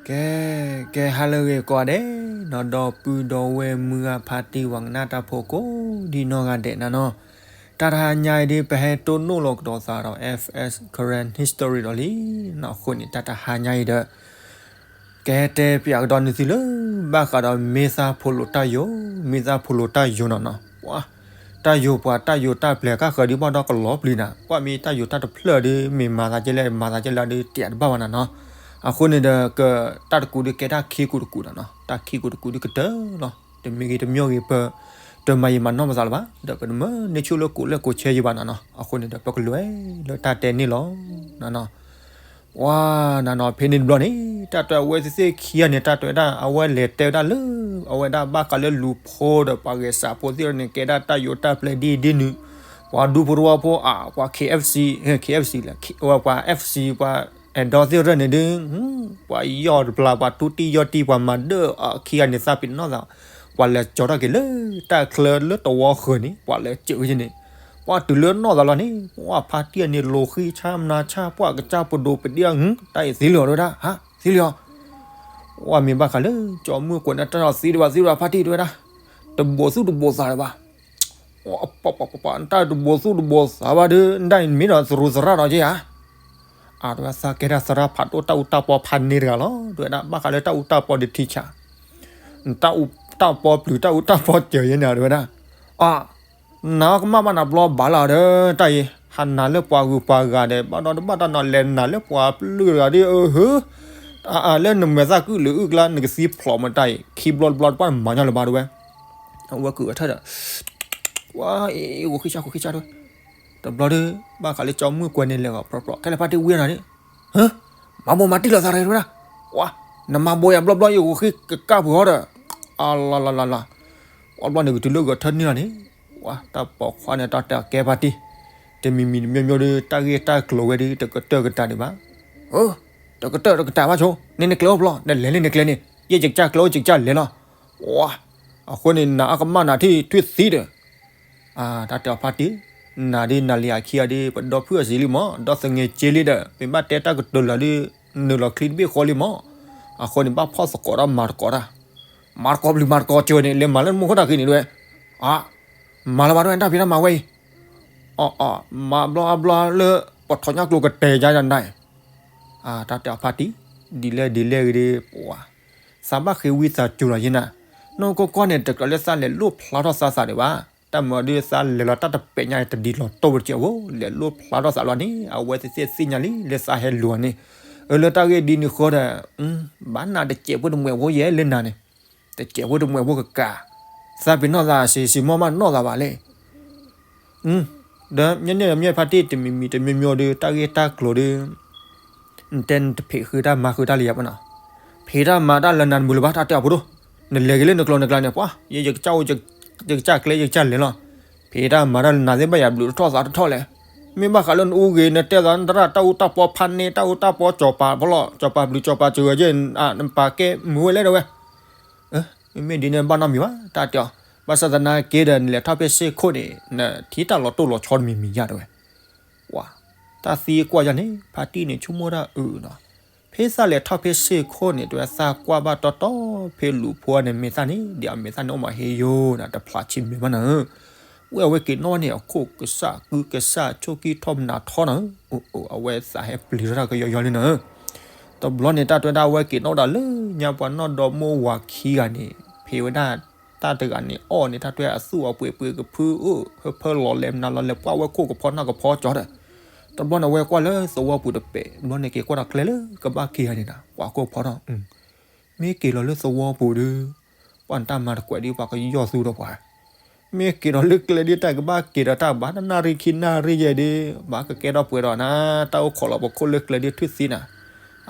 ကဲ, ကဲဟါလၢအဂ့ၤကိးဂၤဒဲးနီၤ, ဒီပုၢ်ဒီဝဲၢ်မုၢ်ဂၤဖါတံၢ်ဝၤကနၣ်တၢ်ဖိကိးဒံနီၢ်ဂၤဒဲးနီၤနီၤ, တၢ်တဟါညါအံၤဒ် ပဟဲတိၢ်နီၣ်လီၤကဒီးသးဒီး F S Karen History ဒီးလံနီၤ, အဃိန့ၣ် တၢ်တဟါညါအံၤဒီး ကဟဲတဲပၠးကဒီးနသုလၢ ဘၣ်ဃးဒီးမ့ၢ်သးဖိလိာ်တၢ်ယိာ်, မ့ၢ်သးဖိလိာ်တၢ်ယိာ်နီၤနီၤ, ပှၤ တၢ်ယိာ်ပှၤ တၢ်ယိာ်တၢ်ပျဲၤကါဃၢၤဒ်ဘၣ်ဒီးကလီၤပျံၤနၤ, ပှၤမ့ၢ်တၢ်ယိာ်တၢ်တဖျၢၣ်ဒ် မ့ၢ်မၤသးကဲလဲၣ် မၤသးကဲလဲၣ်ဒ် တၢ်တဘၣ်ဘၣ်နၤနီၤ, အဃိန့ၣ်ဒီး က တၢ်တကူးဒ်ကဲတၢ်ခံကူးတကူးနၤနီၤ, တၢ်ခံကူးတကူးဒ်ကတၢၢ်လီၤ, တမံၤဂ့ၤတမံၤဂ့ၤ ပ တမၤယံာ်မၤနီၢ်ပသးလၢၤဘၣ်, ဒီးပတမ့ၢ်န့ၢ်ဆူၣ်လၢကိးလၢကိးဆဲးယံၤဘၣ်နၤနီၤ, အဃိန့ၣ်ဒီး ပကလဲၤလၢတၢ်တဲန့ၣ်လီၤနၤနီၤ. ပှၤနၤနီၤ ဖဲန့ၣ်တဘျီန့ၣ် တၢ်တဲအဝဲသ့ၣ်ခံဂၤန့ၣ် တၢ်တဲဝဲဒၣ် အဝဲလဲၤတဲဝဲဒၣ်လၢ အဝဲဒၣ်ဘၣ်ဃးလၢလူၤဖိဒီးပှၤဂဲၤစးဖိသ့ၣ်န့ၣ် ကဲဒၣ်တၢ်ယိာ်တၢ်ပျဲၤဒ်ဒ်နုၤ, ပှၤဒူဖိတဝီဖိအါ ပှၤ K F C, K F C လဲၣ်, ပှၤ F C ပှၤအဲၣ်ဒိးသ့ၣ်ရၢၣ်န့ၣ်ဒ် ပှၤယီၢ်တဘျီ ပှၤထူတံၢ်ယီၢ်တံၢ် ပှၤမၤဒၢၣ်အခံဂၤန့ၣ် သးပ့ၤနီၣ်သး, ပှၤလဲၤကၠီထီၣ်က့ၤလၢတၢ်ချၢလၢတဝီဃၢၤန့ၣ် ပှၤလဲၤစၢၤဝဲန့ၣ်, ပှၤတုၤလၢနီၢ်သးလီၤန့ၣ် ပှၤဖါတံၢ်န့ၣ် လိၤဃံဆၣ်မနၤဆၣ် ပှၤကစၢ်ပဒိးပဒ့ၣ်အီၤ တၢ်အံၤသံလံအီၤတဝဲဒၣ်, ဟါ, သံလံအီၤ, ပှၤမ့ၢ်ဘၣ်ဃးလၢ ကၠီမုၢ်ကွဲးန့ၣ် တၢ်သံဒံးဘၣ်သံဒံးဘၣ်ဖါတံၢ်တဝဲဒၣ်, တဘိးသူၣ်တဘိးသးလၢၤဘၣ် ပှၤပှၤပှၤ တၢ်တဘိးသူၣ်တဘိးသးဘၣ်ဒီး ဒ်အံၤမ့ၢ်ဒီးသရူးသရၣ်ဒီးက့ဧါ, အါ တဝဲသးကဲဒၣ်သရၣ်ဖးဒိၣ်တၢ်အူတၢ်ပီဖးန့ၢ်တဂၤလီၤ, တဝဲဒၣ်ဘၣ်ဃးလၢတၢ်အူတၢ်ပီဒီးထံဆး, တၢ်အူတၢ်ပီပျုၤ တၢ်အူတၢ်ပီစၢၤယဲန့ၣ် တဝဲဒၣ်, အါ နကမၣ်ဘၣ်နၤဘျီဘၣ်လီၤဒီး တၢ်အံၤ ဟးနၤလၢပှၤဂုၤပှၤဂၤဒီး ဘၣ်ဒီးတဘၣ်တၢ်နီၤ လဲၤနၤလၢပှၤပျုၢ်တဂၤဒီး အဟၢ, လၢနမဲာ်သၣ်ကုၣ်လၢအုၣ်ကျါ နကသံဖျိးမတၢ်အံၤ ခံဘျီတဘျီတပှၢ်မၤညီလၢၤဘၣ်တဝဲ, အဝဲကုၣ်အထၢၣ်ဒီး ဝါ အ့ ဂိၤဃံဆၣ်ဂိၤဃံဆၣ်တဝဲ, တဘျီဒီး ဘၣ်ဃးလၢကၠီမုၢ်ကွဲးန့ၣ်လဲၤဂီၤ ပြီပြီ ခဲလၢာ်ဖါတံၢ်ဝံၤနၤန့ၣ်, ဟၢ, မၤဘိးမၤတံၢ်လီၤသးတဂ့ၤတဝဲဒၣ်, ဝါ, နမၤဘိးယၤဘျီဘျီ ယဂိၤဃံကကၢ်ပှဲၤအီၤဒီး, အလီၤလီၤလီၤလီၤ, ပှၤဘျီန့ၣ် ကတုၤလၢဂီၤထၢၣ်န့ၣ်လီၤန့ၣ်, ဝါ တၢ်ပိာ်ခွါန့ၣ် တၢ်တဲအကဲဖါတံၢ်, တမံၤမံၤတမံၤမံၤဒီး တၢ်ဂ့ၢ်တၢ်ကျိၤဝဲဒီး တကတၢၢ်ကတၢၢ်ဒံးဘၣ်, အၢ, တကတၢၢ်တကတၢၢ်ဘၣ်ဆိ, န့ၣ်နကျဲအိၣ်ဘျီ နလဲၤလံနကျဲန့ၣ် ယဲယကစၢ်ကျဲအိၣ်ယကစၢ်လဲၤလီၤ, ဝါ, အဃိန့ၣ် နအကမၣ်နၤထံၣ်ထွံၣ်သံဒီး အါ တၢ်တဲအီၤဖါတံၢ်, နၤဒ်နၤလံအခံဂၤဒီး ပဒီဖုၣ်အစံးလံမး ဒီသငဲးက့လံဒီး မ့ၢ်ဘၣ်တဲတၢ်ကတိၤလၢာ်ဒီး နုာ်လီၤချံတဘ့ၣ်ဃီလံမး, အဃိန့ၣ် ဘၣ်ဖီၣ်သကိးတၢ်မၤသကိးတၢ်, မၤသကိးပျုၤမၤသကိးစၢၤန့ၣ် လဲၤမၤလၢနမိၢ်ခိၣ်တၢ်ဃံန့ၣ်တဝဲ, အါ မၤလၢၤဘၣ်တဝဲ တၢ်ဖံးတၢ်မၤဝဲအံၤ, အီ အီ မၤဘျီအဘျီလၢ ပထီၣ်ညၣ်ကျိၤကတဲာ်ယါယၤနၤ, အါ တၢ်တဲအီၤဖါတံၢ်, ဒ်လဲၣ်ဒ်လဲၣ်ဂ့ၤဒီး ပှၤ သးဘၣ်ဃ့ဝံသးစူၤလီၤယဲနၤ, နီၢ်ကီၢ်ကီၢ်န့ၣ် တကြၢးလၢသးလဲၤလိၣ်ဖျါထီၣ်သးသးဒံးဘၣ်, တၢ်မၤဒီးသးလဲၤလီၤတၢ်တပဲာ်ညါတဒံးလီၤတိၢ်ပတစဲးဖိ လဲၤလိၣ်ဖျါထီၣ်သးလီၤန့ၣ် အဝဲသ့ၣ်သ့ၣ်ညါလံ လၢသးဟဲလူၤအီၤန့ၣ်, အၢ လၢတၢ်ဂ့ၢ်ဒ်န့ၣ်ဃီဒီး ဘၣ်နၤတစဲးဖိတမှဲးဖိယဲလၢနၤန့ၣ်, တစဲးဖိတမှဲးဖိကကး, သးပ့ၤနီၣ်သးစံးစံးမီၢ်မးနီၢ်သးဘၣ်လဲၣ် ဒီးမ့ၢ်န့ၣ်ဒီးမ့ၢ်ဖါတံၢ် တမံၤမံၤတမံၤမံၤဒီး တၢ်ဂ့ၢ်တၢ်ကျိၤဒီး နတဲနတဖံးဃုာ်တၢ်မၤဃုာ်တၢ်လၢယၤဘၣ်နီၤ, ဖံးတၢ်မၤတၢ်လၢနၤတမုာ်လၢၤဘၣ် တၢ်တဲအီၤဖိဒိၣ်, နလဲၤက့ၤလၢနကျိၤနကျဲန့ၣ် ပှၤ ယဲယကစၢ်အိၣ် ယကစၢ်ကျဲယကစၢ်လဲၤလီၤ, ဖံးတၢ်မၤတၢ်လၢနၤသ့ၣ်ဘၣ်ယၤဘျုးတထီၣ်သးတထီၣ်လဲၣ်, မ့ၢ်ဘၣ်ဃးလၢနအူဂ့ၤ နတဲသးနသရၣ်တၢ်အူတၢ်ပီဖးန့ၢ် တၢ်အူတၢ်ပီစီၤပၤဖီလီၤ စီၤပၤဘျုးစီၤပၤစၢၤဂဲၤ နပာ်ကဲမုာ်ဝဲလဲၣ်တဝဲ မ့မ့ၢ်ဒ်န့ၣ်ဘၣ်နီတမံၤဘၣ် တၢ်တဲအီၤ, ဘၣ်ဆၣ်သနာ်က့ဒီး နလဲၤထီၣ်ဖဲစ့ၢ်ခိၣ်န့ၣ် နထံၣ်တၢ်လီၤတိၢ်လီၤဆီတမံၤမံၤယါတဝဲ, ပှၤ တၢ်သံကွၢ်ယါန့ၣ် ဖါတံၢ်န့ၣ် ဆိကမိၣ်တၢ်အုနီၤ, ဖဲသးလဲၤထီၣ်ဖဲစ့ၢ်ခိၣ်န့ၣ် တဝဲသးကွၢ်ဘၣ်တီတီ ဖဲလူၤဖိန့ၣ် မဲာ်သၣ်န့ၣ် ဒ်အမဲာ်သၣ်န့ၣ်အိၣ်မးဟ့ယိာ်နၤ တဖျးဆံမဲာ်ဘၣ်နၤဧၢ ဝဲအဝဲက့ၤနီၣ်န့ၣ် အခိၣ်ကစၢ်ကုကစၢ်ဆိၣ်ကံၢ်ထီၣ်မနၤထီနၤဧၢ, အိၣ်အိၣ် အဝဲသးဟဲပျံၤထီၣ်တၢ်ကယီယီလံနၤဧၢ, တဘျီန့ၣ် တၢ်တွဲဒၣ်အဝဲက့ၤနီၣ်ဒၣ်လၢညါပှၤနီၢ်ဒီမါဝၤခံဂၤန့ၣ် ဖံးဝဲဒၣ်တၢ်တဂၤန့ၣ် အီၣ်န့ၣ် တၢ်တွဲအသူၣ်အပှ့ၤပှ့ၤကဖုအိၣ် ဟၢဖၢလီၤလဲၤမနုၤလီၤလဲၤ ပှၢ်ဝဲခိၣ်ကဖီနၢ်ကဖီကၠီဒီး တဘျီန့ၣ် အဝဲကွၢ်လၢသဝီပူၤတပဲာ် ဘျီန့ၣ်က့ၤကွၢ်ဒီးကျဲလၢကဘၣ်က့ၤဂၤန့ၣ်နၤ ပှၤခိၣ်ဖီထီၣ် မ့ၢ်က့ၤလီၤလၢသဝီပူၤဒီး ပှၤနတၢ်မၤတကွဲးဒီး ပှၤကယီၢ်သူဒီးပှၤ မ့ၢ်က့ၤဒီးလၢကျဲဒ်တၢ်ကဘၣ်က့ၤဒီးတၢ်ဘၣ် တနၣ်ရံၣ်ခံနၣ်ရံၣ်ယဲၢ်ဒီး ဘၣ်ကကဲထီၣ်ပှဲၤဒီးနၤ တၢ်အိၣ်ခိးလီၤပခိၣ်လၢကျဲဒ်ထွံၣ်သံနၤ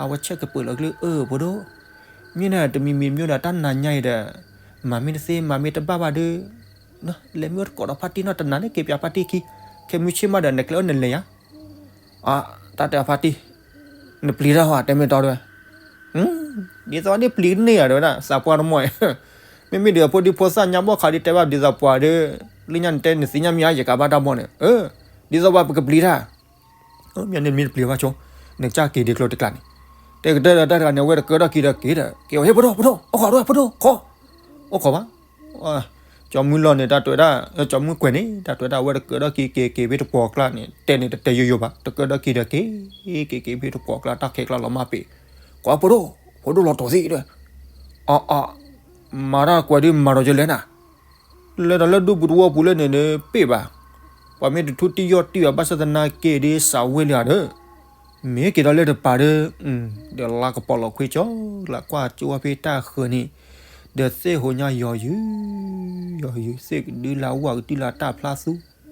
အဝဲဆဲးကပၢၤလီၤကလုၢ်အၢၣ်ဖိဒိၣ် မ့ၢ်နတမံၤမံၤမ့ၢ်ဒီးတၢ်နၤညါအံၤဒီး မၤမ့ၢ်တသ့မၤမ့ၢ်တဘၣ်ဘၣ်ဒီး လဲၤမ့ၢ်အိၣ်တကိးဒီးဖါတံၢ်နီၢ်တနၤန့ၣ် က့ၤပၠးဖါတံၢ်ခံ ခဲမုၢ်ဆ့ၣ်မးဒီး နကျဲအိၣ်နလဲၤယါ အ တၢ်တဲအဖါတံၢ် နပျံၤတၢ်ဟီတဲမ့ၢ်တီတဲဝဲ ဒ်သိးဒ်ပျံၤန့ၢ်ယၤတဲဝဲဒၣ် သးပှၢ်တမီၢ်အံၤ မ့မ့ၢ်ဒ်သိးဖိဒံဖိသၣ်ညါဘီၣ်ခးဒ်တဲဘၣ် ဒ်သိးပှၤဒီး လၢညါနတဲနသ့ၣ်ညါမ့ၢ်ဧါ ယကးဘၣ်တၢ်ဘီၣ်န့ၣ် ဒ်သိးပှၤပကပျံၤတၢ် မ့ၢ်န့ၣ်မ့ၢ်တပျံၤဘၣ်ဆိ နကစၢ်က့ၤဒ်ကျိၤတကျါန့ၣ် တဲကတၢၢ်ဒီးတၢ်တဂၤန့ၣ် အဝဲတကၢထီၣ်ခံဒီးက့ၤဒီး က့ၤအီၤ ဟ့ၣ်ဖိဒိၣ် ဖိဒိၣ် အိၣ်ခိးဒိၣ် ဖိဒိၣ် ခိး ကၠီမုၢ်လီၢ်န့ၣ် တၢ်တဲဝဲဒၣ် ကၠီမုၢ်ကွဲးန့ၣ် တၢ်တဲဝဲဒၣ် အဝဲတကၢထီၣ်ခံက့ၤက့ၤဖဲတပှီၤကျါန့ၣ် တဲန့ၣ်တတဲယိယိဘၣ် တကၢထီၣ်ခံဒီးက့ၤ က့ၤက့ၤဖဲတပှီၤကျါ တၢ်ခဲကျါလီၤမၢ်ပ့ၤ ကွၢ်ဖိဒိၣ် ဖိဒိၣ်လီၤတိာ်သံဒီး အီအီ မၤတၢ်ကွဲးဒုးမၤဒီးယလဲၣ်နၤ လဲၤဒီးလၢဒူပူၤတဝီပူၤလၢန့ၣ်ဒီး ပ့ၢ်ဘၣ်, ပှၤမ့ၢ်တထူၣ်တံၢ်ယီၢ်တံၢ်ဘၣ် ဘၣ်ဆၣ်သနာ်က့ဒီး စးဝဲလၢအဒီး, မ့ၢ်က့ၤဒီးလၢတပၤဒီး, ဒီးလါကပီၤလီၤခွံကၠီ, လၢကွၢ်ကၠိဝဲဖဲတၢ်ဃၢၤန့ၣ်, ဒီးသ့ၣ်ဟိညါယီၤယုာ်, ယီၤယုာ် သ့ၣ်ကဒုလၢဝၣ်ကဒုလၢတၢ်ဖျါသူ,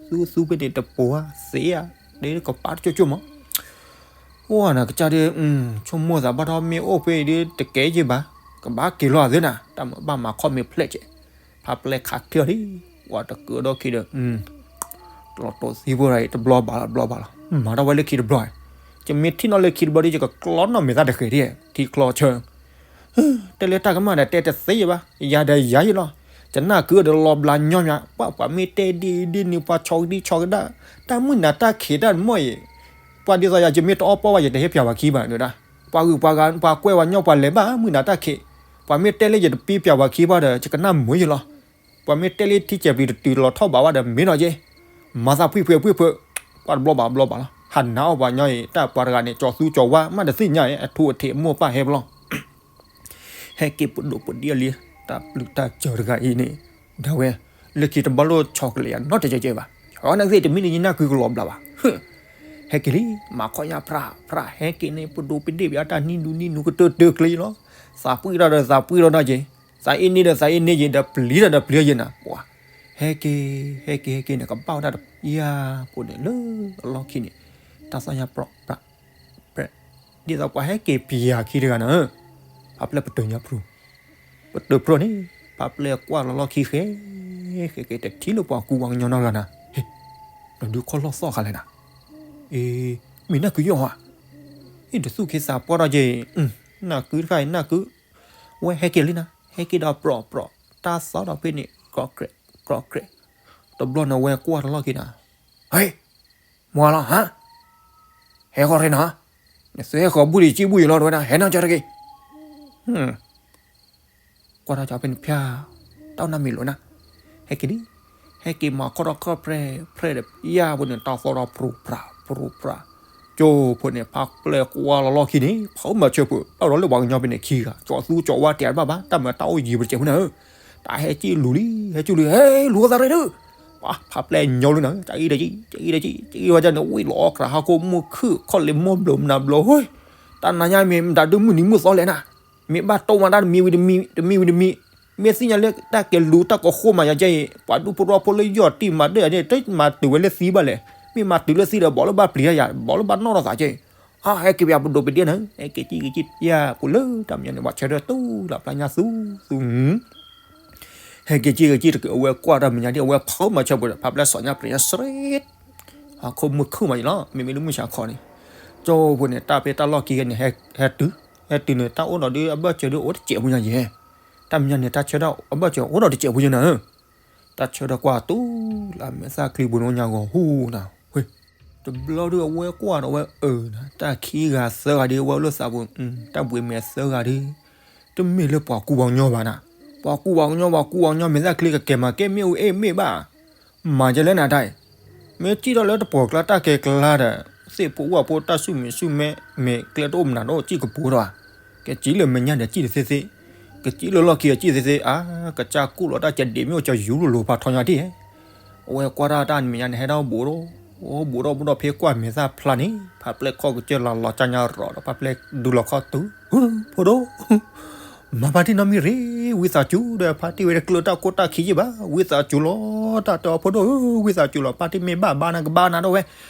သူသူဖဲန့ၣ်တပိၤဧါ, သ့ဧါ, ဒ်ကပၤတကၠိကၠိမး အိၣ်နၤကစၢ်ဒီး, ဆိကမိၣ်သးဘၣ်ထီၣ်မ့ၢ်အိၣ်ဖဲအံၤဒီးတကဲယဲၢ်ဘၣ်, ကဘၣ်က့ၤလီၤအသးနၤ, တၢ်မၤဘၣ်မၤခီၣ်မ့ၢ်ဖျဲးကဲး, ဖးပျဲၢ်ခးချ့အီၤလံ, ပှၤတကၢဒီခံဒီး, လီၤတိာ်သံဖိဒ်အံၤ တဘျီဘၣ်လီၤ တဘျီဘၣ်လီၤ, မၤထီၣ်ဝဲလၢခံတဘျီ, ယမ့ၢ်ထံၣ်နီၣ်လၢခံတဘျီဒီး ယကကျီနီၣ်မဲာ်သၣ်တဃဲၤဒ်, ထံချီဆၢ တဲလၢတၢ်ကမၣ်ဒီးတဲတသ့ဘၣ်, ယၤဒီးယၤယဲလီၤ, ယနၢ်ကုဒီးလီၤဘျးညီမး, ပှၤမ့ၢ်တဲဒ်အံၤဒ်န့ၣ် ပှၤဆီကဒံဆီကဒါ, တၢ်မုၢ်နၤတၢ်ခံးတၢ်တမီၢ်အံၤ, ပှၤဒ်သိးယၤ ယမ့ၢ်တအီၣ်ပီၢ်ဘၣ် ယတဟဲပျးဝၤခံဘၣ်ဒၣ်, ပှၤဂုၤပှၤဂၤ ပှၤကွဲးဝၤညီပှၤလဲၤဘၣ် မုၢ်နၤတၢ်ခံး, ပှၤမ့ၢ်တဲလၢယတပံပျးဝၤခံဘၣ်ဒီး ယကနၣ်မုာ်ယဲလီၤ ပှၤမ့ၢ်တဲလၢထံကဲၤပျံၤတတုၤလီၤထီၣ်ဘးဝဲဒီး မ့ၢ်နီၢ်က့, မၤသးဖှံဖှဲဖှံဖှဲ, ပှၤတဘျီဘၣ်ဘျီဘၣ်လီၤ, ဟးနးအီၣ်ပှၤညီအံၤ တၢ်ပှၤတဂၤန့ၣ် ကၠီသူကၠီဝါ မးတသ့ၣ်ညါအံၤ အထူအထံးမိၢ်ပၢ်ဟဲပလီၢ် ဟဲက့ၤပဒိၣ်ပဒ့ၣ်လံ, တၢ်ပျုၢ်တၢ်စၢၤတဂၤအံၤန့ၣ်, ဒၣ်ဝဲ, လၢခံတဘျီလိၣ်ဆီကလဲာ်ယၤနီတစဲးကဲးဘၣ်, အီနသ့ၣ်တမံၤန့ၣ်ယနၢ်ကုကလီၤဘျးဘၣ်, ဟဲက့ၤလံ, မၤခီၣ်ညါဖြးဖြး ဟဲက့ၤန့ၣ် ပဒိၣ်ပဒ့ၣ်ဘၣ်အတၢ်နံၣ်ဒူနံၣ်နူကတၢၢ်တၢၢ်ကျဲလီၤ, သးပှံၢ်ထီၣ်ဒီးသးပှံၢ်ထီၣ်နီၢ်က့, သးအ့န့ၢ်ဒီးသးအ့န့ၢ်ယဲ ဒီးပျံၤယဲနၤ, ပှၤ, ဟဲက့ၤ, ဟဲက့ၤဟဲက့ၤန့ၣ် ကဘၣ်ဝဲဒၣ်တပျၢ်ဖိန့ၣ်လၢအလီၢ်ခံန့ၣ်, တၢ်သီၣ်ညါပြး ပြး ပြး, ဒ်သိးပှၤဟဲက့ၤပျးခံတဂၤနၤ, ဖးပျဲၢ်ပတၢၢ်ညါဖျိ, ပတၢၢ်ဖျိန့ၣ်, ဖးပျဲၢ်ကွၢ်လီၤလီၢ်ခံဃဲ, ဃဲက့ၤတထံၣ်လၢပှၤကူပှၤကညီနီတဂၤနၤ, ဟ့ၣ်, နဒုးခီၣ်လီၢ်သီၣ်ဃာ်လဲၣ်နၤ, အ့, မ့ၢ်နၢ်ကုယီၢ်ဧါ, အ့ၣ် တသူၣ်ခ့သးပှၢ်ထီၣ်က့ၤ, နၢ်ကုတခါအံၤနၢ်ကု, ဝဲဟဲက့ၤလံနၤ, ဟဲက့ၤဒီးပြးပြး, တၢ်သီၣ်ဒီးဖဲန့ၣ် ကြီကြဲး, ကြီကြဲး, တဘျီန့ၣ်ဝဲကွၢ်တလီၢ်ခံနၤ, ဟ့ၣ် မၤလီၤဟါ, ဟဲဃီၤရ့နၤ, နသုဟဲဃီၤဘူၣ်ဒံးစံဘူၣ်ယံၤလီၤ တဝဲဒၣ် ဟဲနီၢ်ကၠီတဂ့ၤ, ကွၢ်ထီၣ်ကၠီဖဲန့ၣ်ဖၠါ, တၢ်အိၣ်နၢ်မံၤလိာ်နၤ, ဟဲက့ၤလံ, ဟဲက့ၤမၤခီၣ်ထီၣ်ခီၣ်ဖြဲဖြဲဒီး ယါဖိန့ၣ် တၢ်သီၣ်ဒီးပြူပြး ပြူပြး, ကၠိဖိန့ၣ် ဖးပျဲၢ်ကွၢ်လီၤလီၢ်ခံန့ၣ် ဖးမၤဆၢဖိ ဘၣ်ဒီးလၢပှၤကညီဖဲန့ၣ်ခံဂၤ ကၠီသူကၠီဝါတဲတဘၣ်ဘၣ် တၢ်မၤတၢ်အိၣ်ယံၤပတစဲးဖိနၤဧၢ, တၢ်ဟဲကံၣ်လူၤလံ ဟဲကံၣ်လူၤ ဟဲလူၤသးရ့ဒုး, ပှၤဖးပျဲၢ်ညီလံနၤ တၢ်အံၤဒီးကံၣ် တၢ်အံၤဒီးကံၣ် တၢ်အံၤဝဲဒၣ်န့ၣ် ဝံၤလီၤအီၣ်ကြးဟီၣ်ခိၣ်မုၢ်ခုၣ် ခီၣ်လ့ၣ်မိၢ်ဘျီးမနၤဘျီး ဟူ, တၢ်နၤညါမ့ၢ်မတၤဒုးမုၢ်နံၤမုၢ်သီလဲၣ်နၤ, မ့ၢ်ဘၣ်တိၢ်မၤတၢ်တမံၤဝံၤတမံၤ တမံၤဝံၤတမံၤ, မ့ၢ်သ့ၣ်ညါလၢတၢ်ကဲလူၤတၢ်ကဃိမးယၤကဲအံၤ ပှၤဒူဖိထီဖိလၢယီၢ်တံၢ်မၤဒၢၣ်န့ၣ် တမၤတုၤဝဲလၢသံဘၣ်လဲၣ်, မ့ၢ်မၤတုၤလၢသံဒီး ဘၣ်လၢဘၣ်ပျံၤတၢ်ယၤ ဘၣ်လၢဘၣ်နီၣ်ထီၣ်သးကဲအံၤ, ဟးဟဲက့ၤပယၤပဒိၣ်ပဒ့ၣ်နၤ ဟဲက့ၤကံၣ်ကံၣ်ကံၣ်ပယၤပူၤလၢတၢ်မဲာ်ညါန့ၣ် ပှၤဆၢထၢၣ်တူၢ်လၢပျၢ်ညါသူသူ ဟဲက့ၤကံၣ်ကံၣ်တက့ၢ် အဝဲကွၢ်တၢ်မဲာ်ညါဒ် အဝဲဖးမၤဆၢဖိဒီး ဖးပျဲၢ်စီၤညါပျံၤညါစရ့း, ဟီၣ်ခိၣ်မုၢ်ခုၣ်မးယံၤလီၤ မ့မ့ၢ်လၢမုၢ်ဆါခီန့ၣ်, ကၠိဖိန့ၣ် တၢ်ဖဲတၢ်လီၢ်ခံဂ့ၤန့ၣ် ဟဲတုၤ, ဟဲတုၤန့ၣ် တၢ်အိၣ်ဒီးဒုးအဘၢၣ်စၢၤဒုးအိၣ်တစဲးဖိညါယဲၢ်, တၢ်မဲာ်ညါန့ၣ် တၢ်ဆၢထၢၣ်အဘၢၣ်စၢၤအိၣ်ဒီးတစဲးဖိညါနၤဧၢ တၢ်ဆၢထၢၣ်ကွၢ်တူၢ်လၢအမဲာ်သၣ်ချံပူၤန့ၣ်ညါဂီၤဟူနၤ, တဘျီဒုးအဝဲကွၢ်ဒီးဝဲအၢနၤ တၢ်ခံဂၤသၢဂၤဒုး အဝဲအိၣ်လၢသးပူၤ တၢ်ဘှံးမဲာ်သၢဂၤဒုး, တမ့ၢ်လၢပှၤကူပှၤကညီဘၣ်နၤ, ပှၤကူပှၤကညီ ပှၤကူပှၤကညီမဲာ်သၣ်ချံကကဲမၤကဲမ့ၣ်အူအ့ၣ်မ့ၢ်ဘၣ်, မၤကဲလၢနၤတၢ်အံၤ, မ့ၢ်စံၣ်ထီၣ်လၢတပှီၤကျါတၢ်ကဲကျါဒီး, သ့ၣ်ဖိဝၣ်ဖိတၢ်ဆူၣ်မဲာ်ဆူၣ်မဲာ် မဲာ်ကျဲတအိၣ်မနုၤတအိၣ်စံၣ်ကပူၤဒီး, ကစံၣ်လၢမဲာ်ညါဒီးစံၣ်တသ့သ့, ကစံၣ်လၢလီၢ်ခံအစံၣ်သ့သ့ အါ, ကစၢ်ကူၣ်လီၤတၢ်ကဒံးမ့ၢ်အိၣ်ကၠီယူၤလိၤလိၤဖးထီညါတံၢ် အဝဲကွၢ်တၢ်တၢ်မဲာ်ညါန့ၣ် ဟဲထီၣ်ဘူးဒီး, အိၣ်ဘူးဒီးဘူးဒီးဖဲကွၢ်မဲာ်သၣ်ဖျါန့ၣ် ဖးပျဲၢ်ခီၣ်ကစၢၢ်လၤလီၤကၠါညါရီၤဒီး ဖးပျဲၢ်ဒုးလီၤခီၣ်တုၤ, ဖိဒိၣ်, မၤဖါတံၢ်နီတမံၤရ့, ဝံသးစူၤဒီး ဖါတံၢ်ဝဲတကျၢၤတၢ်ခိၣ်တၢ်ခံယံၣ်ဘၣ်, ဝံသးစူၤလီၤ, တၢ်တဲအီၤဖိဒိၣ်ဧၢ, ဝံသးစူၤလီၤ, ဖါတံၢ်မ့ၢ်ဘၣ်ဘါနၤကဘါနၤဒီးဝဲ,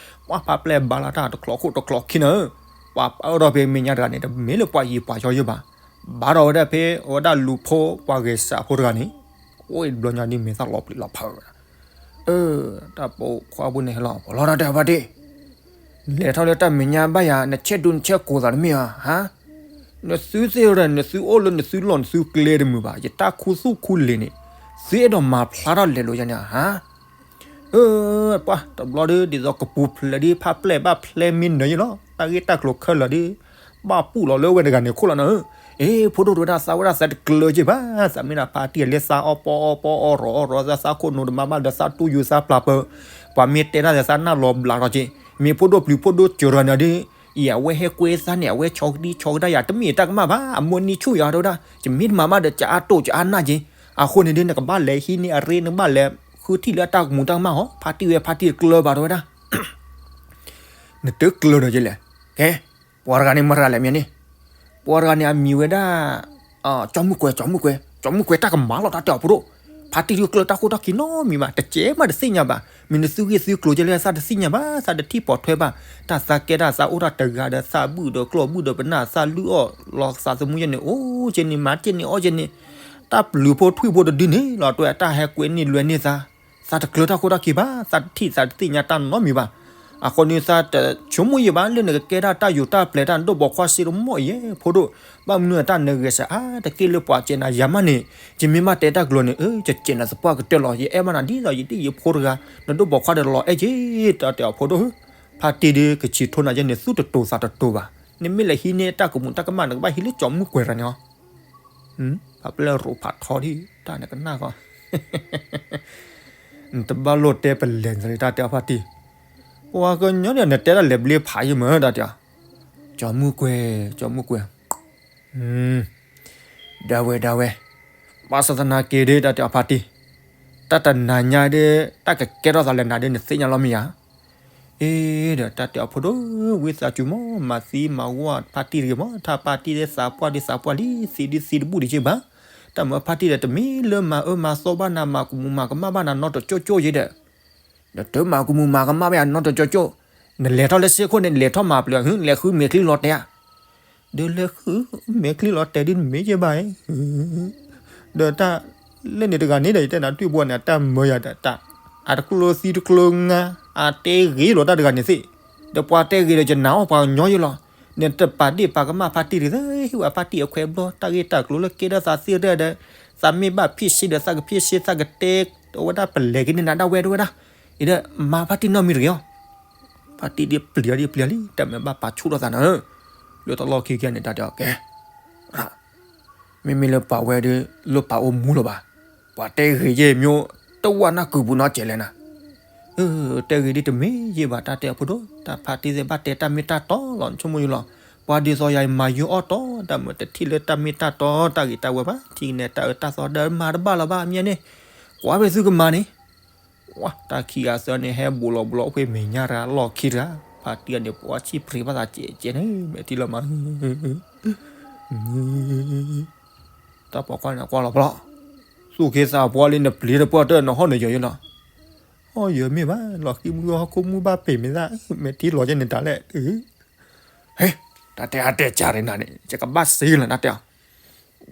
ပှၤဖးပျဲၢ်ဘါလီၤတၢ်တကျိးခိၣ်တကျိးခံနၤဧၢ, ပှၤပၢၢ်ထီၣ်ဖဲမဲာ်ညါတဂၤန့ၣ် တမ့ၢ်လၢပှၤယံၤပှၤယီၤယံၤဘၣ်, ဘါထီၣ်ဝဲဒၣ်ဖဲအဝဲဒၣ်လူၤဖိပှၤဂဲၤစးဖိတဂၤန့ၣ်, အိၣ်ဘျီညါဒ်မဲာ်သၣ်လီၤပျံၤလီၤဖုးဝဲဒၣ် အၢ, တၢ်ပိာ်ခွါဖိန့ၣ်ဟဲလီၤ ပလီၢ်တၢ်တဲဖါတံၢ်, လဲၤထီၣ်လၢတၢ်မဲာ်ညါဘၣ်ယၤ နဆဲးဒူနဆဲးကိးသးတမ့ၢ်ဧါ, ဟါ, နသုသ့ၣ်ဒီး နသုအိၣ်လၢနသုလီၢ်နသုကျဲတမုာ်ဘၣ်, ယတၢ်ခူသူၣ်ခူလံၤန့ၣ်, သုအဲၣ်ဒိးမၤဖျါထီၣ်လဲၤလိာ်ယၤန့ၣ်ဧါ အၢ, ပှၤတဘျီဒီး ဒ်သိးကပူၤဖျဲးဒီး ဖးပျဲၢ်ဘၣ်ဖျဲးမ့ၢ်နၢၤယံၤလီၤ, တၢ်ဂ့ၢ်တၢ်ကျိၤခဲလၢာ်ဒီး, ဘၣ်ပူၣ်လီၤလၢဝဲတဂၤန့ၣ်ခိၣ်လီၤနီၤဧၢ. အ့ ဖိဒိၣ်တဲဝဲဒၣ် သးဝဲဒၣ်သးတကျၢၤက့ဘၣ်, သးမ့ၢ်ဒၣ်ဖါတံၢ်လဲၤသးအီၣ်ပီအီပီအီရီၤအီရီၤ သးသးခိၣ်နူာ်တမၤဘၣ်ဒီးသးတူၢ်ယူၤသးပျၢ်ပၢၤ, ပှၤမ့ၢ်တဲတၢ်ဒီးသးနၢ်လီၤဘျးထီၣ်က့, မ့ၢ်ဖိဒိၣ်ပျုၤဖိဒိၣ်စၢၤတဂၤန့ၣ်ဒီး အံၤအဝဲဟဲကွဲသးန့ၣ် အဝဲဆီကဒံဆီကဒါယၤ တမ့ၢ်တၢ်ကမၣ်ဘၣ်, အမိၢ်နံၤဆူၣ်ယၤတဲဝဲဒၣ် ယမ့ၢ်တမၤဘၣ်ဒီး ကအါတိၢ်ကအါနၢ်က့, အဃိန့ၣ်ဒီး နကဘၣ်လဲၤဟံးန့ၢ်အရ့ နကဘၣ်လဲၤဃုထံၣ်လၢအတၢ်ကမူၤတၢ်ကမၣ်ဟီ, ဖါတံၢ်ဝဲဖါတံၢ်တကျၢၤဘၣ်တဲဝဲဒၣ် နတကျၢၤဒီးက့လဲၣ်, ကဲ, ပှၤတဂၤန့ၣ်မတၤလဲၣ်မ့ၢ်န့ၣ်, ပှၤတဂၤန့ၣ်အမံၤဝဲဒၣ် ကၠီမုၢ်ကွဲၤ ကၠီမုၢ်ကွဲၤ ကၠီမုၢ်ကွဲၤတၢ်ကမၤလီၤတၢ်တဲအီၤဖိဒိၣ်, ဖါတံၢ်တကျၢၤတၢ်ခိၣ်တၢ်ခံနီတမံၤဘၣ်, တကဲမးတသ့ၣ်ညါဘၣ်, မ့ၢ်နသုဂ့ၢ်သုကျိၤက့လၢသးတသ့ၣ်ညါဘၣ်, သးတထံၣ်ပိာ်ထွဲဘၣ်, တၢ်သးကဲတၢ်သးအိၣ်တၢ်တဂၤဒီး သးဘုၣ်ဒီးကျီၢ်ဘုၣ်ဒီးပနၢ် သးလုၢ်အီၣ်လီၤသးသမူယဲန့ၣ် အိၣ်က့န့ၣ် မၤက့န့ၣ် အီၣ်က့န့ၣ်, တၢ်ပျုၤဖိထွံၣ်ဖိတဒုန့ၣ်လီၤ တဲအတၢ်ဟဲကွဲန့ၢ်လွဲန့ၢ်သး သးတကျၢၤတၢ်ခိၣ်တၢ်ခံဘၣ်, သးတထံၣ်သးတသ့ၣ်ညါတၢ်နီတမံၤဘၣ်. အဃိန့ၣ် သးတဆိကမိၣ်ယံာ်ဘၣ်လၢနကကဲဒၣ်တၢ်ယိၤတၢ်ပျဲၤတၢ် နဒိၣ်ပိာ်ခွါစ့တမီၢ်အံၤယဲ ဖိဒိၣ်, ဘၣ်မနုၤတၢ်နဂဲၤစၢၤအါတက့ၢ်လၢပှၤစဲးနၤယၤမးန့ၣ်, ယမ့ၢ်မးတဲတၢ်ကလီၤန့ၣ် အၢ ယစဲးနၤသပှၢ်ကတၢၢ်လီၤ, ယအဲၣ်ဘၣ်နၤဒ်သိးယဒ်ယဖိတဂၤ, နဒိၣ်ပိာ်ခွါဒီးလီၤအဲၣ်က့ၤ တၢ်တဲအီၤဖိဒိၣ်ဧၢ, ဖါတံၢ်ဒီးကဆံးထိနၤယဲန့ၣ် သူၣ်တတိၤသးတတိၤဘၣ်, နမ့ၢ်လဲၤဟံးန့ၢ်တၢ်ကမူၤတၢ်ကမၣ် နကဘၣ်ဟံးလၢကၠီမုၢ်ကွဲၤတဂၤန့ၣ်လီၤ ပှၤပျဲၢ်ရိးဖးထီဒံး တၢ်နကနၣ်ဃီ, နတဘၣ်လိၣ်တဲပလဲၤနတၢ်တဲအီၤဖါတံၢ်, ပှၤကညီန့ၣ် နတဲတၢ်လဲၤဘျ့ဖးယံာ်မး တၢ်တဲအီၤ, ကၠီမုၢ်ကွဲၤ ကၠီမုၢ်ကွဲၤ, ဒၣ်ဝဲဒၣ်ဝဲ, ဘၣ်ဆၣ်သနာ်က့ဒီး တၢ်တဲအီၤဖါတံၢ်, တၢ်တနၤညါဒီး တၢ်ကကဲထီၣ်သးလဲၣ်နၤဒီး နသ့ၣ်ညါလီၤမ့ၢ်ဧါ အ့ဒီး တၢ်တဲအီၤဖိဒိၣ်, ဝံသးစူၤမး မၤသံမၤဝီဖါတံၢ်တဂ့ၤမး, တၢ်ဖါတံၢ်သးပှၢ်ဒ်သးပှၢ်လံ သံဒ်သံတဘူၣ်ဒံးက့ဘၣ်, တၢ်မၤဖါတံၢ်ဒီး တမ့ၢ်လၢမၤအၢမၤသီဘၣ်နၤ မၤကမူၤမၤကမၣ်ဘၣ်နၤနီတကၠိကၠိယဲဒီး, နတမၤကမူၤမၤကမၣ်ဘၣ်ယၤနီတကၠိကၠိ, နလဲၤထီၣ်လၢစ့ၢ်ခိၣ်န့ၣ် နလဲၤထီၣ်မၤပျံၤ ဟၢ လဲၤဃုမဲာ်ချံလီၤတဲာ်ဧါ ဒီးလဲၤဃုမဲာ်ချံလီၤတဲာ်ဒ်နမ့ၢ်ယဲဘၣ်, ဒီးတၢ်လၢန့ၣ်တဂၤန့ၣ်ဒီး ယတဲနၤ ထွံၣ်ဘိန့ၣ် အတၢ်မၢယၤဒီးတၢ်, အတကျိၤသံတကျိၤငါ, အတဲဂ့ၤလီၤတၢ်တဂၤန့ၣ်သ့ၣ်, ဒီးပှၤတဲဂ့ၤဒီးယနာ်အီၤပှၤကညီယဲလီၤ, နတပာ်ဒ့ၣ်ပာ်ကမၣ်ဖါတံၢ်တဂ့ၤ, ဟ့ၣ်ဝဲဖါတံၢ်အခွဲးဘျီ တၢ်ဂ့ၢ်တၢ်ကျိၤလၢကဲထီၣ်သးသ့ၣ်တဖၣ်ဒီး, သးမ့ၢ်ဘၣ်ဖ့ၣ်ဆ့ဒီးသးကဖ့ၣ်ဆ့ သးကတဲ, အဝဲဒၣ်ပလဲၤက့ၤန့ၢ်နၤဒၣ်ဝဲတဝဲဒၣ်, အံၤဒီးမၤဖါတံၢ်နီတမံၤတဂ့ၤအီၤ ဖါတံၢ်ဒ်ပျံၤဒ်ပျံၤလံ တၢ်မၤဘၣ်ပာ်ဆူၣ်ထီၣ်သးနၤဧၢ, လၢတၢ်လီၢ်ခံကဲန့ၣ် တၢ်တဲအီၤကဲ, မ့မ့ၢ်လၢပာ်ဝဲဒီး လၢပာ်အိၣ်မူလၢၤဘၣ်, ပှၤတဲဂ့ၤယဲၢ်မ့ၢ် တဝၢ်နၢ်ကုာ်ပူၤနီတစဲးလဲၣ်နၤ, တဲဂ့ၤဒ်တမ့ၢ်ယဲၢ်ဘၣ် တၢ်တဲအီၤဖိဒိၣ်, တၢ်ဖါတံၢ်သ့ၣ်ဘၣ်တဲတၢ်မ့ၢ်တၢ်တီလီၤ နဆိကမိၣ်ယံာ်လီၤ, ပှၤဒ်သိးယၤမၤယိၤအီၣ်တီ တၢ်မၤတထံၣ်လၢတၢ်မ့ၢ်တၢ်တီ တၢ်ဂ့ၤတၢ်ဝါဘၣ် ထံၣ်ကနဲတၢ်အၢတၢ်သီဒီးမၤတဘၣ်လၢၤဘၣ် မ့ၢ်န့ၣ်, ကွၢ်ဖဲသုကမၤန့ၣ် ဝဲ တၢ်ခံဂၤသၢန့ၣ် ဟဲဘူးလီၤဘူးလီၤအိၣ်ဖဲမဲာ်ညါတဂၤ လီၢ်ခံတဂၤ, ဖါတံၢ်န့ၣ် ပှၤဆံၣ်ပြံၤဘၣ်သးကဲးကဲးန့ၣ် မဲာ်ထံလီၤမး, တၢ်ပိာ်ခွါန့ၣ်ကွၢ်လီၤပျီ, သူၣ်က့သးပှၢ်လံ နပျံၤတပှၢ်တၢၢ် နဟီၣ်နယၢၤယဲလီၤ, ဟီၣ်ယၢၤမ့ၢ်ဘၣ် လီၤဃံမုၢ်ဟီၣ်ခိၣ်မုၢ်ဘၣ်ပ့ၤမ့ၢ်သၣ် မဲာ်ထံလီၤယဲန့ၣ်တၢ်လဲၣ် ဟဲ, တၢ်တဲအါတဲာ်ကၢ်န့ၣ်နၤန့ၣ် ယကဘၣ်စံးလီၤနၤတဲအီၤ,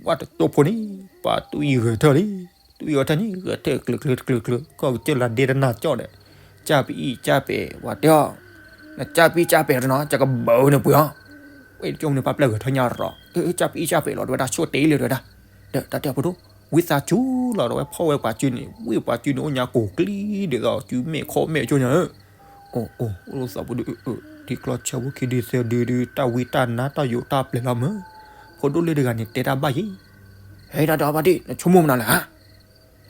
ဝဲတကၠိဖိန့ၣ် ပှၤတူၢ်အံၤဂဲၤထၢၣ်လံ, တူၢ်အံၤဂဲၤထၢၣ်န့ၣ် ဂဲၤထၢၣ်ကျၢၤကျၢၤတကျၢၤကျၢၤ ကီၢ်ကစၢၢ်လၢဒ့တနၢ်ကၠီၣ်ဒီး, ကၢ်ပအံၣ်ကၢ်ပဲာ် ပှၤတဲအီၤ, နကၢ်ပအံၣ်ကၢ်ပဲာ်တနီၤ ယကဘၢနပှ့ၤအီၤ, ဝဲတကၠိန့ၣ် ပှၤပျဲၢ်ဂဲၤထၢၣ်ညါရီၤ, ကၢ်ပအံၣ်ကၢ်ပဲာ်လီၤ တဝဲဒၣ်ဆိၣ်တ့လံတဝဲဒၣ်, ဒီးတၢ်တဲအီၤဖိဒိၣ်, ဝံသးစူၤလီၤ တဝဲဖီၣ်ဝဲပှၤစုန့ၣ် ဝံပှၤစုန့ၣ် အိၣ်ညါကိးကျံဒ်သိး စုမဲာ်ခီၣ်မဲာ်ကၠိညါဧၢ အိၣ်အိၣ် အိၣ်သးပူၤဒုး ထံကျီဆၢဖိခံဒုသၢဒုဒု တၢ်ဝံတၢ်နါတၢ်ယိးတၢ်ပျဲၤလီၤမး, ဖိဒိၣ်လၢတဂၤန့ၣ် တဲတၢ်ဘၣ်ယံၤ, ဟဲ တၢ်တဲအီၤဖါတံၢ် နဆိကမိၣ်မနုၤလဲၣ်ဧါ,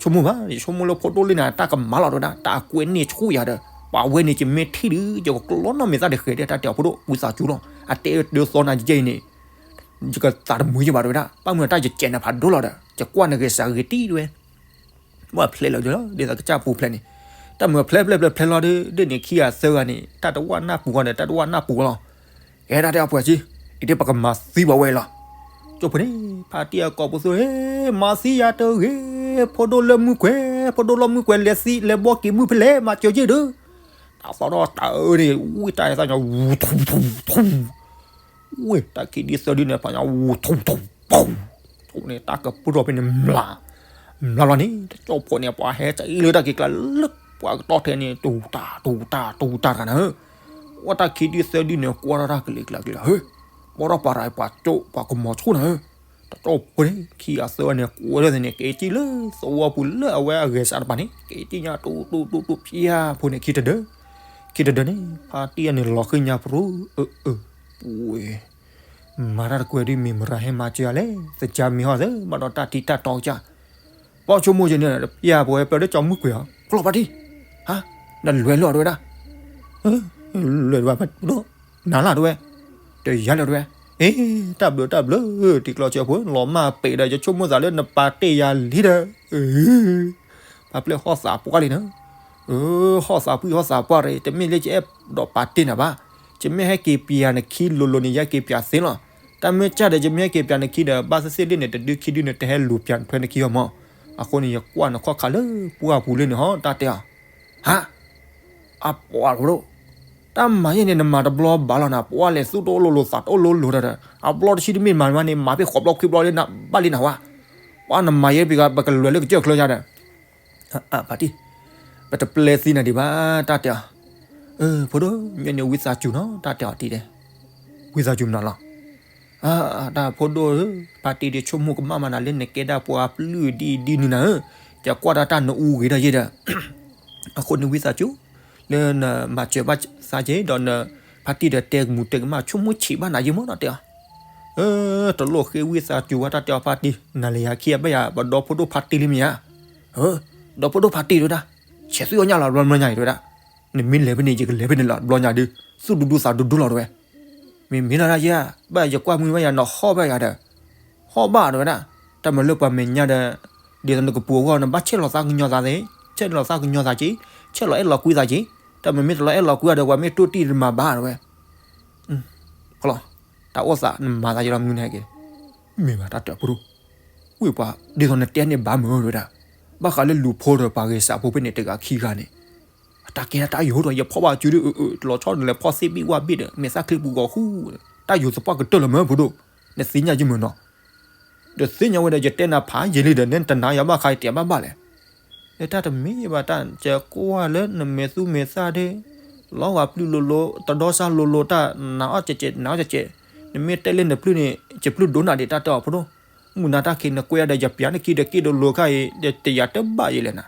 ဆိကမိၣ်ဘၣ် ယဆိကမိၣ်လၢဖိဒိၣ်လၢန့ၣ် တၢ်ကမၤလီၤတဝဲဒၣ် တၢ်အကွဲးန့ၢ်ဆူၣ်ယၤဒီး ပှၤဝဲန့ၣ် ယမ့ၢ်ထံၣ်ဒုး ယကကျီနီၢ်မဲာ်သၣ်တဃဲၤဒီး တၢ်တဲအီၤဖိဒိၣ် ဝံသးစူၤလီၤ အတဲအၢတၢ်သီနၤယဲအံၤန့ၣ် ယကသးတမုာ်ယဘၣ်တဝဲဒၣ် ဘၣ်မနုၤတၢ်ယကဲးနၤဖးဒိၣ်လီၤဒီး ယကွၢ်နဂဲၤစးဂ့ၤတံၢ်တဝဲ ဘၣ်ဖျဲးလီၤဒ်သိးကစၢ်ပူၤဖျဲးန့ၣ်, တၢ်မုာ်ဖျဲးဖျဲးဖျဲးဖျဲးလီၤဒုး ဒ်န့ၣ်ခံဂၤသၢဂၤန့ၣ် တၢ်တဝၣ်နၢ်ပူၤဂီၢ်ဒီး တၢ်တဝၣ်နၢ်ပူၤဂီၢ်လီၤ. ကဲဒၣ်တဲအီၤပှဲၤစံ အံၤဒ်ပကမၤသံပှၤဝဲလီၤ. ကၠိဖိန့ၣ် ဖါတံၢ်အကိာ်ပူၤသိ မၤသံယၤတဂ့ၤ, ဖိဒိၣ်လၢမုၢ်ကွဲၤ, ဖိဒိၣ်လၢမုၢ်ကွဲၤ လဲၤသံလဲၤဘီက့ၤမုၢ်ဖဲလဲၣ် မၤစၢၤယ့ၢ်ဒီး, တၢ်သီထီၣ်တၢ်အၢန့ၣ် ဝံတၢ်သီညါ ဝူထူထူထူ ဝ့ၢ် တၢ်ခံဒုသၢဒုန့ၣ် ပှၤညါဝူထူထူ ပူၤ ထူန့ၣ် တၢ်ကပူၤထီၣ်ဖဲန့ၣ် မျး မျးလီၤန့ၣ် တကၠိဖိန့ၣ် ပှၤဟဲစံလၢတၢ်က့ၤကျါလၢ ပှၤကတီၢ်ထဲန့ၣ် တူၢ်တၢ်တူၢ်တၢ်တူၢ်တၢ်တဂၤနၤဧၢ, ဝဲတၢ်ခံဒုသၢဒုန့ၣ် ကွၢ်ထီၣ်တၢ်ကလံၤကျါကလံၤလီၤဧၢ, ဘီထီၣ်ပှၤရၤပှၤကၠိ ပှၤကမီၤဆူၣ်နၤဧၢ, တကၠိဖိန့ၣ် ခံဂၤသၢဂၤန့ၣ် ကွဲးလၢန့ၣ် က့ၤကံၣ်လၢသဝီပူၤလၢအဝဲအဂဲၤစးတပၤန့ၣ် က့ၤကံၣ်ညါတူၢ်တူၢ်တူၢ်တူၢ် ဖျါဖိန့ၣ် ခံတဒၢ ခံတဒၢန့ၣ် ဖါတံၢ်အန့ၣ် လီၤဃံညါပရူၤ အၢ အၢ ပူၤ မၤတၢ်တကွဲးဒ်မ့ၢ်မရၤဟဲမၤစၢၤယၤလဲၣ်, သကၢမံၤဟီၣ်သၢ ဘၣ်ဒီးတၢ်ထံတၢ်တီကၢ်, ပှၤဆိကမိၣ်ယဲန့ၣ် ယၤပဝဲပၢၢ်လၢကၠီမုၢ်ကွံာ်အီၤ ကျီၢ်ပၢ်တံၢ်, ဟါ, နလွဲၢ်လီၤတဝဲဒၣ်, လွဲၢ်တဝဲ, နၤလၢ်တဝဲ, တယၤလၢၤတဝဲ, အ့ တၢ်ဘျုးတၢ်ဘျုး, တံၤကျီစၢၤဖိ လီၤမၢ်ပံးဒီးယဆိကမိၣ်သးလၢနပာ်တ့ၢ်ယၤလံဒီး, ပာ်ပျဲၢ်ဟီၣ်သးပှၢ်လံနၤ ဟီၣ်သးပှၢ် ဟီၣ်သးပှၢ်ရ့ၣ်, တမ့ၢ်လၢယအဲၣ်ဒိးပာ်တ့ၢ်နၤဘၣ်, ယမ့ၢ်ဟဲက့ၤပျးနခံလိၤလိၤန့ၣ် ယဟဲက့ၤပျးသ့လီၤ. တၢ်မ့ၢ်ကၢ်ဒီး ယမ့ၢ်ဟဲက့ၤပျးနခံဒီး ဘၣ်သ့ၣ်သ့ၣ်လၢန့ၣ် တဒုခံဒုန့ၣ် တဟဲလူၤပျးနထွဲနခံအီၤမး. အဃိန့ၣ် ယကွၢ်နခီၣ်ခါလၢပှၢ်ပူၤလၢန့ၣ်ဟီ တၢ်တဲအီၤ, ဟါ, အပှၤဖိဒိၣ်, တၢ်မၤယဲန့ၣ် နမၤတဘျီဘၣ်လီၤနၤ, ပှၤလဲၤသူၣ်တအိၣ်လိၤလိၤ သးတအိၣ်လိၤလိၤဒီး, အဘျီတဆံတမ့ၢ်မၤမးန့ၣ် မၤဖဲဃိးဘျီခွံဘျီလၢနဘၣ်လံနၤဝဲ, ပှၤနမၤယဲပကလဲၤလၢကစၢၢ်ချၢယါဒီး ဖါတံၢ်, ပတပျဲသံနၤဒံးဘၣ် တၢ်တဲအီၤ, ဖိဒိၣ်, မ့ၢ်န့ၣ်ဝံသးစူၤနီၤ တၢ်တဲအီၤတံၢ်တဲ, ဝံသးစူၤမနုၤလီၤ. တၢ်ဖိဒိၣ်ဧၢ, ဖါတံၢ်ဒုးဆိကမိၣ်ကမၣ်မးနၤလၢနကဲဒၣ်ပှၤပျုၢ်ဒ်အံၤဒ်နုၤနၤဧၢ, ယကွၢ်ဒၣ်တၢ်နအူဂ့ၤဒီးယဲဒီး, အဃိန့ၣ်ဝံသးစူၤ, လၢနမၤစၢၤဘၣ်သးက့ၤဒီးန, ဖါတံၢ်ဒီးတဲကမူၤတဲကမၣ်ဆိကမိၣ်ဆံးဘၣ်နၤယဲမး တၢ်တဲအီၤ တလိၣ်ဃ့ဝံသးစူၤဝဲ တၢ်တဲအီၤဖါတံၢ်, နၤလၢယၤခံအဘၣ်ယၤ ပဒီဖိဒိၣ်ဖါတံၢ်လံမ့ၢ်ဧါ, ဒီဖိဒိၣ်ဖါတံၢ်တဝဲဒၣ်, ဆဲးသွံၣ်အီၣ်ညၣ်လီၤဘျီညါတဝဲဒၣ်, နမ့ၢ်လဲၤဖဲန့ၣ် ယကလဲၤဖဲန့ၣ်လီၤဘျီညါဒုး, သူၣ်ဒူဒူသးဒူဒူလီၤတဝဲ, မ့မ့ၢ်လီၤဒၣ်ယဲ, ဘၣ်ယကွၢ်မုၢ်ဘၣ်ယၤ နဟီၣ်ဘၣ်ယၤဒီး, ဟီၣ်ဘၣ်တဝဲဒၣ်, တၢ်မၤလၢပှၤမဲာ်ညါဒီး, ဒ်သိးနကပူၤအဂီၢ် နဘၣ်ဆဲးလီၤသးကညီၤသးသ့, ဆဲးလီၤသးကညီၤသးက့ၤ, ဆဲးလီၤအဲၣ်လီၤကွံသးက့ၤ, တၢ်မၤမ့ၢ်တလီၤအဲၣ်လီၤကွံဒီး ပှၤမ့ၢ်တိၢ်တံၢ်တမၤဘၣ်တဝဲ တၢ်အိၣ်သးနမၤသးယလီၤမုၢ်နဟဲက့ၤ, မ့ၢ်ဘၣ်တၢ်တဲအီၤဖိဒိၣ်, ဝ့ၢ်ပှၤဒ်သိးနတဲန့ၣ်ဘၣ်မုၢ်တဝဲဒၣ်, ဘၣ်ဃးလၢလူၤဖိဒီးပှၤဂဲၤစးဖိဖဲန့ၣ် တဂၤခံဂၤန့ၣ်, တၢ်ကဲဒၣ်တၢ်ယိၤဒီး ယဖီၣ်ဘၣ်စုဒီး အၢ အၢ တလီၤဆီဒီးလဲၤဖီၣ်သ့ၣ်ဘံၣ်ဝၣ်ဘ့ၣ်ဒီး မဲာ်သၣ်ချံပူၤဂီၤဃူ, တၢ်ယိၤသပှၢ်ကတၢၢ်လၢမုၢ်ဖိဒိၣ်, နသ့ၣ်ညါယမုၢ်နီၤ ဒီးသ့ၣ်ညါဝဲဒီး ယတဲနၤဖးယံာ်လံဒီး နတနာ်ယၤဘၣ်ဃး ယတဲဘၣ်ဘၣ်လဲၣ်. လၢတၢ်တမ့ၢ်ဘၣ်တၢ် ယကွၢ်လၢနမဲာ်သူမဲာ်သၣ်ဒီး လီၤဂာ်ပျုၢ်လိၤလိၤ တဒီစၢ်လိၤလိၤ တၢ်နာ်အီၣ်ကဲးကဲး နာ်အီၣ်ကဲးကဲး, နမ့ၢ်တဲလၢနပျုၢ်န့ၣ် ယပျုၢ်ဒိၣ်နၤဒံး တၢ်တဲအီၤဖိဒိၣ်, မုၢ်နၤတၢ်ခံးနကွဲးဒီး ယပျးနခံဒီးက့ၢ်ဒီးလိၤခါအံၤ တယၤတဘၣ်ယဲလဲၣ်နၤ,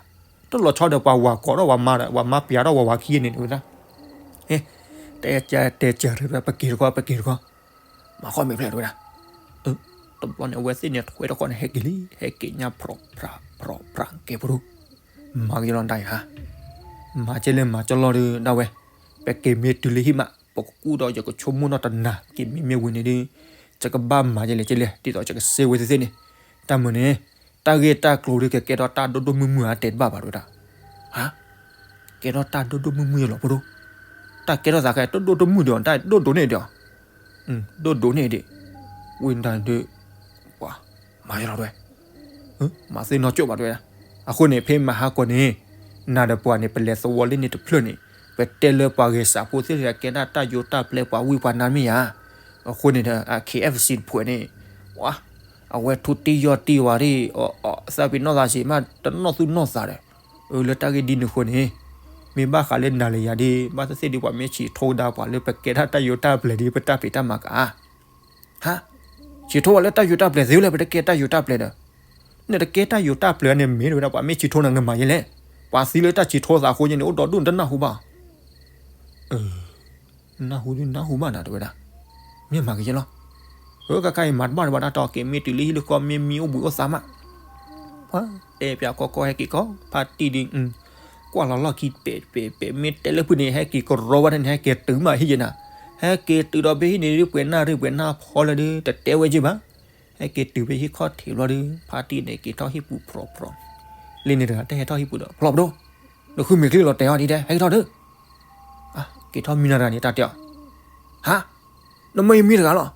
တလီၤဆီဒီးပှၤဝၤကိးထီၣ်ဝၤမါဒီး ဝၤမါပျးထီၣ်ဝၤဝၤခံန့ၣ်ဝဲဒၣ်, တဲတဲတဲတဲ ပက့ၤတခီ ပက့ၤတခီ မၤဃီမ့ၢ်ဖျဲၣ်တဝဲဒၣ်, တဘျီန့ၣ် အဝဲသ့ၣ်န့ၣ်ထွဲတခီန့ၣ် ဟဲက့ၤလံ ဟဲက့ၤညါဖြီဖြဖြဖြကဲဖိဒိၣ်, မၤက့ၤလီၤတၢ်အံၤဟါ, မၤက့ၤလၢမၤကလီၢ်ဒုးဒၣ်ဝဲ, ပက့ၤမ့ၢ်တုၤလၢဟံၣ်မး ပကကူၣ်ဒီးယကဆိကမိၣ်နီၢ်တနၤ က့ၤမ့ၢ်မ့ၢ်ဝံၤန့ၣ်ဒုး, ယကဘၣ်မၤကလဲၣ်ကလဲၣ် ဒ်သိးယကစဲဝဲသ့ၣ်သ့ၣ်န့ၣ်, တၢ်မုၢ်န့ၣ်, တၢ်ဂ့ၢ်တၢ်ကျိၤဒုးကကဲထီၣ်တၢ်ဒိၣ်ဒိၣ်မုၢ်မုၢ်အတဲတဘၣ်ဘၣ်တဝဲဒၣ်, ဟါ ကဲထီၣ်တၢ်ဒိၣ်ဒိၣ်မုၢ်မုၢ်လီၤဖိဒိၣ်, တၢ်ကဲထီၣ်သးခဲ တဒိၣ်ဒိၣ်မုၢ်ဒီး တၢ်ဒိၣ်ဒိၣ်န့ၣ်ဒီး, ဒိၣ်ဒိၣ်န့ၣ်ဒံး, ဝံၤတၢ်ဒုး, ပှၤ, မၤယလီၤတဝဲ, မၤသ့ၣ်နီၢ်ကၠိၣ်ဘၣ်တဝဲဒၣ်, အဃိန့ၣ် ဖဲမဟါကီၢ်န့ၣ်, နၤဒီးပှၤန့ၣ် ပလဲၤသဝီလၢန့ၣ်တဖျၢၣ်န့ၣ်, ပတဲလၢပှၤဂဲၤစးဖိသ့ၣ်တဖၣ်ကဲဒၣ်တၢ်ယိးတၢ်ပျဲပှၤဝံပှၤနါမ့ၢ်ဧါ, အဃိန့ၣ်ဒီး အ KFC တဖုန့ၣ်, ပှၤ အဝဲထူတံၢ်ယီၢ်တံၢ်ဝဲဒၣ်, သးပ့ၤနီၣ်သးစ့ၤမး တနီၢ်သူၣ်နီၢ်သးဒီး, လၢတၢ်ဂ့ၢ်ဒ်န့ၣ်အဃိန့ၣ်, မ့ၢ်ဘၣ်ဃးလၢနၤလၢယၤဒ် ဘၣ်သ့ၣ်သ့ၣ်ဒ်ပှၤမ့ၢ်ဆံးထိဒါပှၤလၢပကဲဒၣ်တၢ်ယိးတၢ်ပျဲဒ်ပတၢ်ဖံးတၢ်မၤကါ, ဟါ, ဆံးထိဝဲလၢတၢ်ယိးတၢ်ပျဲသ့ဝဲလၢပတကဲတၢ်ယိးတၢ်ပျဲဒီး, နတကဲတၢ်ယိးတၢ်ပျဲန့ၣ်မ့ၢ်တဝဲဒၣ် ပှၤမ့ၢ်ဆံးထိနၤနမၤယဲလဲၣ်, ပှၤသံလၢတၢ်ဆံးထိသးအဃိန့ၣ် အိၣ်ဒီးဒိၣ်နတနၢ်ဟူဘၣ် နၢ်ဟူဒုးနၢ်ဟူဘၣ်နၤတဝဲဒၣ်, မ့ၢ်မၤကယဲလီၤ, အၢ ခါခါအံၤမၤတဘၣ်တဘၣ်တၢ်တီက့ၤ မ့ၢ်တုၤလၢဟံၣ်လၢဃီ မ့ၢ်မံအိၣ်ဘှံးအိၣ်သါမး, ပှၤတဲပၠးကီကီဟဲက့ၤကီ ဖါတံၢ်ဒုး, ကွၢ်လီၤလီၢ်ခံပဲာ်ပဲာ်ပဲာ် မ့ၢ်တဲလၢဖုန့ၣ် ဟဲက့ၤကရီဝဲဒၣ်န့ၣ် ဟဲက့ၤတုၤမးဟံၣ်ယဲနၤ, ဟဲက့ၤတုၤဒီးဖဲဟံၣ်န့ၣ်ဒုး ပှဲၤနၣ်ရံၣ်ပှဲၤနၣ်ဖီလၢဒုး တတဲဝဲက့ၤဘၣ်, ဟဲက့ၤတုၤဖဲဟံၣ်ခီၣ်ထံးဘျီဒုး ဖါတံၢ်န့ၣ်က့ၤထီၣ်ဟံၣ်ပူၤဖြီဖြီ, လံန့ၣ်တဂၤတဟဲထီၣ်ဟံၣ်ပူၤဒီး ဖျီပဒိၣ်, နဃုမ့ၢ်ချံလီၤတဲာ်အီၤဒ်တဲ ဟဲက့ၤထီၣ်ဒုး, က့ၤထီၣ်မံနၤတဂၤန့ၣ် တၢ်တဲအီၤ, ဟါ, နမ့ၢ်ယမံတဂၤလီၤ,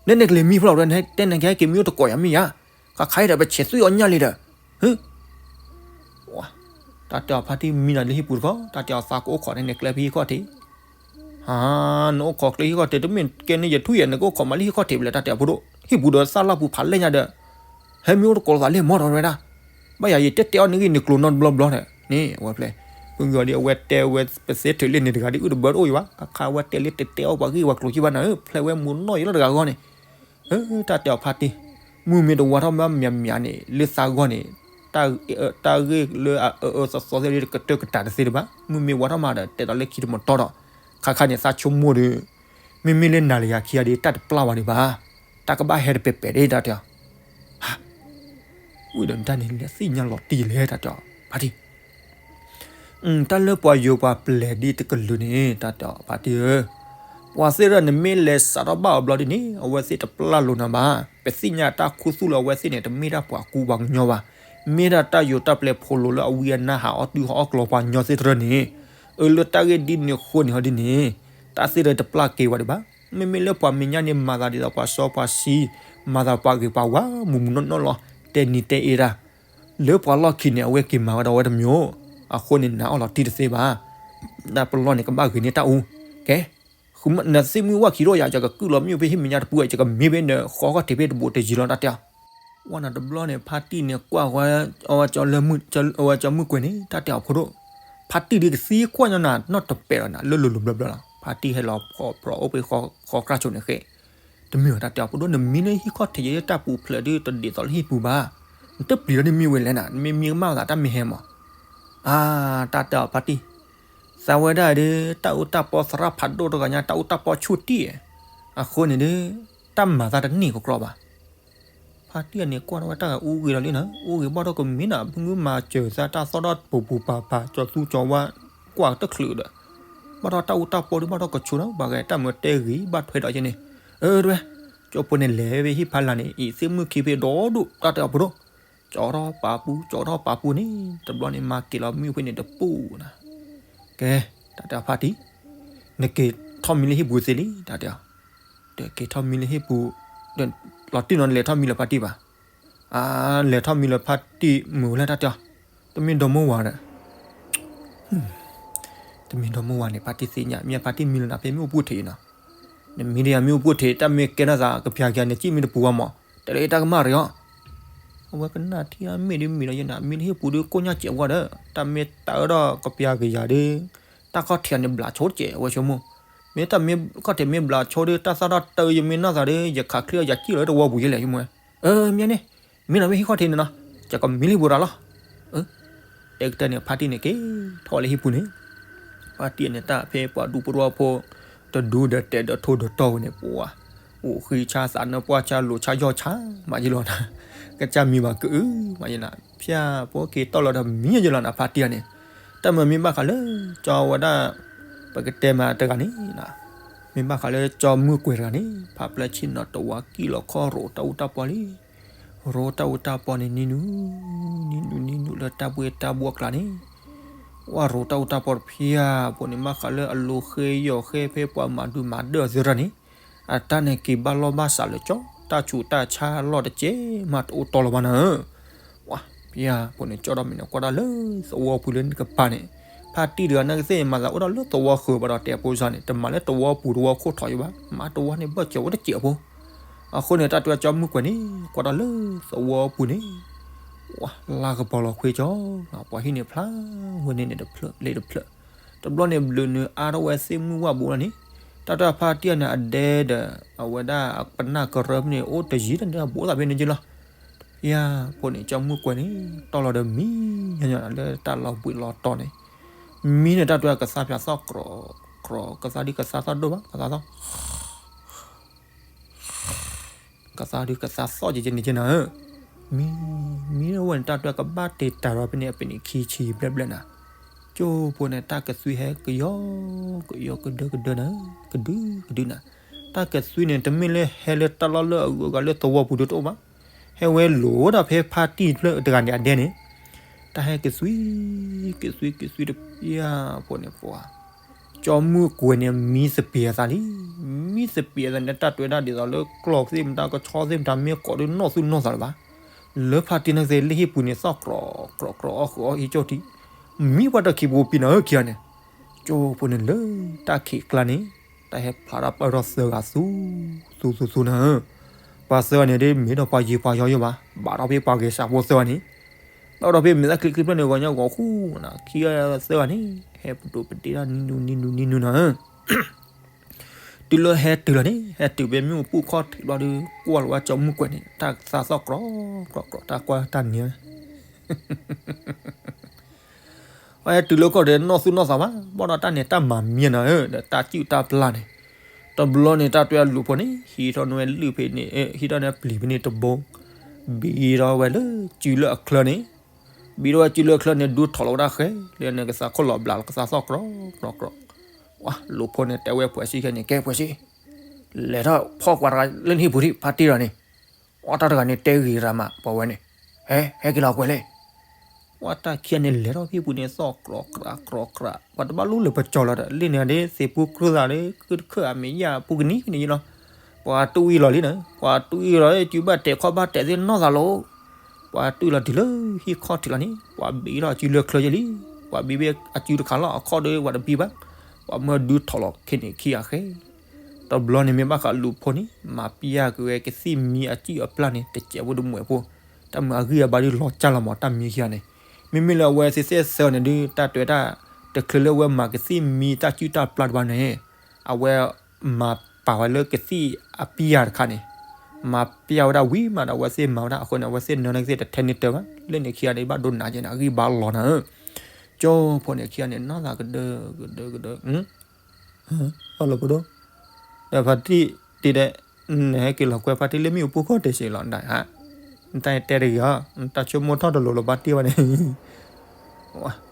နဲန့ၣ်ကလဲၤမံဖျီပဒိၣ် တဲနကဟဲက့ၤမံအိၣ်တကိးယၤမ့ၢ်ယါ, ခါခါအံၤဒီးပဆဲးသွံၣ်အီၣ်ညၣ်လံဒီး, ဟၢ တၢ်တဲအီၤဖါတံၢ်မံနၤလၢဟံၣ်ပူၤတခီ တၢ်တဲအီၤသးကအိၣ်ခိးန့ၣ်ကျဲဖဲဟံၣ်ခီၣ်ထံး, ဟါ, နအိၣ်ခိးကျဲဟံၣ်ခီၣ်ထံး တမ့ၢ်ကဲန့ၣ်ယထူၣ်ယဲ နကအိၣ်ခိးမးလၢဟံၣ်ခီၣ်ထံးဘၣ်လဲၣ် တၢ်တဲအီၤဖိဒိၣ် ဟံၣ်ပူၤဒီးသၣ်လၢ်ပူၤဖးလဲၢ်ညါဒီး, ဟဲမံအိၣ်တကိးသးလၢမီၢ်ထီၣ်တဝဲဒၣ်, ဘၣ်ယၤယတဲတဲအီၤန့ၣ်ဂ့ၢ်န့ၣ်ကျိၤနီတဘျီဘျီဒီး, န့ၣ် အဝဲဖျဲၣ်, ဖုဂီၤဒ်အဝဲတဲဝဲပသ့ထုးလၢန့ၣ်တဂၤဒ်အုၣ်တဘၢတအိၣ်ယံၤဘၣ် ခါခါအဝဲတဲလၢတတဲအီၤပှၤဂ့ၢ်ပှၤကျိၤကံဘၣ်နၤဧၢ ဖျဲၣ်ဝဲမူနီၢ်ယံၤလီၤတဂၤဂီၢ်န့ၣ် တၢ်တဲအီၤဖါတံၢ်, မုၢ်မ့ၢ်တဝါထီၣ်မးမံၤမံၤန့ၣ် လၢသးဂီၢ်န့ၣ်, တၢ်ဂ့ၢ်လၢအအၢအၢသီသီသ့ၣ်တကတၢၢ်ကတၢၢ်တသ့တဘၣ်, မုၢ်မ့ၢ်ဝါထီၣ်မးဒီး တဲဒီးလၢခံတမတီၢ်ဒီး, ခါခါန့ၣ်သးဆိကမိၣ်ဒီး, မ့မ့ၢ်လၢနၤလၢယၤခံဂၤဒီး တၢ်တပျၢ်ဝဲဒံးဘၣ်. တၢ်ကဘၣ်ဟဲတပဲာ်ပဲာ်ဒၣ် တၢ်တဲအီၤ. ဝံၤဒီးတၢ်န့ၣ် လဲၤသ့ၣ်ညါလီၤတံၢ်လဲၣ် တၢ်တဲအီၤ ဖါတံၢ် တၢ်လၢပှၤယိၤပှၤပျဲၤဒ်တကလုာ်န့ၣ် တၢ်တဲအီၤ ဖါတံၢ်ဧၢ, ပှၤသ့ၣ်တဖၣ်န့ၣ် မ့ၢ်လဲၤစးထီၣ်ဘၣ်အီၤဘျီဒ်န့ၣ် အဝဲသ့ၣ်တပျၢ်လိာ်နၤဘၣ်. ပသ့ၣ်ညါတၢ်ခူသူၣ်လၢအဝဲသ့ၣ်န့ၣ် တမ့ၢ်တၢ်ပှၤကူပှၤကညီဘၣ်. မ့ၢ်ဒၣ်တၢ်ယိၤတၢ်ပျဲၤဖိးလိာ်လၢအဝံအနါဟးအီၣ်တုၤဟးအီၣ်ကျီၤပှၤကညီသ့ၣ်တဖၣ်န့ၣ်, အၢ လၢတၢ်ဂ့ၢ်ဒ်န့ၣ်အဃိန့ၣ်ဟီဒ်န့ၣ်, တၢ်သ့ၣ်တဖၣ်တပျၢ်က့ၤဝဲဒံးဘၣ်. မ့မ့ၢ်လၢပှၤမဲာ်ညါန့ၣ် မၤသးဒ်သိးပှၤစီပှၤဆှံ, မၤသးပှၤဂ့ၤပှၤဝါ မုၢ်မုၢ်နီၢ်နီၢ်လီၤ. တဲနံၤတဲအ့တၢ် လၢပှၤလီၢ်ခံန့ၣ် အဝဲက့ၤမၤဝဲဒၣ်ဝဲတမံၤ, အဃိန့ၣ် နၤအီၣ်လီၤတံၢ်တသ့ဘၣ်. တၢ်ပလီၢ်န့ၣ် ကဘၣ်ဂ့ၤန့ၢ်တၢ်အူ, ကဲ, နသ့ၣ်မုၢ်ဝၣ်ခံရိၣ်ယၤ ယကကုၢ်လီၤမ့ၣ်အူဖဲဟံၣ်မဲာ်ညါတပူၤ ယကမ့ၢ်ဖဲနဃီခီၣ်ထံးဖဲတဘိးတယံၤလီၤ တၢ်တဲအီၤ. ဝဲန့ၣ်တဘျီန့ၣ် ဖါတံၢ်န့ၣ် ကွၢ်ဝဲ အဝဲကၠီမုၢ်ကွဲၤန့ၣ် တၢ်တဲအီၤ ဖိဒိၣ်, ဖါတံၢ်ဒ်ကသံကွၢ်ညီနၤ နီၢ်တပဲာ်လီၤနၤ လၢလိၤလိၤဘျၢဘျၢလီၤ. ဖါတံၢ်ဟဲလီၤဖီၣ်ဖျိးအိၣ်ဖဲဃီဃီကြၢ်ဆိးန့ၣ်ဃဲ, တမ့ၢ်ဝဲ တၢ်တဲအီၤ ဖိဒိၣ် နမံလၢဟံၣ်ခီၣ်ထံးယဲ တၢ်ပူၤဖျဲးဒ်တဒ်သိးလၢဟံၣ်ပူၤဘၣ်. နတပျံၤလီၤန့ၣ်မ့ၢ်ဝဲလဲၣ်နၤ နမ့ၢ်မံကမၣ်သးတၢ်မ့ၢ်ဟဲမး. အါ, တၢ်တဲအီၤ ဖါတံၢ်, သးဝဲဒၣ်ဒီး တၢ်အူတၢ်ပီသရၣ်ဖးဒိၣ်တဂၤညါ တၢ်အူတၢ်ပီဆူၣ်တံၢ်, အဃိန့ၣ်ဒီး တၢ်မၤသးတန့ၢ်ကကြီဘၣ်. ဖါတံၢ်အန့ၣ် ကွၢ်ထီၣ်ဝဲတၢ်ဂၤအူဂ့ၤလီၤလံနီၤ အူဂ့ၤဘၣ်ထီၣ်ကမ့ၢ်နၤ မုၢ်မၤစၢၤသးတၢ်သီၣ်ထီၣ်ပူၤပူၤပၤပၤ ကၠီၤသူကၠီၤဝါ ကွၢ်တချုးဒီး, ဘၣ်ထီၣ်တၢ်အူတၢ်ပီဒီး ဘၣ်ထီၣ်ကဆိးနီၤ ဘၣ်ဂဲၤတၢ်မၢတဲဂ့ၤ ဘၣ်ထွဲဒီးယဲန့ၣ်, အၢ တဝဲ, ကၠီဖိန့ၣ်လဲၤဖဲဟံၣ်ဖးလၢ်န့ၣ် အံၤသ့ၣ်မုၢ်ခံဖဲဒီဒိၣ် တၢ်တဲအီၤ ဖိဒိၣ်, ကၠီထီၣ်ပာ်ပူၤ ကၠီထီၣ်ပာ်ပူၤန့ၣ် တဘျီန့ၣ် မၤက့ၤလီၤမုၢ်ဖဲန့ၣ်တပူၤနၤ. ကဲ, တၢ်တဲအီၤဖါတံၢ်, နက့ၤထီၣ်မံလၢဟံၣ်ပူၤသ့လံ တၢ်တဲအီၤ, ဒီးက့ၤထီၣ်မံလၢဟံၣ်ပူၤ, လီၤတံၢ်နီၤ နလဲၤထီၣ်မံလၢဖါတံၢ်ဘၣ်. အါ, လဲၤထီၣ်မံလၢဖါတံၢ်မုာ်လၢ တၢ်တဲအီၤ, တမ့ၢ်ဒီမါဝၤဒီး တမ့ၢ်ဒီမါဝၤန့ၣ် ဖါတံၢ်သ့ၣ်ညါ မ့ၢ်ဖါတံၢ်မံလၢနၤဖဲမ့ၣ်အူပူၤထံးနီၤ, နမံဒီးယၤမ့ၣ်အူပူၤထံး တၢ်မ့ၢ်ကဲထီၣ်သးကပျၤကယၤန့ၣ် စံၣ်မံတပူၤဝဲမး, တဲလၢတၢ်ကမၣ်ရံၤအီၤ, အဝဲကနၣ်ထံၣ်မ့ၢ်ဒ်မံၤဒီးယဲနၤ မံလၢဟံၣ်ပူၤဒီးကိၣ်ညါစဲးဝဲဒီး တၢ်မ့ၢ်တၢ်အၢဒီးကပျၤကယၤဒီး တၢ်ခီၣ်ထံးန့ၣ်ဘျးဆိတစဲးဝဲဆိကမိၣ်, မ့ၢ်တၢ်မ့ၢ်ခီၣ်ထံးမ့ၢ်ဘျးဆိဒီး တၢ်သၣ်ထီၣ်တၢ်ယမ့ၢ်နီၢ်သးဒီး ယခးချံအီၤယစံၣ်လီၤလၢသဝီပူၤယဲလဲၣ်ဆိကမိၣ်, အၢ မ့ၢ်န့ၣ်, မံလီၤမ့ၢ်ဟံၣ်ခီၣ်ထံးန့ၣ်နီၤ, ယကမံလၢဟံၣ်ပူၤတၢ်လီၤ. တဲကတၢၢ်န့ၣ် ဖါတံၢ်န့ၣ်က့ၤထီၣ်လၢဟံၣ်ပူၤန့ၣ်, ဖါတံၢ်န့ၣ်တၢ်ဖဲပှၤဒူဖိတဝီဖိ တဒူဒီးတဲာ်ဒီးထိဒီးတီၢ်ဝဲန့ၣ် ပှၤ အိၣ်ဃံဆါသးနၢပှၢ်ဆါလိၤဆါယီၢ်ဆါ မးယလီၤနၤ, ကစၢ်မံဘၣ်ကအု မးယနၤ, ဖၠၣ်ဖိက့ၤတီၢ်လီၤဒီးမံယလီၤနၤ ဖါတံၢ်န့ၣ်, တၢ်မၤမ့ၢ်ဘၣ်ဃးလၢ ကၠီဝဲဒၣ် ပကတဲမးတဂၤန့ၣ် မ့ၢ်ဘၣ်ဃးလၢကၠီမုၢ်ကွဲၤတဂၤန့ၣ် ဖးဖျၢၣ်ဆ့ၣ်နီၤတဝါကံၣ်လီၤခီရိးတၢ်အူတၢ်ပီလံ, ရိးတၢ်အူတၢ်ပီန့ၣ် နံၤနုၤ နံၤနုၤ နံၤနုၤလၢတၢ်ဘှ့ၣ်တၢ်ဘှီၣ်ကျါန့ၣ်, ဝဲရိးတၢ်အူတၢ်ပီတဖၠၣ်ဖိန့ၣ် ဘၣ်ဃးလၢအလိၤဃဲယီၤဃဲဖဲပှၤမၤဒုးမၤဒၢၣ်အီၤသ့ၣ်တဖၣ်န့ၣ်, အတၢ်န့ၣ်က့ၤဘၣ်လီၢ်ဘၣ်စးလၢကၠီ တၢ်ဆူးတၢ်ဆါလီၢ်တကဲးမးတအိၣ်တီလီၤဘၣ်နၤဧၢ ဝဲ ဖၠၣ်ဖိန့ၣ် ကၠီဒီမံၤန့ၣ် ကွၢ်တၢ်လၢသဝီပူၤလၢနကပၤန့ၣ်, ဖါတံၢ်တဂၤနာ်ကသ့ၣ်န့ၣ် မၤသးအိၣ်ဒၣ်လၢသဝီဃၢၤဘၣ်ဒီးတဲအဖိစၢ်န့ၣ် တမၤလၢသဝီပူၤသဝီခိၣ်ထီးယဘၣ် မၤသဝီန့ၣ်ဘၣ်စၢၤဝဲတစဲးဖိ, အဃိန့ၣ် တၢ်တဲကၠီမုၢ်ကွဲၤန့ၣ် ကွၢ်တၢ်လၢသဝီပူၤန့ၣ်, ဝဲ လါကပီၤလီၤခွ့ကၠီ, ပှၤဟံၣ်န့ၣ်ဖျါဝဲန့ၣ်န့ၣ်တဖျၢၣ်လၢတဖျၢၣ်, တဘျီန့ၣ်ဘျုးနုာ်အါထီၣ်ဝဲသ့ၣ်မုၢ်ဝၣ်ဘိလီၤန့ၣ်, တၢ်တဲဖါတံၢ်န့ၣ် အဒဲဒီး အဝဲဒၣ်အပနၢ်ကရၢဖဲန့ၣ် အိၣ်တယံၤတန့ၢ်အဘူးသးဖဲန့ၣ်က့လီၤ. ဖၠၣ်ဖိန့ၣ် ကၠီမုၢ်ကွဲၤန့ၣ် တီၢ်လီၤဒီးမံညီညီလၢတၢ်လီၤဘှံးလီၤတီၤန့ၣ်, မံန့ၣ်တၢ်တဲကသါဖၠၣ်သီၣ်ကြီၤ, ကြီၤ ကသါဒ်ကသါသီၣ်ဒိၣ်ဘၣ် ကသါသီၣ် ကသါဒုးကသါသီၣ်ကကဲန့ၣ်ကဲနၤဧၢ, မံ, မံဝဲန့ၣ် တၢ်တွဲကဘၣ်တ့ၤတၢ်ရီၤဖဲန့ၣ် အပနံးခံဆံဘျဲၣ်ဘျဲၣ်နၤ, ကၠိဖိန့ၣ် တၢ်ကသွံဟဲကယီကယီကဒၢကဒၢနၤ, ကဒုကဒုနၤ, တၢ်ကသွံန့ၣ် တမ့ၢ်လၢဟဲလၢတၢ်လီၢ်လၢအဂုၤအဂၤလၢသဝီပူၤဒၢတအိၣ်ဘၣ်, ဟဲဝဲလိၤဒၣ်ဖဲဖါတံၢ်ဖျၢၣ်တဂၤန့ၣ်အဒဲန့ၣ်, တၢ်ဟဲကသွံ, ကသွံကသွံတဖၠၣ်ဖိန့ၣ်ပှၤ ကၠီမုၢ်ကွဲၤန့ၣ် မံသပ့ၤအသးလံ, မံသပ့ၤအသးန့ၣ် တၢ်တွဲဒၣ်ဒ်သိးလၢကျီၢ်သ့ၣ်မတၤကဆီသ့ၣ်မတၤမ့ၢ်ကိးဒုးနီၢ်သူၣ်နီၢ်သးလၢၤဘၣ်, လၢဖါတံၢ်နာ်ကသ့ၣ်လၢဟံၣ်ပူၤန့ၣ် သီၣ်ကြီၤကြီၤအီၣ်ဃုာ်အီၣ်ဟံးကၠီၣ်ထံ, မံပှၤတခံပူၤပံၤနၤဧၢခံဂၤန့ၣ်, ကၠိဖိန့ၣ်လၢတၢ်ခံးကျါန့ၣ်, တၢ်ဟဲဖျါထီၣ်ပၢၢ်ထီၣ်သၢဂၤသူ, သူသူသူနၤဧၢ, ပှၤသၢဂၤန့ၣ်ဒ်မ့ၢ်ဒီးပှၤယံၤပှၤယီၤယိာ်ဘၣ်, ဘၣ်ထီၣ်ဖဲပှၤဂဲၤစးဖိသၢဂၤန့ၣ် ဘၣ်ဒီးဖဲမဲာ်သၣ်ချံချံဖျၢၣ်န့ၣ် ဂီၤညါဂီၤဃူနၤ ခံဂၤသၢဂၤန့ၣ် ဟဲပဒိးပဒ့တၢ်နံၤနုၤနံၤနုၤနံၤနုၤနၤဧၢ, တုၤလၢဟဲတုၤလီၤန့ၣ် ဟဲတုၤဖဲမ့ၣ်အူပူၤခီၣ်ထံးဘျီဒီး ကွၢ်လီၤဝဲကၠီမုၢ်ကွဲၤန့ၣ် တၢ်သးသီၣ်ကြီၤကြီၤကြီၤ တၢ်ကွၢ်တၢ်နံၤ ဝဲဟဲတုၤလၢကီၢ်ဒီးနီၢ်သူၣ်နီၢ်သးဘၣ် ဘၣ်ဒီးတၢ်န့ၣ်တၢ်မၤမံနၤဧၢ ဒီးတၢ်စုၣ်တၢ်ပျၢ်န့ၣ်, ကၠိ တဘျီန့ၣ် တၢ်တဲအလူၤဖိန့ၣ် ဟံးထီၣ်န့ၢ်ဝဲလၢၢ်ဖဲန့ၣ် ဟံးထီၣ်န့ၢ်ပျံၤဖဲန့ၣ်တဘိ, ဘံထီၣ်ဝဲလၢစုလၢအချၢန့ၣ်, ဘံထီၣ်ဝဲစုလၢအချၢန့ၣ် ဒူထီၣ်လီၤဝဲဒၣ်ဃဲ, လၢန့ၣ်ကသးခိၣ်လီၤဘျးလီၤ ကသးသီၣ်ကြီကြီကြီ, လူၤဖိန့ၣ်တဲဝဲပှဲၤစံခဲန့ၣ် ကဲပှဲၤစံ, လဲၤထီၣ်ဖီၣ်ကွၢ်တဂၤလၢနဟံၣ်ပူၤဒံး ဖါတံၢ်ဒီးန့ၣ်, အီၣ်တၢ်တဂၤန့ၣ်တဲဂ့ၤရၤမး ပှၤဝဲန့ၣ်, ဟဲ ဟဲက့ၤလီၤကွဲးလဲၣ် ပှၤတၢ်ခံဂၤန့ၣ် လဲၤထီၣ်ဖဲပူၤန့ၣ် သီၣ်ကြီကြီကြီ, ပှၤတဘၣ်လူလၢပကၠီလီၤဒီး လၢန့ၣ်ဒ်သ့ၣ်ပူၤကြၢးသးဒီး ခုတခၢၣ်အမဲာ်ညါပူၤကနံၤကနံၤလီၤ, ပှၤတူၢ်အံၤလီၤလံန့ၣ်, ပှၤတူၢ်အံၤလီၤ စုဘၣ်တဲာ်ခီၣ်ဘၣ်တဲာ်သ့ၣ်နီၢ်သးလီၤ, ပှၤတူၢ်လီၤတုၤလၢဟံၣ်ခီၣ်ထံးလီၤန့ၣ် ပှၤဘံထီၣ်စုလၢချၢယဲလံ, ပှၤဘံဘၣ်အစုတခါလီၤ အခီၣ်ဒီးပှၤတဘံဘၣ်, ပှၤမၢဒူထီၣ်လီၤခဲန့ၣ်ခံဂၤဃဲ တဘျီန့ၣ်မ့ၢ်ဘၣ်ဃးလူၤဖိန့ၣ် မၤပျၢ်ကွံာ်ဝဲကသံၣ်မံအစုၣ်အပျၢ်န့ၣ် တစဲးဖိတမှဲးဖိ, တၢ်မုာ်အဂံၢ်အဘါဒုးလီၤကၢ်လီၤမးတၢ်မံခံဂၤန့ၣ်, မ့မ့ၢ်လၢအဝဲသ့ၣ်သ့ၣ်သၢန့ၣ်ဒုး တၢ်တဲတၢ်တချုးလၢအဝဲမၤကသံၣ်မံတၢ်စုၣ်တၢ်ပျၢ်တဘၣ်န့ၣ်, အဝဲမၤပာ်ဝဲလၢကသံၣ်အပျၢ်တခါန့ၣ်, မၤပျၢ်ဝဲဒၣ်ဝံၤမးဒီးအဝဲသ့ၣ်မၤဝဲဒၣ်အဃိန့ၣ် အဝဲသ့ၣ်နၢန့ၣ်ကသ့ၣ်တထဲန့ၣ်တၢၢ်ဘၣ်, လၢန့ၣ်ခံဂၤန့ၣ် ဘၣ်ဒိနးကဲန့ၣ် အဂံၢ်ဘါလီၤနၤဧၢ, ကၠိဖိန့ၣ်ခံဂၤန့ၣ် နီၢ်သးကဒၢကဒၢကဒၢ ဟလၢဖိဒိၣ်, ဒီးဖါတံၢ်တံၢ်ဒီး, နဟဲက့ၤလီၤကွဲဖါတံၢ်လၢမ့ၣ်အူပူၤခီၣ်တဲာ်စ့ၢ်လီၤဒၣ်ဧါ, နတၢ်တဲတဂ့ၤဧါ, နတၢ်ဆိကမိၣ်ထီၣ်တလိၤလီၤဘၣ်တ့ၢ်ဘၣ်န့ၣ်,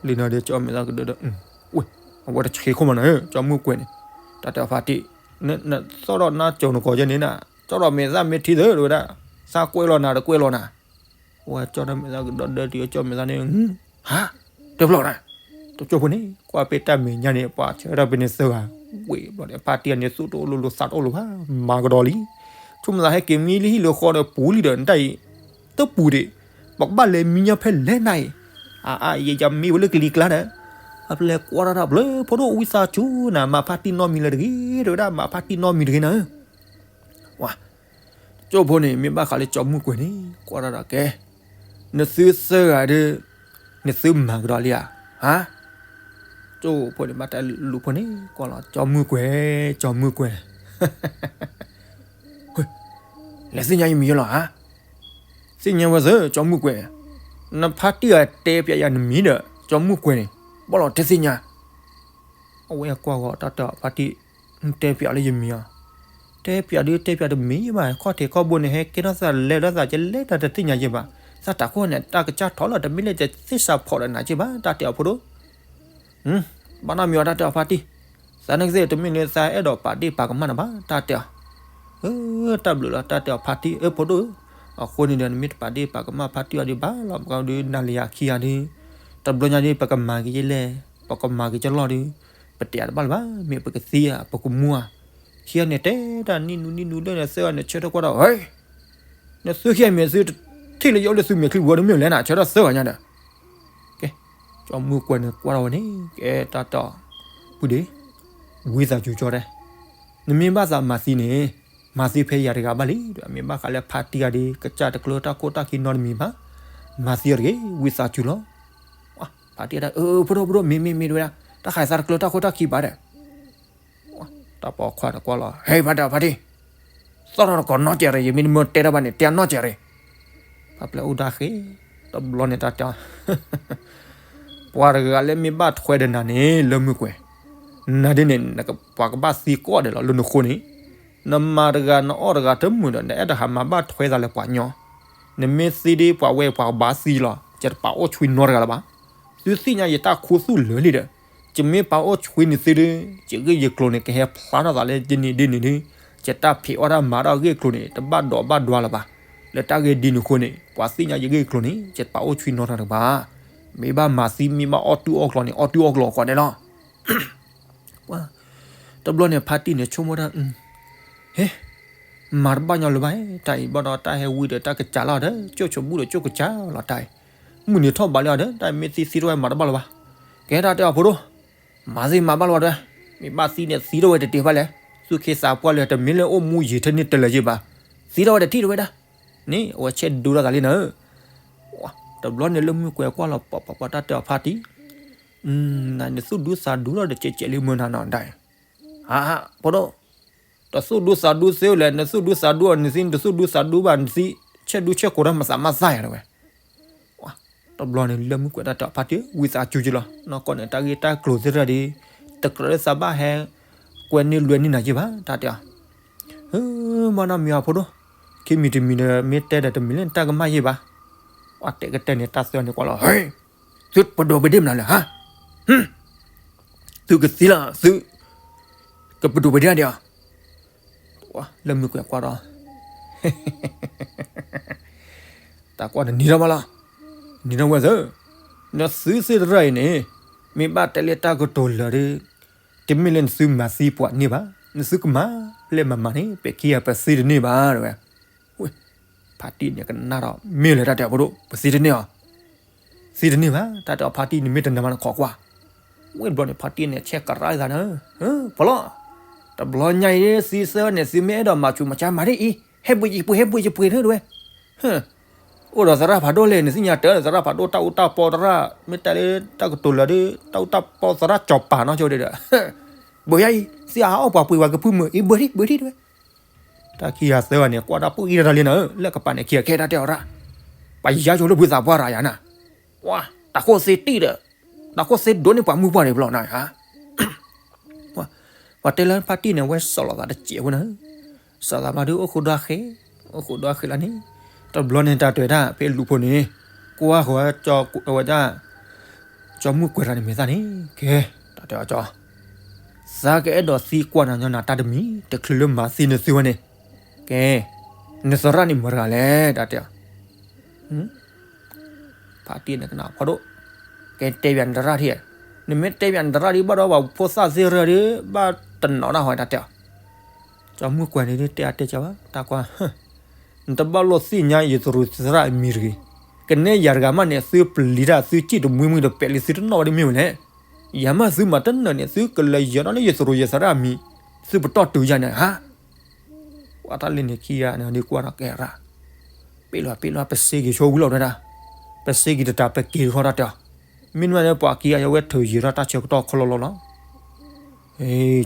လံနီၤဒီးကၠီမဲာ်သၣ်ကဒၢဒီး, ဝဲ, အဝဲတဆှံခိၣ်မးနၤဧၢ ကၠီမုၢ်ကွဲၤန့ၣ်, တၢ်တဲအီၤဖါတံၢ်, နသီၣ်ထီၣ်နါစိၤနကိးယဲန့ၣ်နၤ, ကၠီဒီးမဲာ်သၣ်မ့ၢ်ထံသၢဝဲဒၣ်, သးကွဲးလီၤနၤတကွဲးလီၤနၤ ဝဲကၠီဒီးမဲာ်သၣ်ကဒီးဒၢတံၢ်ကၠီမဲာ်သၣ်န့ၣ်, ဟါ, တဖျီၣ်နၤ, တကၠိဖိန့ၣ် ကွၢ်ပ့ၢ်တၢ်မဲာ်ညါန့ၣ် ပှၤဆၢထီၣ်ပ့ၤန့ၣ်သၢဂၤ, ဝ့ၢ်ဘျီန့ၣ် ဖါတံၢ်အန့ၣ် သူၣ်တအိၣ်လိၤလိၤသးတအိၣ်လိၤဘၣ်, မၤကဒီးလံ, ဆိကမိၣ်သးဟဲက့ၤမံလၢဟံၣ်လၢဃီဒီးပူၤလံဒီး နတၢ်အံၤ, တပူၤဒံး, ပကဘၣ်လဲၤမံညီဖဲလဲၣ်နၤအံၤ, အါအါယယမံဝဲလၢကလံၤကျါဒီး, အပလဲၤကွၢ်ထီၣ်တၢ်ဘျၢဖိဒိၣ်ဝံသးစူၤနၤ မၤဖါတံၢ်နီတမံၤလၢၤတဂ့ၤ, တဲဝဲဒၣ်မၤဖါတံၢ်နီတမံၤတဂ့ၤနၤဧၢ ဝါ, ကၠိဖိန့ၣ် မ့ၢ်ဘၣ်ဃးလၢကၠီမုၢ်ကွဲၤန့ၣ် ကွၢ်ထီၣ်ဒီးကဲ, နသုသၢဂၤဒီး, နသုမၤကဒီးလံဧါ, ဟါ, ကၠိဖိန့ၣ် ဘၣ်တၢ်လူၤဖိန့ၣ် ကွၢ်လီၤ ကၠီမုၢ်ကွဲၤ, ကၠီမုၢ်ကွဲၤ, လဲၤသ့ၣ်ညါယမံၤယလီၤဧါ, သ့ၣ်ညါဝဲသ့ၣ် ကၠီမုၢ်ကွဲၤ, နဖါတံၢ်အတဲပျးယၤနမံၤဒီး ကၠီမုၢ်ကွဲၤန့ၣ် ဘၣ်လီၤတဲသ့ၣ်ညါ အဝဲကွၢ်ဂီၤတၢ်တဲအီၤဖါတံၢ်, တဲပျးလၢယမံၤအီၤ, တဲပျးဒုးတဲပျးတမံၤယဘၣ် ခီၣ်ထံးခီၣ်ဘိန့ၣ် ဟဲကဲထီၣ်သးလဲၤဒီးသးကလဲၤတၢ်တသ့ၣ်ညါယဘၣ်, သးတၢ်ခိၣ်န့ၣ် တၢ်ကစၢ်ထီၣ်လီၤ တမ့ၢ်လၢတသ့ၣ်စးဖီၣ်ဒီးနၤက့ဘၣ် တၢ်တဲအီၤဖိဒိၣ် ဘၣ်နီတမံၤအီၤ တၢ်တဲအီၤဖါတံၢ်, သးန့ၣ်ကသ့ၣ်တမ့ၢ်လၢသးအဲၣ်ဒိးပာ်ဒ့ၣ်ပာ်ကမၣ်နၤဘၣ် တၢ်တဲအီၤ, တၢ်ဘျုးလီၤ တၢ်တဲအီၤဖါတံၢ်ဧၢဖိဒိၣ်ဧၢ, အဃိန့ၣ်ဒီး နမ့ၢ်တပာ်ဒ့ၣ်ပာ်ကမၣ်ဖါတံၢ်အီၤဒံးဘၣ်လီၤ ပကဒုးနၤလၢယၤခံဂၤဒုး, တဘျီညါဒုး ပကမၤက့ၤယဲလဲၣ်, ပကမၤက့ၤကလီၢ်ဒုး, ပတဲအီၤတဘၣ်လၢၤဘၣ် မ့ၢ်ပကသံဧါ ပကမူဧါ, ခံဂၤန့ၣ်တဲတၢ်နံၣ်နူနံၣ်နူလၢန့ၣ် သၢဂၤန့ၣ်ဆၢထၢၣ်ကွၢ်ဒီး နသုခံဂၤမ့ၢ်သုတထံၣ်လၢယအိၣ်လၢသုမဲာ်ချံပူၤဒီးမ့ၢ်လဲၣ်နၤ ဆၢထၢၣ်သၢဂၤညါဒီး ကဲ, ကၠီမုၢ်ကွဲၤန့ၣ်ကွၢ်ထီၣ်ဝဲန့ၣ် ကဲတၢ်တဲအီၤ, ပုၢ်ဒ့, ဝံသးစူၤကၠီတဲ, နမ့ၢ်ဘၣ်သးမၤသံန့ၣ်, မၤသံဖဲယၤတဂၤဘၣ်လံ ဒီးမ့ၢ်ဘၣ်ဃးလၢဖါတံၢ်ဂၤဒုး ကစၢ်တကျၢၤတၢ်ခိၣ်တၢ်ခံနီတမံၤဘၣ်, မၤသံအီၤတဂ့ၤ ဝံသးစူၤလီၤ. ဖါတံၢ်တဲ အၢ ဖိဒိၣ်ဖိဒိၣ် မ့ၢ်မ့ၢ်မ့ၢ်တဝဲဒၣ် တၢ်ဃးသးတကျၢၤတၢ်ခိၣ်တၢ်ခံဘၣ်ဒီး တၢ်ပိာ်ခွါန့ၣ်ကွၢ်လီၤ ဟဲဖါတံၢ်ဖါတံၢ်, သီၣ်ထီၣ်တကိးနီၢ်ကဲးရ့ၣ် ယမ့ၢ်တမၢတဲတၢ်ဘၣ်န့ၣ် တဲအနီၢ်ကဲးရ့ၣ်, ဖါပျဲၢ်အိၣ်ဒၣ်ဃ့, တဘျီန့ၣ်တၢ်တဲအီၤ, ပှၤတဂၤလၢမ့ၢ်ဘၣ်ထွဲဒီးနၤန့ၣ် လၢမုၢ်ကွဲၤ, နၤဒ်န့ၣ် ပှၤကဘၣ်သံကိးဂၤဒဲးလီၤ လၢနဃိန့ၣ်, နမၤတဂၤနအီၣ်တဂၤတမုာ်ဒီး နအဲၣ်ဒိးဟးမၤဘၣ်ထွဲသးလၢပှၤညီ, နမ့ၢ်သံဒ်ပှၤဝဲပှၤကဘၣ်သံလီၤ ယတပာ်အိၣ်ဆွံနီတဂၤလၢၤဘၣ်, သုသ့ၣ်ညါယတၢ်ခူသူၣ်လၢာ်လံဒီး, ယမ့ၢ်ပာ်အိၣ်ဆွံန့ၣ်သုဒီး, ယဂ့ၢ်ယကျိၤန့ၣ် ကဟဲဖျါထီၣ်သးလၢယန့ၢ်ဒ်န့ၣ်ဒုး, ယတၢ်ဖံးအီၣ်တၢ်မၤတၢ်အဂ့ၢ်အကျိၤန့ၣ် တဘၣ်ဒိးဘၣ်ဒွါလၢၤဘၣ်, လၢတၢ်ဂ့ၢ်ဒ်န့ၣ်အဃိန့ၣ် ပှၤသ့ၣ်ညါယဂ့ၢ်ယကျိၤန့ၣ် ယတပာ်အိၣ်ဆွံနီတဂၤဘၣ်, မ့ၢ်ဘၣ်မၤသံ မ့ၢ်ဘၣ်အီၣ်တူၢ်အီၣ်ကျီၤန့ၣ် အီၣ်တူၢ်အီၣ်ကျီၤကိးဂၤဒဲးလီၤ တဘျီန့ၣ် ဖါတံၢ်န့ၣ်ဆိကမိၣ်တၢ်, ဟ့, မၤတဘၣ်ညီလၢၤဘၣ်, တၢ်အံၤဘၣ်ဒီး တၢ်ဟဲဝံၤဒီးတၢ်ကစၢ်လီၤဒီး ကၠိဆိမိၣ်ဒီးကၠိကစၢ်လီၤတၢ်အံၤ, မုၢ်နံၤထီၣ်ဘးလံအီၤဒီး တၢ်မ့ၢ်သံသံတဝဲမၤတဘၣ်လၢၤဘၣ်, ကဲတၢ်တဲအီၤဖိဒိၣ်, မၤသံမၤဘၣ်လၢၤဘၣ်တဝဲ, မ့ၢ်ဘၣ်သံန့ၣ်သံတဝဲတတ့ၢ်ဘၣ်လဲၣ်, သူၣ်ခ့သးပှၢ်လၢတမ့ၢ်လၢအိၣ်မူယံာ်ထဲန့ၣ်တလၢၤယ့ၢ်ဘၣ်, သံတဝဲတထံၣ်တဝဲဒၣ်, န့ၣ် အဝဲဆဲးဒိတၢ်သးလံနၤဧၢ တဘျီန့ၣ်လၢမုၢ်ကွဲၤကွၢ်လီၤပှၤပှၤပှၤတၢ်တဲအီၤဖါတံၢ်, နသူၣ်ဒူသးဒူလီၤဒီး ကဲးကဲးလံမုၢ်နၤနီၤဒၣ်, ဟး, ဖိဒိၣ်, တသူၣ်ဒူသးဒူသ့ဝဲလဲၣ်, နသူၣ်ဒူသးဒူအီၤနသံ နတသူၣ်ဒူသးဒူဘၣ်နသံ, ဆဲးဒူဆဲးကိးတၢ်မၤသးမၤသးယၤတဝဲ တဘျီန့ၣ်လၢမုၢ်ကွဲၤတၢ်တဲအီၤဖါတံၢ် ဝံသးစူၤက့ၤလီၤ, နီၢ်ကီၢ်န့ၣ် တၢ်ဂ့ၢ်တၢ်ကျိၤသ့ၣ်တဖၣ်ဒီး တကြၢးလၢသးဘၣ်ဟဲ ကွဲန့ၢ်လွဲန့ၢ်နၤယ့ၢ်ဘၣ် တၢ်တဲအီၤ. မ့ၢ်နီတမံၤအဖိဒိၣ်, ခံမံၤတမံၤဒီး မ့ၢ်တဲဒီးတမံၤလၢနတၢ်ကမၣ်ယ့ၢ်ဘၣ်. ပှၤတဲကတဲန့ၣ် တၢ်သၢန့ၣ်ကွၢ်လီၤ, သုပဒိးပဒ့ၣ်မနုၤလဲၣ်ဟါ, သုကသံလီၤ သုကပဒိးပဒ့ၣ်ဒံးဧါ. လၢမုၢ်ကွဲးကွၢ်ဒီး တၢ်ကွၢ်နနံၤထီၣ်မးလီၤ, နံၤထီၣ်ဝဲသၢ, နသုသ့ၣ်တရၣ်အံၤန့ၣ် မ့ၢ်ဘၣ်တဲလၢတၢ်ကတိၤလၢာ်ဒီး တမ့ၢ်လၢနသုမၤသံပှၤန့ၢ်ဘၣ်, နသုကမၤပျဲၢ်မၤမၤန့ၣ် ပဲာ်ခံဂၤပသံတန့ၢ်ဘၣ် တဲဝဲ. ဖါတံၢ်န့ၣ်ကနၣ်ဒီး မ့ၢ်လဲၣ်တၢ်တဲအီၤဖိဒိၣ် ပသံတန့ၢ်အီၤ, သံတန့ၢ်ဘၣ် တၢ်တဲအီၤ ဖါတံၢ်န့ၣ်မ့ၢ်တနၢၤမးနခိးကွၢ်. ဝံၤတဘျီန့ၣ် ဖါတံၢ်န့ၣ် ဆဲးကရၢသးန့ၣ်, ဖီလီၤ, တဘျီညါအံၤ သံသၢန့ၣ် သုမ့ၢ်အဲၣ်ဒိးမၤဆူးမၤဆါမၤဒ်အံၤ, ဟဲဘှံးယပှ့ၤ ဟဲဘှံးယပှ့ၤန့ၣ် တဲဝဲ. အိၣ်ဒီးသရၣ်ဖးဒိၣ်လဲၣ် နသ့ၣ်ညါတၢ် သရၣ်ဖးဒိၣ်တၢ်အူတၢ်ပီသရၣ် မ့ၢ်တဲလၢတၢ်ကတိၤလၢာ်ဒီး တၢ်အူတၢ်ပီသရၣ်ကၠီၤပၤနီၢ်ဆိဒံးဒီး ဘၢယါအံၤ သ့ၣ်အါအီၣ်ပှၤပှ့ၤဝဲကဖုမုၢ်အံၤ ဘှံးထံ ဘှံးထံ တဲဝဲ. တၢ်ခံဂၤသၢဂၤန့ၣ် ကွၢ်တၢ်ပူၣ်အံၤတၢ်လံန့ၣ် လၢကပၤန့ၣ်ခံဂၤခဲတၢ်တဲအီၤရၣ်, ပယါဆိလၢဘုသးပှၢ်ရၣ်ယၤနၤ, တၢ်ခိၣ်သ့တံၢ်ဒီး တၢ်ခိၣ်သ့ဒိးန့ၢ်ပှၤမုၢ်ပှၢ်န့ၣ်ဘျီနၤဧါ. ပှၤတဲလၢဖါတံၢ်န့ၣ် အဝဲစီၤလီၤသးတစဲးဖိနၤ, စီၤသးမးဒုးအိၣ်ဃိဒီးဃဲ, အိၣ်ဃိဒီးဃဲလၢန့ၣ်, တဘျီန့ၣ်တၢ်တဲဝဲဒၣ် ဖဲလူၤဖိန့ၣ်, ကွၢ်ဃီဝဲဒၣ် ကၠီမုၢ်ကွဲးတၢ်န့ၣ်မ့ၢ်သၣ်န့ၣ်, ကဲ, တၢ်တဲအီၤကၠီ, သးကအဲၣ်ဒိးသံကွၢ်နၤညီနၤတၢ်တမံၤ တချုးလၢမၤသံနသုဝဲန့ၣ်, ကဲ, နသရၣ်န့ၣ်မတၤတဂၤလဲၣ် တၢ်တဲအီၤ ဖါတံၢ်န့ၣ်ကနၣ်ဖးဒိၣ်, ကဲတဲဘၣ်နသရၣ်ထံၣ်, နမ့ၢ်တဲဘၣ်နသရၣ်ဒ်ဘၣ်ဒီး ပှၤဖိသၣ်သ့ၣ်ရၢဒီး ဘၣ်တနီၤတၢ်ဟီတၢ်တဲအီၤ, ကၠီမုၢ်ကွဲးန့ၣ်တဲအါတဲကၢဘၣ် တၢ်ကွၢ်, နတဘၣ်လိၣ်သ့ၣ်ညါယသရူးသရၣ်အမံၤတဂ့ၤ, ကနဲယၤတဂၤမးန့ၣ် သုပျံၤတၢ်သုစံၣ်တမှံမှံဒီးပဲာ်လံသုတနီၣ်ဝဲဒ်မ့ၢ်ဝဲလဲၣ်, ယၤမးသုမၤတနၢၤန့ၣ် သုကလဲၤယၢၤထီၣ်လၢယသရူးယသရၣ်အမံၤ, သုပတီၢ်တုၤယၤန့ၣ်ဧါ ပှၤတၢ်လၢန့ၣ်ခံဂၤန့ၣ်ဒုးကွၢ်ဒီးကဲရၣ်, ပ့ၣ်လီၤပ့ၣ်လီၤ ပစ့က့ၤဆိဝံၤလီၤဝဲဒၣ်, ပစ့က့ၤတတၢ်ပက့ၤဃီတၢ်တဲအီၤ, မ့ၢ်မ့ၢ်န့ၣ် ပှၤခံဂၤယဝဲထုးယံၤထီၣ်တၢ်ဆၢကတီၢ်ခီလီၤလီၤလီၤ,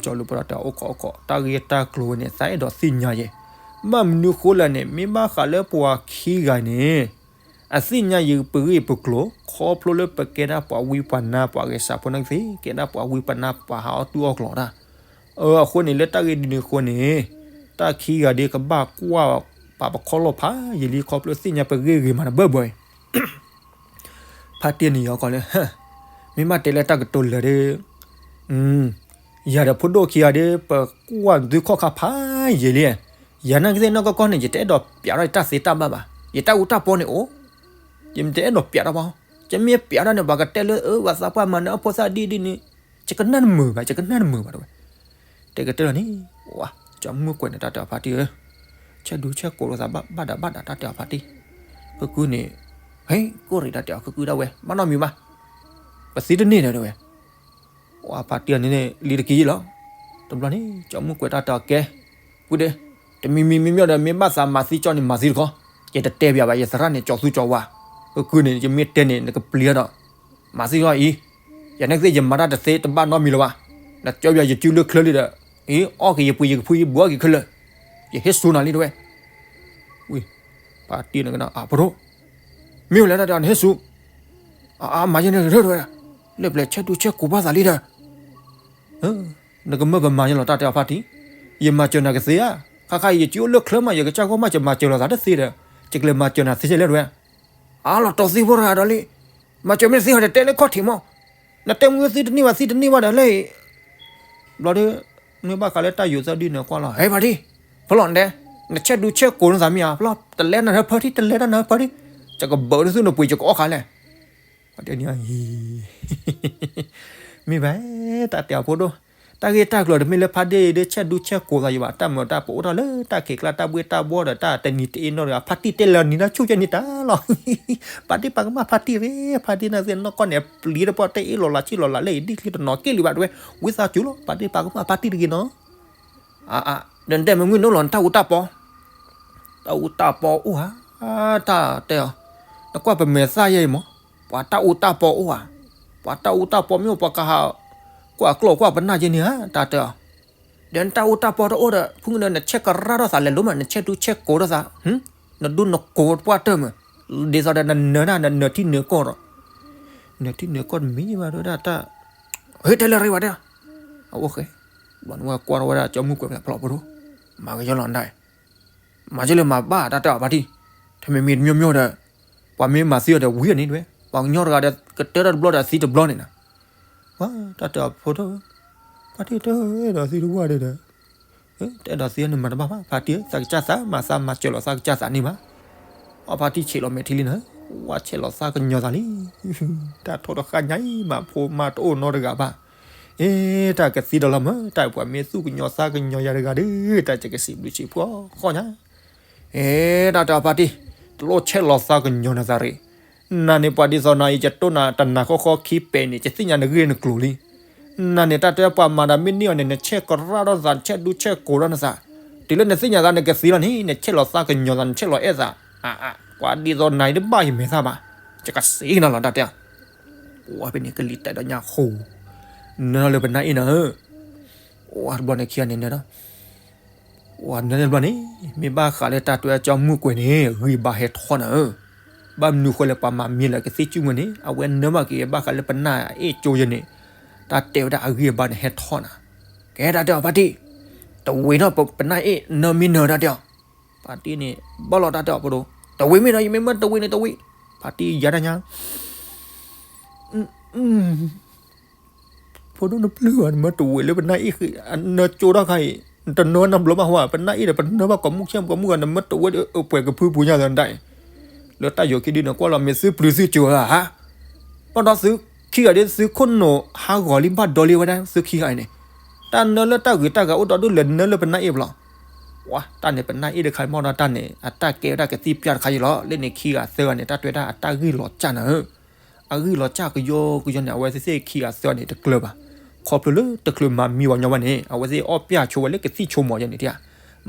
ကၠီလူၤပဒီးတဲအီၤ အိၣ်ခိးအိၣ်ခိး တၢ်ဂ့ၢ်တၢ်ကျိၤဝဲန့ၣ် သးအဲၣ်ဒိးသ့ၣ်ညါယဲ, ဘၣ်မနုၤဃိလဲၣ်န့ၣ် မ့ၢ်ဘၣ်ဃးလၢပှၤခံဂၤန့ၣ် အသ့ၣ်ညါယပဂ့ၢ်ပကျိၤ ခီဖျိလၢပကဲဒၣ်ပှၤဝံပှၤနါပှၤဂဲၤစးဖိန့ၣ်ကသ့ ကဲဒၣ်ပှၤဝံပှၤနါပှၤဟးအီၣ်တူၢ်အီၣ်ကျိၤတၢ်, အဃိန့ၣ်လၢတၢ်ဂ့ၢ်ဒ်န့ၣ်အဃိန့ၣ်, တၢ်ခံဂၤဒ်ကဘၣ်ကွၢ်ပာ်ပခီၣ်လိာ်ဖးယံာ်လံ ခီဖျိသ့ၣ်ညါပဂ့ၢ်ဂ့ၤမးတဘၢဘၢအံၤ ဖါတံၢ်န့ၣ်ယီၤကီးလၢ, မ့ၢ်ဘၣ်တဲလၢတၢ်ကတိၤလၢာ်ဒီး, ယၤဒီးဖိဒိၣ်ခံဂၤဒီး ပကွၢ်သုခီၣ်ခါဖးယံာ်လံ, ယၤနာ်ကသ့ၣ်နီၢ်ကီၢ်ကီၢ်န့ၣ် ယတအဲၣ်ဒိးပျးထီၣ်ယတၢ်သ့တၢ်ဘၣ်ဘၣ်, ယတၢ်အူတၢ်ပီန့ၣ်အိၣ်, ယတအဲၣ်ဒိးပျးထီၣ်ဘၣ်, ယမ့ၢ်ပျးထီၣ်န့ၣ် ပှၤကတဲလၢအၢ ပှၤသးပှၢ်မၤနၢၤအဖိသၣ်ဒ်ဒ်န့ၣ်, ယကနၣ်တမုာ်ဘၣ် ယကနၣ်တမုာ်ဘၣ်တဲဝဲ တဲကတၢၢ်လီၤန့ၣ်, ဝါ, ကၠီမုၢ်ကွဲးန့ၣ် တၢ်တဲအီၤဖါတံၢ်ဧၢ, ဆဲးဒူဆဲးကိးလိာ်သးဘၣ်ဒၣ်ဘၣ်ဒၣ် တၢ်တဲအီၤဖါတံၢ်, ကကုၢ်န့ၣ်, ဟဲ, ကီၢ်ရ့ၣ် တၢ်တဲအီၤ ကကုၢ်ဒၣ်ဝဲ ဘၣ်နီတမံၤဘၣ်, ပသံတန့ၢ်ဒီးတဲဝဲ, ဝါဖါတံၢ်န့ၣ်န့ၣ် လံတက့ၢ်လီၤ, တဘျီန့ၣ် ကၠီမုၢ်ကွဲးတၢ်တဲအီၤကဲ, ဝံၤဒီး, တမံၤမံၤမံၤမံၤဒီး မ့ၢ်ဘၣ်သးမၤသံကၠီန့ၣ် မၤသံတခီ, ယတတဲဘၣ်ဘၣ် ယသရၣ်န့ၣ် ကၠီသူကၠီဝါ, ကကုၢ်န့ၣ် ယမ့ၢ်တဲန့ၣ် နကပျံၤဒီး မၤသံလီၤအံၤ, ယနဲၣ်သ့ၣ်ယမၤတၢ်တသ့ တဘၣ်နီတမံၤလၢၤဘၣ်, နကၠီပၠးယစုလၢချၢလံဒီး, အံၤ အီၣ်က့ၤယပှ့ၤယကဖု ယဘူးအီၣ်က့ၤခဲလၢာ်, ယဟ့ၣ်ဆူနၤလံတဲဝဲ, ဝံၤ, ဖါတံၢ်န့ၣ်ကနၣ် အဖိဒိၣ်, မ့ၢ်ဝဲလဲၣ်တၢ်တဲအီၤ နဟ့ၣ်ဆူ, အါ မၤယဲန့ၣ်တဝဲ, လၢပျဲၢ်ဆဲးဒူဆဲးကိးဘၣ်သးလံဒီး နကမၢပမၤယဲလီၤ တၢ်တဲအီၤဖါတံၢ်, ယမၤစၢၤနၤကသ့ဧါ, ခါခါအံၤ ယစုအိၣ်လၢချၢမး ယကစၢ်ဂီၢ်မး ယမၤစၢၤလိာ်သးတသ့ဒီး, ယကလဲၤမၤစၢၤနၤသ့လဲၣ်တဲဝဲ, အါလီၤတီသံဖိတဂၤဒီးလံ, မၤစၢၤမ့ၢ်တသ့ဟီဒီးတဲလၢခီၣ်ထံးမး, နတဲမ့ၢ်သံတန့ၢ်ဘၣ် သံတန့ၢ်ဘၣ်ဒီးလၢအံၤ, ဘျီဒီး, မ့ၢ်ဘၣ်ဃးလၢတၢ်ယိးသၢဒုန့ၣ်ကွၢ်လီၤ ဟဲဖါတံၢ်, ဖီလီၤနတဲ, နဆဲးဒူဆဲးကိးနသးမ့ၢ်ဧါ ဖီလီၤ တလဲနၤဖါတံၢ် တလဲတၢ်နၤဖါတံၢ်, ယကဘၢနသုနပှ့ၤယကအီၣ်ဃာ်လဲၣ် ဖါတံၢ်န့ၣ်, မ့ၢ်ဘၣ်, တၢ်တဲအီၤဖိဒိၣ်, တၢ်ဂ့ၢ်တၢ်ကျိၤတမ့ၢ်လၢဖါတံၢ်ဒီးဆဲးဒူဆဲးကိးသးယဘၣ် တၢ်မုာ်တၢ်ပအိၣ်ထီၣ်လၢတၢ်ခံးကျါ တၢ်ဘှ့ၣ်တၢ်ဘှီဒီးတၢ်တနံၤတအ့နီၣ်ဒီး ဖါတံၢ်တဲလၢနံၤလၢဆူၣ်ကဲန့ၣ်တၢ်လီၤ, ပာ်တံၢ်ပာ်ကမၣ်ဖါတံၢ်ရ့, ဖါတံၢ်န့ၣ်သ့ၣ်နီၢ်ကီၢ်န့ၣ် ပျံၤတပှၢ်တၢ်အ့ၣ်လီၤလးဆံၣ်လီၤလးလၢအံၤဒ်ချ့တနီၤက့ၢ်လံဘၣ်တဲဝဲ, ဝံသးစူၤလီၤ ပာ်တံၢ်ပာ်ကမၣ်ဖါတံၢ်တဂ့ၤနီၤ အါအါ, ဒီးနတဲမ့ၢ်မုၢ်နအိၣ်လီၤ နတၢ်အူတၢ်ပီ, တၢ်အူတၢ်ပီအိၣ်ဧါ, တၢ်တဲအီၤ, နကွၢ်ပမဲာ်သၣ်ယဲအံၤမး, ပှၤတၢ်အူတၢ်ပီအိၣ်ဧါ, ပှၤတၢ်အူတၢ်ပီမ့ၢ်အိၣ်ပှၤကဟး, ကွၢ်ကျီၢ်ကွၢ်ပနၢ်ယဲန့ၣ်ဧါ တၢ်တဲအီၤ, ဒီးနတၢ်အူတၢ်ပီတအိၣ်ဒီး ဖုၣ်ဒီးနဆဲးကရၢ်ထီၣ်သးလဲၤလိမး နဆဲးဒူဆဲးကိးထီၣ်သး, နဒူနကိးတပှၢ်တၢၢ်မး, ဒ်သိးဒီးနနၢၤတၢ်နနၢၤထံနၢၤကီၢ်ဒီး, နၢၤထံနၢၤကီၢ်တမံၤဘၣ်တဲဝဲဒၣ်တၢ်, ဟဲတဲလၢရ့ဘၣ်တဲ, အအိၣ်ဃဲ ဘျီန့ၣ်ဝဲကွၢ်ထီၣ်ဝဲဒၣ်ကၠီမုၢ်ကွဲၤဖဲဖျီၣ်ဖိဒိၣ်, မၤကယီလီၤနဒၣ်, မၤကလဲၤမၤဘၣ်တၢ်တဲအီၤဖါတံၢ်, တမ့ၢ်မံၤတမံၤမံၤဒီး, ပှၤမ့ၢ်မၤသံအီၤဒီးဝံၤအန့ၣ်တဝဲ, ပှၤကညီတဂၤဒီး ကတဲတၢ်တဘျီဒီးသံတဘျီန့ၣ်နီၤ, ဝဲတၢ်တဲအီၤဖိဒိၣ်, ဖါတံၢ်တအဲၣ်ဒိးသံတဝဲဒီး တအဲၣ်ဒိးသံန့ၣ်မၤတဘၣ်ဘၣ်, ဖါတံၢ်ဧၢ, သးကစၢ်သး မၤသးမၤစၢၤလီၤသးကစၢ်သးန့ၣ်ဘၣ်. အီဖါတံၢ်ဆဲးလီၤမဲာ်ထံလံနီၤ, ဝဲဆဲးလီၤသးကညီၤသးလံ, တၢ်ထီၣ်တဃၣ်ညါအံၤ မၤဖိမၤတအိၣ်နီတဂၤဘၣ်. အ့ တၢ်ကသံဒီးလီၤမၢ်, တၢ်ပှၤမ့ၢ်သူၣ်ကညီၤသးကညီၤယၤတဂၤဒီး တၢ်ကစံးဘျုးစံးဖှိၣ်ဃီညါ. အ့ တၢ်တဲအီၤဖါတံၢ်, တလိၣ်ဆဲးလီၤသးကညီၤနၤသးရ့ၣ်, နၤန့ၣ်ပှၤဒ်သိးနၤအံၤ ယတိၢ်နၤတနၤဃီဃီခံပဲာ်န့ၣ် ယသ့ၣ်ညါနဂ့ၢ်နကျိၤလံ. နၤန့ၣ် တၢ်တဲပှၤမၤဒီးမ့ၢ်န့ၢ်အီၤန့ၣ် နဆဲးကရၣ်ဒီးသး နဆဲးဒူဆဲးကိးဒီးနသး, တုၤလၢနသ့ၣ်ညါသးန့ၣ်ကသံလီၤန့ၣ် နဆဲးလီၤသးကညီၤသး နဆဲးလီၤအဲၣ်သး, ပှၤဒ်သိးနၤအံၤတဘၣ်ယမဲာ်သၣ်ဘၣ်, ယကစံးနၤလီၤတၢ်တဲ, ပှၤဖဲန့ၣ်ကလံၤတဲာ်ဒီးညါဃိ, နၢလၢပနၢ်အ့ၣ်နၤဧၢ, ပှၤတဘျီန့ၣ်ခံဂၤန့ၣ်နၢဒီး ဝဲနၢန့ၣ်တဘျီန့ၣ် မ့ၢ်ဘၣ်ဃးလၢတၢ်တဲကၠီမုၢ်ကွဲၤန့ၣ် ဂံၢ်ဘါဟဲထီၣ်နၤဧၢ, ဘၣ်မနုၤဃိလဲၣ် ပှၤမၤမံလၢကသ့ၣ်စုမုၢ်န့ၣ် အဝဲနၢဘၣ်က့ၤဘၣ်ဃးလၢပနၢ်အ့ၣ်ကၠိယဲန့ၣ်, တၢ်တဲဝဲဒၣ်အဂံၢ်အဘါန့ၣ်ဟဲထီၣ်နၤ, ကဲတၢ်တဲအီၤဖါတံၢ်, တဝံၤထီၣ်ပနၢ်အ့ၣ်နၢမ့ၢ်နၢတၢ်တဲအီၤ, ဖါတံၢ်န့ၣ် ဘၣ်လီၤတၢ်တဲအီၤဖိဒိၣ်, တဝံၤမ့ၢ်ဒီး ယမ့ၢ်မၢတဝံၤန့ၣ်တဝံၤ, ဖါတံၢ်ယၤတၢ်ညါ ဖိဒိၣ်နပျုၢ်ဘၣ် နမၢတဝံၤလၢပနၢ်အ့ၣ်ဃ့ နၢကၠိထီၣ်ခါအံၤ, နတနၢနဘျီဘၣ်ဟီ, ပနၢ်အ့ၣ်ဒီးပနၢဘၣ်ကိးမုၢ်ဆ့ၣ်ကိးမုၢ်ဂၤ နမၢတဝံၤဒီး အပှဲၤကဖုပူၤညါသီနဒၣ်အံၤ, လၢတၢ်ယိၤခံဒုန့ၣ် ကွၢ်လီၤမ့ၢ်သုပျုၤသုကၠိဧါ, ဘၣ်ဒီးသုခံဂၤဒ်သုခိၣ်နူာ်ဟးဂီၤလံဘၣ်ဒီလံဝဲဒၣ်သုခံဂၤအံၤန့ၣ်, တၢ်နၢလၢတၢ်ဂ့ၤတၢ်ဂၤအိၣ်ဒီးဒိၣ်လဲၤနၢလၢပနၢ်အ့ၣ်ဘျီ ဝါ တၢ်န့ၣ် ပနၢ်အ့ၣ်တခါမ့ၢ်ဒီးတၢ်န့ၣ် အတၢ်ကဲဝဲဒၣ်ကသံၣ်ပျၢ်တခါအံၤလီၤ. လၢန့ၣ်ခံဂၤသၢဂၤန့ၣ် တၢ်တဲဝဲဒၣ်အတၢ်ဂ့ၢ်လီၤစၢ်နၤဧၢ, အဂ့ၢ်လီၤစၢ်ကယီကယီန့ၣ် အဝဲသ့ၣ်ခံဂၤသၢဂၤန့ၣ်တကျၢၤဘၣ်. ခီဖျိလၢတချုးမၤမံဝဲညီဝဲန့ၣ် အဝဲသ့ၣ်အီၣ်ပျၢ်ဆိဝဲလၢကသံၣ်ဆိကမိၣ်ယဲန့ၣ်တၢ်,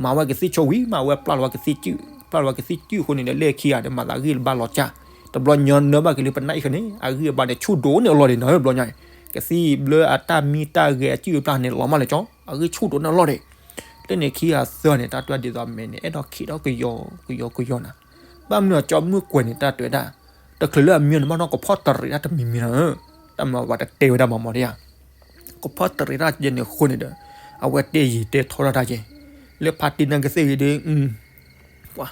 မၤဝဲကသံၣ်ဆိဝံၤ မၤဝဲပျၢ်လီၤဝဲကသံၣ်စုၣ်, ပျၢ်လီၤဝဲကသံၣ်စုၣ်အဃိန့ၣ်ဒီး လၢခံဂၤဒီးမၤသးဂ့ၢ်လၢဘၣ်လီၤစၢ်, တဘျီညီနၢဘၣ်က့ၤလၢပနၢ်အ့ၣ်ဃီန့ၣ် အဂံၢ်အဘါန့ၣ်ဆူၣ်ဒိၣ်န့ၢ်အလီၢ်ဒံးနီၤ ဘျီညါ, ကသံၣ်ဘျၢအတၢ်မံတၢ်ဂဲၤအစုၣ်အပျၢ်န့ၣ်လီၤမၢ်လၢကၠီ အဂံၢ်ဆူၣ်ဒိၣ်န့ၢ်အလီၢ်ဒံး. လၢန့ၣ်ခံဂၤသၢဂၤန့ၣ် တၢ်တဲဒ်သိးမဲာ်န့ၣ် အဲၣ်ဒိးခံးဒီးကယီကယီကယီနၤ, ဘၣ်မနုၤအကၠီမုၢ်ကွဲၤန့ၣ် တၢ်တဲဝဲဒၣ်, တချုးလၢအမံန့ၣ် ဘၣ်နီၢ်ကဖီၣ်တရံးတၢ်တမံၤမံၤနၤဧၢ, တၢ်မၤဝဲတတဲဝဲဒၣ်မၤမီၤဒံးဧါ ကဖီၣ်တရံးတၢ်ယဲန့ၣ်အဃိန့ၣ်ဒီး အဝဲတဲယံာ်တဲထီၣ်ဒၣ်တၢ်ယဲ, လၢဖါတံၢ်နၢ်ကသ့ၣ်ဂ့ၤဒီး, ပှၤ,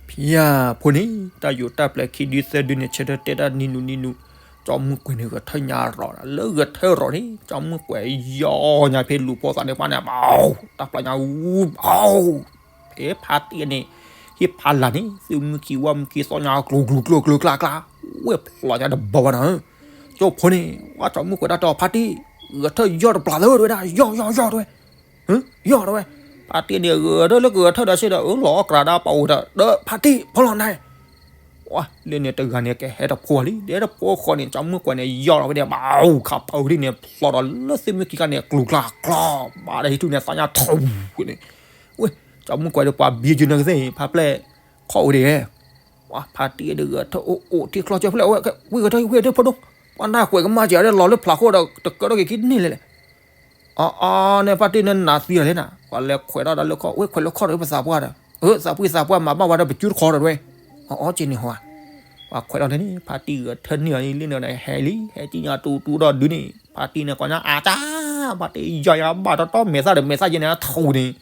ဖံယၤဖိန့ၣ် တၢ်ယိၤတၢ်ပျဲၤခံဒုသၢဒုန့ၣ် ဆၢထၢၣ်တဲတၢ်နံၤနုၤနံၤနုၤ, ကၠီမုၢ်ကွဲၤန့ၣ်ဂဲၤထၢၣ်ညါရီၤ, လၢဂဲၤထၢၣ်ရီၤန့ၣ် ကၠီမုၢ်ကွဲၤယီၤညါဖဲလူၤဖိသးန့ၣ် ပှၤန့ၣ် ပှၤ, တၢ်ပျဲၤညါအူ, ဖဲဖါတံၢ်န့ၣ်, ဟံၣ်ဖးလၢ်န့ၣ် သုးမုၢ်ခံဝၣ်မုၢ်ခံသီညါကျိၤကျိၤကျိၤကျိၤကျါကျါ, ဝဲဖျိညါတဘီဘၣ်နၤ ကၠိဖိန့ၣ် ဝဲကၠီမုၢ်ကွဲၤတၢ်တဲအီၤဖါတံၢ်, ဂဲၤထၢၣ်ယီၤတပျၢ်သၢတဝဲဒၣ် ယီၤယီၤယီၤတဝဲ, ယီၤတဝဲ, ဖါတံၢ်န့ၣ်ဂဲၤထၢၣ်လၢကဂဲၤထၢၣ်ဒီးစ့ဒီး အၢလီၤအီၣ်ကြးဒၣ်ပာ်အိၣ်ဒီး ဒီးဖါတံၢ်ဖီလီၤနၤ, ဝါ လၢန့ၣ်တဂၤန့ၣ်ကဟဲတဖိလံ ဒီးတဖိဃီန့ၣ် ကၠီမုၢ်ကွဲၤန့ၣ် ယီၤလီၤဝဲဒၣ် ဘၣ်ခးဖးဒ်န့ၣ် ဖျိဒီးလၢသုးမုၢ်ခံကါန့ၣ် ကျိၤကျါကျီ, ဘၣ်ဒီးဟံးထူၣ်န့ၣ် သးညါထူန့ၣ်, ဝဲ ကၠီမုၢ်ကွဲၤဒီးပှၤဘံယုၢ်နၢ်ကသ့ၣ် ဖါပျဲၢ်ခီၣ်ဝဲဒၣ် ဝါ ဖါတံၢ်ဒီးဂဲၤထၢၣ်အိၣ်အိၣ်ထံချီကၢဖျဲၣ်ဝဲ ဝံၣ်ဂဲၤထၢၣ်ဝံၣ်ဂဲၤထၢၣ်ဖိဒိၣ်, ပှၤနၢ်ကွဲးကမၣ်က့ၤဒီးလီၤလၢဖျးခိၣ်ဒီးတကၢထီၣ်က့ၤခံန့ၣ်လဲၣ်လဲၣ်, အီအီ န့ၣ်ဖါတံၢ်န့ၣ်နးသံလီၤလဲၣ်နၤ, ပှၤလဲၤခွဲးထီၣ်ဒီးလၢခီၣ် ဝဲခွဲးလၢခီၣ်ဒီးပသးပှၢ်ဒီး အၢ သးပှၢ်သးပှၢ်မၤဘၣ်ဝဲဒီးပစုတခီဒီးဝဲ, အီအီက့ၤန့ၣ်ဟီဧါ, ပှၤခွဲးထီၣ်လၢန့ၣ် ဖါတံၢ်ဂဲၤထၢၣ်န့ၢ်အီၤန့ၣ် လၢန့ၣ်ဒီးဟဲလံ ဟဲကံၣ်ညါတူတူဒီးဒုးန့ၣ် ဖါတံၢ်န့ၣ်ကိးညါအတၢ်, ဖါတံၢ်ယီၤယၤဘၣ်တီတီမဲာ်သၣ်ဒီးမဲာ်သၣ်ယဲန့ၣ်ထူန့ၣ်,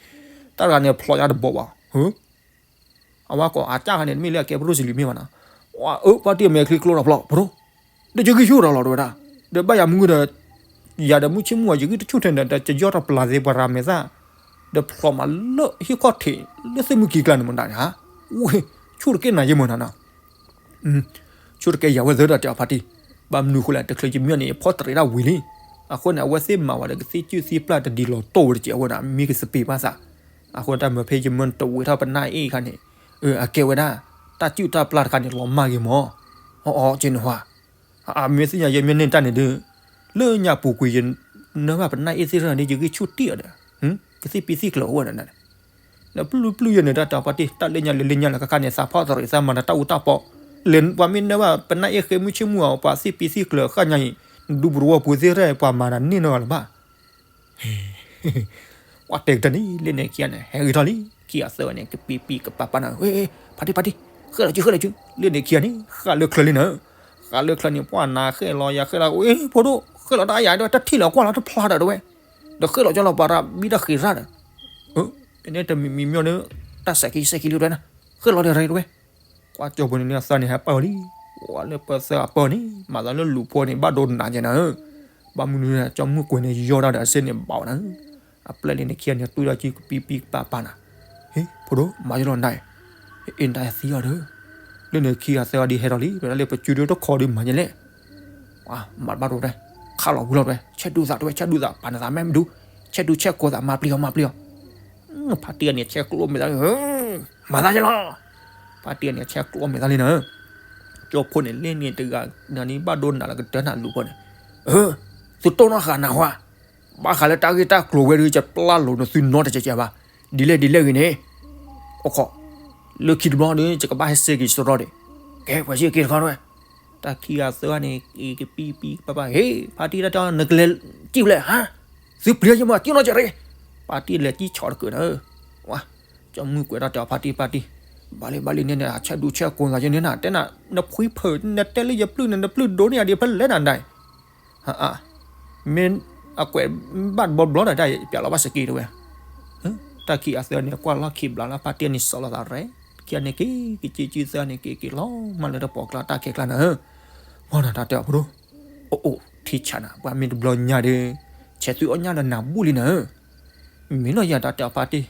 တၢ်တဂၤန့ၣ်ဖျိညါတဘီဘၣ် ဟၢ အဝဲကိးအစၢ်ခါန့ၣ် တမ့ၢ်လၢအကဲပရိၢ်စလံမ့ၢ်ဘၣ်နီၤ, အၢ ဖါတံၢ်အမဲာ်ချံကျိဒီးဖျိ ပရိၢ်, ဒီးယဂံၢ်ဆူၣ်ဒီးလီၤတဝဲဒၣ်, ဒီးဘၣ်ယၤမုၢ်ဒီး, ယၤဒီးမုၢ်ဆ့ၣ်မုၢ်ဝါ ယဂံၢ်တဆူၣ်ထဲန့ၣ်ဒီး ယယီၢ်တပျၢ်သ့ပှၤရၤမဲာ်သၣ်, ဒီးဖျိမးလၢဟံၣ်ခီၣ်ထံး လၢသ့ၣ်မုၢ်ကံကျါန့ၣ်မနုၤန့ၣ်ဧါ, ဝ့ၢ်, ဆူၣ်တကဲနၤယဲမနုၤနီၤ ဆူၣ်တကဲယၤဝဲသၢဒီးတဲအီၤဖါတံၢ်, ဘၣ်မနုၤအဃိလဲၣ် တချုးယမၢန့ၣ် ယဖီၣ်တရံးတၢ်ဝံၤလံ, အဃိန့ၣ် အဝဲသ့ၣ်မၤဝဲဒီးကသံၣ်စုၣ်သံၣ်ပျၢ်တဒ်လီၤတိၢ်ဝဲတက့ၢ် အဝဲဒၣ်မံကစပံးဘၣ်သး, အဃိတၢ်မၤဖဲယမၢတဝံၤထီၣ်ပနၢ်အ့ၣ်ခါန့ၣ်, အကဲဝဲဒၣ်, တၢ်စုၣ်တၢ်ပျၢ်တခါန့ၣ်လီၤမၢ်ဂ့ၤမး, အီအီက့ၤန့ၣ်ဟီဧါ အမ့ၢ်သ့ၣ်ညါယမၢန့ၢ်တၢ်န့ၣ်ဒီး, လၢညါပူၤကွံာ်ယ, နၢဘၣ်ပနၢ်အ့ၣ်သ့ၣ်တဖၣ်န့ၣ် ယဂံၢ်ဆူၣ်တံၢ်အီၤဒီး, ကသံၣ်ပံသံၣ်ကျၢၤအိၣ်ဝဲဒၣ်န့ၣ်, ဒီးပျုၢ်ပျုၢ်ယဲန့ၣ် တၢ်တဲအီၤဖါတံၢ် တၢ်လၢညါလၢလၢညါလၢခါခါန့ၣ် သးဖီၣ်တရံးသးမၤဒီးတၢ်အူတၢ်ပီ, လဲၤပှၤမ့ၢ်နၢဘၣ်ပနၢ်အ့ၣ်ဃ့မုၢ်ဆ့ၣ်မုၢ်အီၤ ပှၤသံၣ်ပံသံၣ်ကျၢၤဃၣ်ညါအံၤ, ဒူပရိဝီပူၤသ့ၣ်တဖၣ်ပှၤမၤဒီးန့ၢ်နီတဂၤလၢၤဘၣ် ပှၤတဲကတၢၢ်န့ၣ် လၢန့ၣ်ခံဂၤန့ၣ် ဟဲဂ့ၤထီၣ်လံ, ခံဂၤသၢဂၤန့ၣ် ကပံပံကပၤပၤနၤ, ဖါတံၢ်ဖါတံၢ်, ဃဲလီၤစုဃဲလီၤစု, လၢန့ၣ်ခံဂၤန့ၣ် ဃၣ်လၢချၢလံနၤ, ဃၣ်လၢချၢန့ၣ် ပှၤနၤဃဲလီၤယၤဃဲလီၤ, အ့ ဖိဒိၣ် ဃဲလီၤတၢ်ယၤဒီး တထံၣ်လီၤကွၢ်လီၤတဖျါဒီးတဝဲ, ဒီးဃ့ၣ်လီၤကၠီလီၤပှၤတၢ်ဘံၣ်တၢ်ဃ့ၤရၣ်ဒီး, အၢ, မ့ၢ်န့ၣ်တမံၤမံၤမ့ၢ်ဒီး, တၢ်စဲးခံစဲးခံလံဝဲ, ဃ့ၣ်လီၤဒီးရ့တဝဲ, ကွၢ်ကၠီဖိန့ၣ်လၢအသၢန့ၣ် ဟဲပာ်ဝဲလံ, ဝဲလၢပသၢအပၢၢ်န့ၣ် မၤသးလၢလူၤဖိန့ၣ် ဘၣ်ဒိနးကဲနၤဧၢ, ဘၣ်မနုၤ ကၠီမုၢ်ကွဲၤန့ၣ် ယီၢ်ဒၣ်ဒီးအစ့န့ၣ်ဘၣ်ဝဲနၤဧၢ, အပျဲၢ်လံန့ၣ်ခံဂၤန့ၣ် တွံၢ်ဒၣ်ကံကပံပံကပၤပၤနၤ, ဟ့ ဖိဒိၣ် မၤယလီၤနၤ, အ့ၣ် နတၢ်သံအီၤဒီး, လၢန့ၣ်ခံဂၤသၢဂၤဒ်ဟဲထီၣ်လံ ဝဲဒၣ်လၢပစုဒုတခီဒုးမၤယလဲၣ် မၤတဘၣ်တဝဲ, ခးလီၤဝံၤလီၤတဝဲ, ဆဲးဒူသးတဝဲ ဆဲးဒူသး ပာ်နသးမ့ၢ်မဒူ, ဆဲးဒူဆဲးကိးသး မၤပျံၤအီၤ မၤပျံၤအီၤ, ဖါတံၢ်အန့ၣ် ဆဲးကျိးမဲာ်သးလံ, မၤသးယလီၤ, ဖါတံၢ်အန့ၣ် ဆဲးကျိးမဲာ်သးလံနၤ, ကၠီဖိန့ၣ်လ့န့ၣ်တဂၤနၤန့ၣ် ဘၣ်ဒိနးလၢကတၢၢ်နၤလူၤဖိန့ၣ်, သုတိၢ်နီၣ်ဃာ်နၤဟါ, ဘၣ်ဃးလၢတၢ်ဂ့ၢ်တၢ်ကျိၤဝဲဒုး ယပျၢ်လိာ်နသုနီတစဲးစဲးဘၣ်, ဒ်လဲၣ်ဒ်လဲၣ်ဂ့ၤန့ၣ်, အိၣ်ခိး, လၢခံတဘျီဒီး ယကဘၣ်ဟဲစ့က့ၤစရီဒီး, ကဲ ပှၤစ့က့ၤတခီတဝဲ, တၢ်ခံဂၤသၢဂၤန့ၣ် ကပံပံပၤပၤ ဟ့ ဖါတံၢ်တၢ်တဲအီၤ နကလဲၤစံၣ်ဖျဲးဟါ, သုပျံၤယမၤစံၣ်နီၢ်ကဲးရ့, ဖါတံၢ်လဲၤစံၣ်ဆီတကၢၢ်နၤ, ကၠီမုၢ်ကွဲၤတၢ်တဲအီၤ ဖါတံၢ်ဖါတံၢ်, ဘၣ်လံဘၣ်လံန့ၣ်န့ၣ် ဆဲးဒူဆဲးကိးသးယန့ၣ်နၤ တဲနၤ နဖှံဖုး နတဲလၢယပျုၢ်န့ၣ် နပျုၢ်ဒိၣ်န့ၢ်ယၤဒံးဖဲလဲၣ်နၤဒၣ် မ့ၢ်အကွဲးဘၣ်တဘျီဘျီဒီး တၢ်ယပျးလီၤဘၣ်စက့တဝဲ, တၢ်ခံဂၤသၢဂၤန့ၣ် ကွၢ်လီၢ်ခံဘျးလၢ ဖါတံၢ်န့ၣ် စီၤလီၤသးရဲ, ခံဂၤန့ၣ်က့ၤ ကစ့ကၠံသၢဂၤန့ၣ် က့ၤက့ၤလီၤမၢ်လၢတပိာ်ကျါတၢ်ခဲကျါနၤဧၢ, မ့ၢ်နၤတၢ်တဲအီၤဖိဒိၣ်, အိၣ်အိၣ်ထံဆးနၤ ပှၤမ့ၢ်တဘျီညါဒီး, ဆဲးသုအီၣ်ညၣ်လၢနၤဘူၣ်လံနၤဧၢ မ့ၢ်နီၢ်ယၤတၢ်တဲအီၤဖါတံၢ်,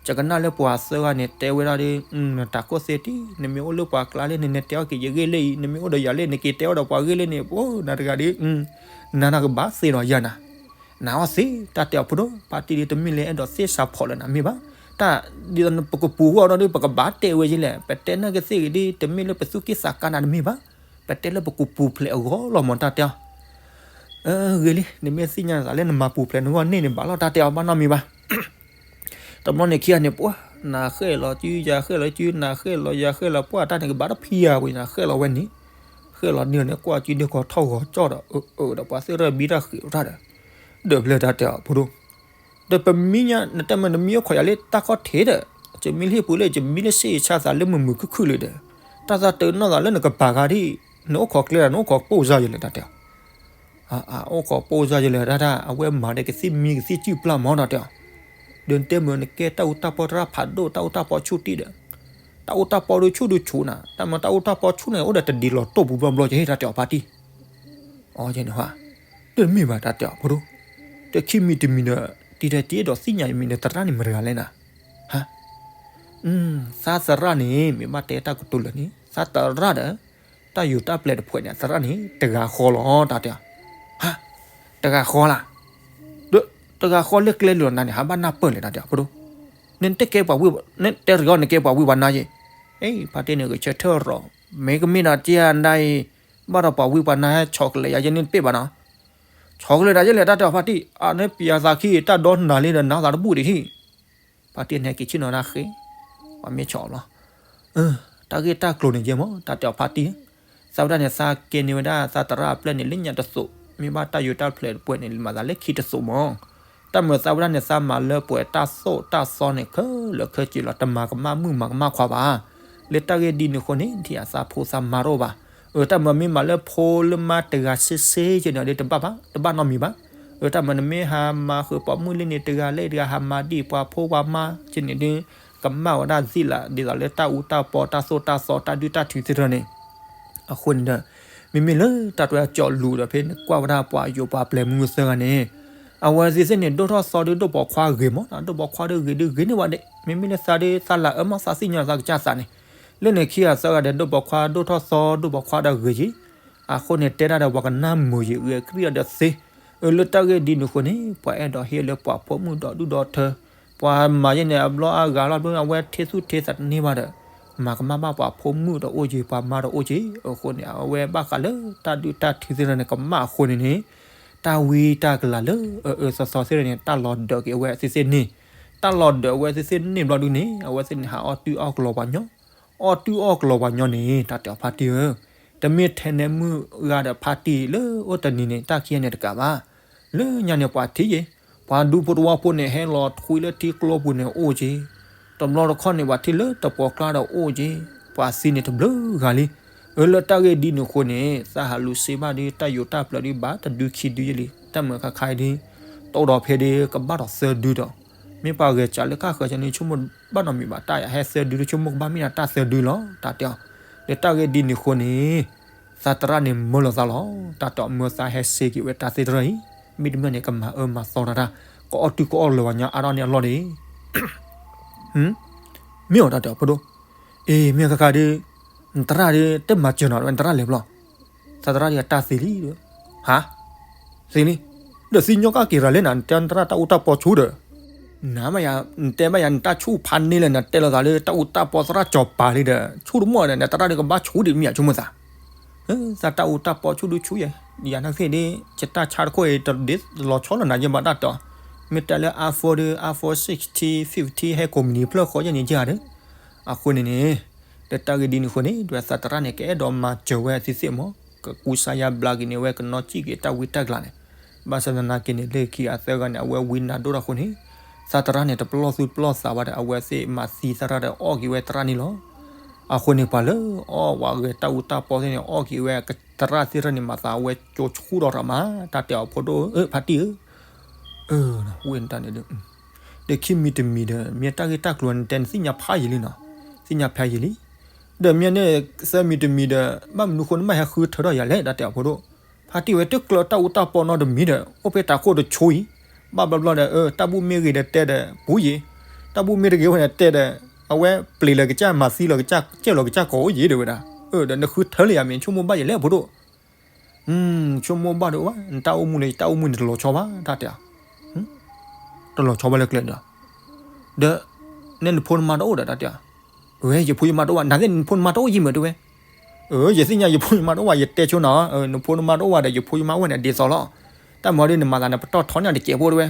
ယကနၣ်လၢပှၤသၢဂၤန့ၣ်တဲဝဲဒၣ်ဒီး, နတၢ်ကိးသ့တံၢ် နမ့ၢ်အိၣ်လၢပှၤကျါလၢန့ၣ် နတဲအီၣ်က့ၤယဂ့ၢ်လၢအံၤ နမ့ၢ်အိၣ်ဒီးယၤလၢ နက့ၤတဲအီၣ်ဒီးပှၤဂ့ၢ်လၢန့ၣ် ပနၤတဂၤဒီး, နၤနကဘၣ်သ့ဒီးယၤနၤ, နၤအီၣ်သ့ တၢ်တဲအီၤဖိဒိၣ် ဖါတံၢ်ဒီး တမ့ၢ်လၢအဲၣ်ဒိးသ့ၣ်စးဖီၣ်လၢနၤမ့ၢ်ဘၣ်, တၢ်, ဒ်သိးပကပူၤဂီၢ်ဒီး ပကဘၣ်တဲဝဲယလဲၣ် ပတဲနၢ်က့ၤသ့ၣ်ဂ့ၤဒ် တမ့ၢ်လၢပသူၣ်က့ၣ်သးကါနၤတမ့ၢ်ဘၣ်, ပတဲလၢပကပူၤဖျဲးအဂီၢ်လီၤမ့ၢ်တၢ်တဲအီၤ ဂ့ၤလံ နမ့ၢ်သ့ၣ်ညါသးလၢနမၤပူၤဖျဲးနဂီၢ်န့ၣ်န့ၣ် ဘၣ်လီၤတၢ်တဲအီၤဘၣ်နီတမံၤဘၣ်. တဘျီန့ၣ်ခံဂၤန့ၣ် ပှၤ နၤဃဲၣ်လီၤစု ယၤဃဲၣ်လီၤစု နၤဃဲၣ်လီၤယၤဃဲၣ်လီၤ ပှၤတၢ်န့ၣ်ကဘၣ်တဖံးယၤဝံၤ နၤဃဲၣ်လီၤဝဲန့ၣ် ဃဲၣ်လီၤန့ၣ်န့ၣ် ကွၢ်စုန့ၢ်ကီးထီၣ်ဂီၤကၠီၣ်ဒီး အၢ အၢ ဒီးပှၤသ့ၣ်ထီၣ်ဘံၣ်တၢ်ဃံးအီၣ်တၢ်ဒီး ဒီးဖျဲၣ်တၢ်တဲအီၤဖိဒိၣ် ဒီးပမံညါ နတၢ်မၤနမံအိၣ်ခိးယၤလၢတၢ်ခီၣ်ထံးဒီး ယမံလၢဟံၣ်ပူၤလၢ ယမံလၢစ့ၣ်ဆါသးလၢမုာ်မုာ်ခုၣ်ခုၣ်လၢၤဒီး တၢ်သးတနီၣ်သးလၢနကပၤဂၤဒ် နအိၣ်ခိးကျဲဒီး နအိၣ်ခိးပိၢ်စါယလဲၣ် တၢ်တဲအီၤ. အအိၣ်ခိးပိၢ်စါယလဲၣ် တၢ်တၢ် အဝဲမၤဒီးကသံၣ်မံကသံၣ်စုၣ်ပျၢ်မီၢ် တၢ်တဲအီၤ. ဒီးတဲမ့ၢ်နကဲတၢ်အူတၢ်ပီတရၣ်ဖးဒိၣ် တၢ်အူတၢ်ပီဆူၣ်တံၢ်ဒီး တၢ်အူတၢ်ပီဒုးဆူၣ်ဒုးဆူၣ်နၤ တၢ်မၤတၢ်အူတၢ်ပီဆူၣ်န့ၣ် အိၣ်ဒီးတဒံးလီၤတိၢ်ပူၤဘျီဘျီ ယဟ့ၣ်တၢ်တဲအီၤဖါတံၢ် အီ ယဲန့ၣ်ဟါ တမ့ၢ်ဘၣ်တၢ်တဲအီၤဖိဒိၣ် တခံမံၤတမံၤဒီး တံၤတဲတံၤအဲၣ်ဒိးသ့ၣ်ညါယမံၤဒီး သရၣ်န့ၣ်မတၤတဂၤလဲၣ်နၤ ဟါ သးသရၣ်န့ၣ် မ့ၢ်ဘၣ်တဲတၢ်ကတိၤလၢာ်န့ၣ် သးသရၣ်ဒီး တၢ်ယိၤတၢ်ပျဲၢ်တဖှဲးန့ၣ် သရၣ်န့ၣ် တဂၤဃီလီၤ တၢ်တဲအီၤ ဟါ တဂၤဃီလၢ် တဂၤဃီလၢကျဲလၢာ်နၤန့ၣ် ဟးဘၣ်နၢ်ပၢၢ်လဲၣ် တၢ်တဲအီၤဖိဒိၣ် နတဲကဲပှၤဝံၣ် နတဲတဂီၤ နကဲပှၤဝံၣ်ပှၤနါယ့ၣ် အ့ ဖါတံၢ်န့ၣ် ဂဲၤဆၢထၢၣ်ရီၤ မ့ၢ်ကမ့ၢ်ဒီးကဲဒၣ်အံၤ ဘၣ်ဒီးပှၤဝံၣ်ပှၤနါဟဲဆီၣ်ကလဲာ်ယၤယဲန့ၣ်တပ့ၢ်ဘၣ်နီၤ ဆီၣ်ကလဲာ်တၢ်ယဲလဲၣ် တၢ်တဲအီၤဖါတံၢ် အန့ၣ်ပျးသးခံ တၢ်ဒီနၤလံဒီး နါသးတဘူၣ်ဒံးဟံၣ် ဖါတံၢ်န့ၣ်က့ၤဆ့ၣ်နီၤနၢ်ဃ့ ပှၤမ့ၢ်ဆီၣ်လီၤ တၢ်ဂ့ၢ်တၢ်ကျိၤန့ၣ်ယဲမီၢ် တၢ်တဲအီၤဖါတံၢ် သးဝဲဒၣ်န့ၣ် သးကဲန့ၢ်ဝဲဒၣ် သးသရၣ်အပျဲၢ်န့ၣ် လၢညါတသိး မ့ၢ်ဘၣ်တၢ်ယိၤတၢ်ပျဲၢ်တဖှဲးန့ၣ် မၤသးလၢခံတသိးမီၢ် တၢ်မၤသးဝဲဒၣ်န့ၣ် သးမၤလၢပှဲၤတၢ်သိၣ်တၢ်သီန့ၣ် ခဲလၢာ်ခဲဆ့လီၤ တမၤကမၣ်မုၣ်မၤကမၣ်ခွါဘၣ် လၢတၢ်ဂ့ၢ်ဒ်န့ၣ်အဃိန့ၣ် ဒ်အသးဖိသးမါတအိၣ်ဘၣ် အၢ တၢ်မၤမ့ၢ်မၤလၢဖိလၢမါတဂၤစ့စ့ကဲန့ၣ်ဒီး တဘၣ်ဘၣ် တဘၣ်နီတမံၤဘၣ် အၢ တၢ်မၤနမ့ၢ်ဟးမၤဃုာ်ပိာ်မုၣ်လၢန့ၣ်တဂၤလၢတဂၤ ဟးမၤဒံးပှၤဖိပှၤမါကဲန့ၣ်ဒီး ကမၣ်ဝဲဒၣ်သ့ၣ်လၢ ဒ်သိးလၢတၢ်အူတၢ်ပီ တၢ်သိၣ်တၢ်သီ တၢ်ဒုၣ်တၢ်ထုသ့ၣ်တဖၣ်န့ၣ် အဃိန့ၣ်ဒီး မ့မ့ၢ်လၢတၢ်တဝဲအကၠီလူၤဒီး ဖဲနကွၢ်ဝဲဒၣ်ပှၤယိၤပှၤပျဲၢ်မုၢ်သၢဂၤန့ၣ် အဝဲသ့ၣ်သ့ၣ်န့ၣ် ဒိၣ်ထီၣ်သီဒီးဒိၣ်ပိာ်ခွါဂ့ၤမီၢ် ဒိၣ်ပိာ်ခွါဒီးဂ့ၤဒုးဂ့ၤန့ၢ်ဝဲဒၣ် မ့မ့ၢ်လၢသးဒီးသးလၢအၢမီၢ်သးသ့ၣ်ညါသးကစၢ်သးန့ၣ် လၢန့ၣ်ခံဂၤသၢဂၤဒီး ဒိၣ်ပိာ်ခွါဒိၣ်ထီၣ်သီ ဒိၣ်ပိာ်ခွါဒီးဂ့ၤက့ၤ အဃိန့ၣ် တဲဒၣ်ဒီးပှၤကနၣ်မုာ်ယံာ် ဂဲၤကြံၢ်အီၤဒီးသ့ အၢ လၢတၢ်ဂ့ၢ်ဒ်န့ၣ်အဃိန့ၣ် ပှၤအဲၣ်ဒိးဟ့ၣ်လၢပှၤဖိမုၣ်ဒီဒူၣ်ဒီထၢ ပှၤမၤယဲန့ၣ် အဘျီအဂၤလီၤ အဝဲထဲသူၣ်ထဲသးတန့ၢ်ဘၣ်ဒီး မၤကမၣ်ဘၣ်ပှၤဖိမုၣ်ဒီးအိၣ်က့ၤ ပှၤမါဒီးအိၣ်က့ၤ အဃိန့ၣ် အဝဲဘၣ်ဃးလၢတၢ်ဒုၣ်တၢ်ထုသ့ၣ်တဖၣ်န့ၣ် ကမၣ်အဃိန့ၣ်န့ၣ် တၢ်ဝံတၢ်ကလၤလၢအအၢသီသီသ့ၣ်တဖၣ်န့ၣ် တၢ်လီၤဒၢးက့ၤအဝဲသ့ၣ်သ့ၣ်န့ၣ် တၢ်လီၤဒၢးအဝဲသ့ၣ်သ့ၣ်န့ၣ်ဘျီဒုန့ၣ် အဝဲသ့ၣ်န့ၣ် ဟးအီၣ်တုၢ်အီၣ်ကလီပှၤညီ အီၣ်တုၢ်အီၣ်ကလီပှၤညီန့ၣ် တၢ်တဲအီၤဖါတံၢ်ဧၢ, တမ့ၢ်ထဲန့ၣ်မုၢ်ဂၤဒီးဖါတံၢ်လၢအိၣ်တနံၤန့ၣ် တၢ်ခံဂၤန့ၣ်တကးဘၣ်. လၢညါန့ၣ်ပှၤထံၣ်ယ့ၣ်, ပှၤဒူဖိတဝီဖိန့ၣ် ဟဲလီၤထွံလၢထံကျိပူၤန့ၣ်အိၣ်က့ၤ, တဘျီတခီၣ်န့ၣ် ပှၤထံၣ်လၢတပှီၢ်ကျါဒီးအိၣ်က့ၤ, ပှၤသံန့ၣ်တဘျုးဂၤလံ. အၢ လၢတၢ်ဂ့ၢ်ဒ်န့ၣ်အဃိန့ၣ် သးဟးလူၤစ့ဘၣ်ဒီး တၢ်ယိၤတၢ်ပျဲၢ်ဒုးဘၣ်တဒုခံဒုယ့ၣ်လံ. တၢ်မၤခါခါအံၤဒုး တအိၣ်ဒီးဖဲဒ်ကဘၣ်ဒီးသၢဒုဒီး, မ့ၢ်ပှၤဂဲၤစးလၢကဃၢၤန့ၣ် ဆိကမိၣ်ဘၣ်နီတမံၤဘၣ်, တၢ်ယၤဟဲသၢဒုဒီး ဆိကမိၣ်ကဘၣ်မ့ၢ်ဒၣ်တၢ်သၢဒုလီၤ တၢ်တဲအီၤ. ဒီးတၢ်ဂ့ၢ်ဒ်န့ၣ်အဃိန့ၣ် သးသရၣ်န့ၣ်မၢလီၤသးလီၤ တၢ်တဲအီၤ, မၢသးဟဲစ့က့ၤဝဲတၢ်သ့ၣ်တဖၣ်အံၤ, မ့တမ့ၢ်န့ၣ် ကမၤအၢမၤသီတၢ်တၢ်, ကအီၣ်တုၤကအီၣ်လၢၤဝဲညါအါထီၣ်န့ၣ်အလီၢ်န့ၣ် မ့ၢ်အီၤ တၢ်တဲအီၤဖိဒိၣ်, အ့ မ့ၢ်ခါခါဒီး နသရၣ်ဒီး တမၤစၢၤနီၤ နသရၣ်လဲၤဘျီ, သးသရၣ်ဒီးအတၢ်သ့လံ, ဟါ, သ့လံ, ဒီးသ့ၣ်ညါက့ၤရၤလဲၣ်နၤ နတဲနသရၣ်တၢ်အူတၢ်ပီဆူၣ်ဒီး, နမ့ၢ်ယၤ နတဲဘၣ်ယၤ နတၢ်ဆူၣ်ဖးန့ၢ်လၢနတဲလိာ်သးလၢတၢ်အူတၢ်ပီသရၣ်ကၠီၤပၤလံဒီး ဆူၣ်တမီၢ်ဒီး နသရၣ်ဒီးကဘၣ်ဆူၣ်ဒံးမ့ၢ်ယၤဆိကမိၣ်သး သးတၢ်အူတၢ်ပီဆူၣ်ဒုဆူၣ်ယဲ, ယၤနာ်က့ၤဒ် ယတၢ်ဆါတခိၣ်အံၤ တဒ်လီၤဆီလီၤနၤယဲဘၣ်တၢ်တဲအီၤ, မ့ၢ်တဲလၢ iPhone ဒီး iPhone sixteen fifteen ဟဲ company ဖျၢၣ်ဃီယဲန့ၣ်ယၤဒီး, အဃိန့ၣ်န့ၣ်, ဒီးတၢ်ဂ့ၢ်ဒ်န့ၣ်အဃိန့ၣ် ဒီးသးသရၣ်န့ၣ် ကအဲၣ်ဒိးမၤစၢၤဝဲသ့သ့ၣ်မး, ကကူစါယါဘျါက့ၤန့ၣ် ဝဲကနီၣ်စံၣ်က့ၤတၢ်ဝံတၢ်ကျါန့ၣ်, ဘၣ်ဆၣ်သနာ်က့န့ၣ် လၢခံအသၢဂၤန့ၣ် အဝဲဝံနၤဒိၣ်တၢ်အဃိန့ၣ်, သးသရၣ်န့ၣ် တပလီၢ်သူၣ်ပလီၢ်သးဘၣ်ဒီး အဝဲသ့ၣ်မၤသံသရၣ်ဒီးအီၣ်က့ၤဝဲသရၣ်န့ၣ်လီၤ. အဃိန့ၣ် ပှၤလၢအီၣ်ဝဲဂဲၤတၢ်အူတၢ်ပီသ့ၣ်န့ၣ် အီၣ်က့ၤဝဲသရၣ်သ့ၣ်တဖၣ်န့ၣ် မၤသးအဝဲကၠိဆူၣ်ထီၣ်ရၣ်မး တၢ်တဲအီၤဖိဒိၣ်ဧၢ ဖါတံၢ်ဧၢ, ဝဲန့ၣ်တၢ်န့ၣ်ဒီး, ဒီးခံမံၤတမံၤဒီး မ့ၢ်တၢ်ဂ့ၢ်တၢ်ကျိၤန့ၣ် တဲနသ့ၣ်ညါဖးယံာ်လံနီၤ, သ့ၣ်ညါဖးယံာ်လံ, ဒီးမ့ၢ်န့ၣ်သၢမံၤတမံၤဒီး ဘၣ်မနုၤဃိနဘၣ်ဟဲဃုထၢထီၣ်ယၤလဲၣ် တၢ်တဲအီၤဖိဒိၣ်, ဖါတံၢ်ဝဲတကျၢၤတၢ်အူတၢ်ပီနီတမံၤဒီး အိၣ်ဖဲတၤခိၣ်တဆိအံၤ, ဘၣ်ဘျီဘျီဒီး တၢ်ဘူၣ်မ့ၢ်ဂ့ၤဒီးတဲဒီး ပူၤယံၤ, တၢ်ဘူၣ်မ့ၢ်တဂ့ၤဝဲဒီးတဲဒီး အဝဲပျံၤလၢကစၢ်မၤသံလီၤကစၢ် ကဲလီၤကစၢ်ကိးအိၣ်ယံၤဒီးဝဲဒၣ်, ဒီးနဃုထၢလၢယၤမ့ၢ် ဆိကမိၣ်ဘၣ်ယၤလဲၣ်ဖိဒိၣ် ဆိကမိၣ်ဘၣ်ဒီးအိၣ်ဘၣ် နတၢ်အိၣ်မူလၢယတၢ်အိၣ်မူန့ၣ် တလီၤဆီဘၣ် တၢ်တဲအီၤ, တလီၤဆီဘၣ်လၢကျဲဒီး, ဒီး နဲနဖိနမါတအိၣ်ဒီး တၢ်တဲအီၤ, ဝဲယဖိယမါတအိၣ်ဘၣ် နသ့ၣ်နဖိနမါတအိၣ်ယံၤမ့ၢ်တဲဝဲ, အၢ ယသ့ၣ်ညါယဖိယမါတအိၣ်ဘၣ် ယတဲဆိနီၤ နဖိနမါတအိၣ်ဘၣ်ဒီး ယဖိယမါအိၣ်ဝဲန့ၣ်ဒ်သိးလီၤ, တၢ်မၤဒီးနမၤသးန့ၣ် ပတီၢ်ထီန့ၢ်တစဲးဖိတဲဝဲ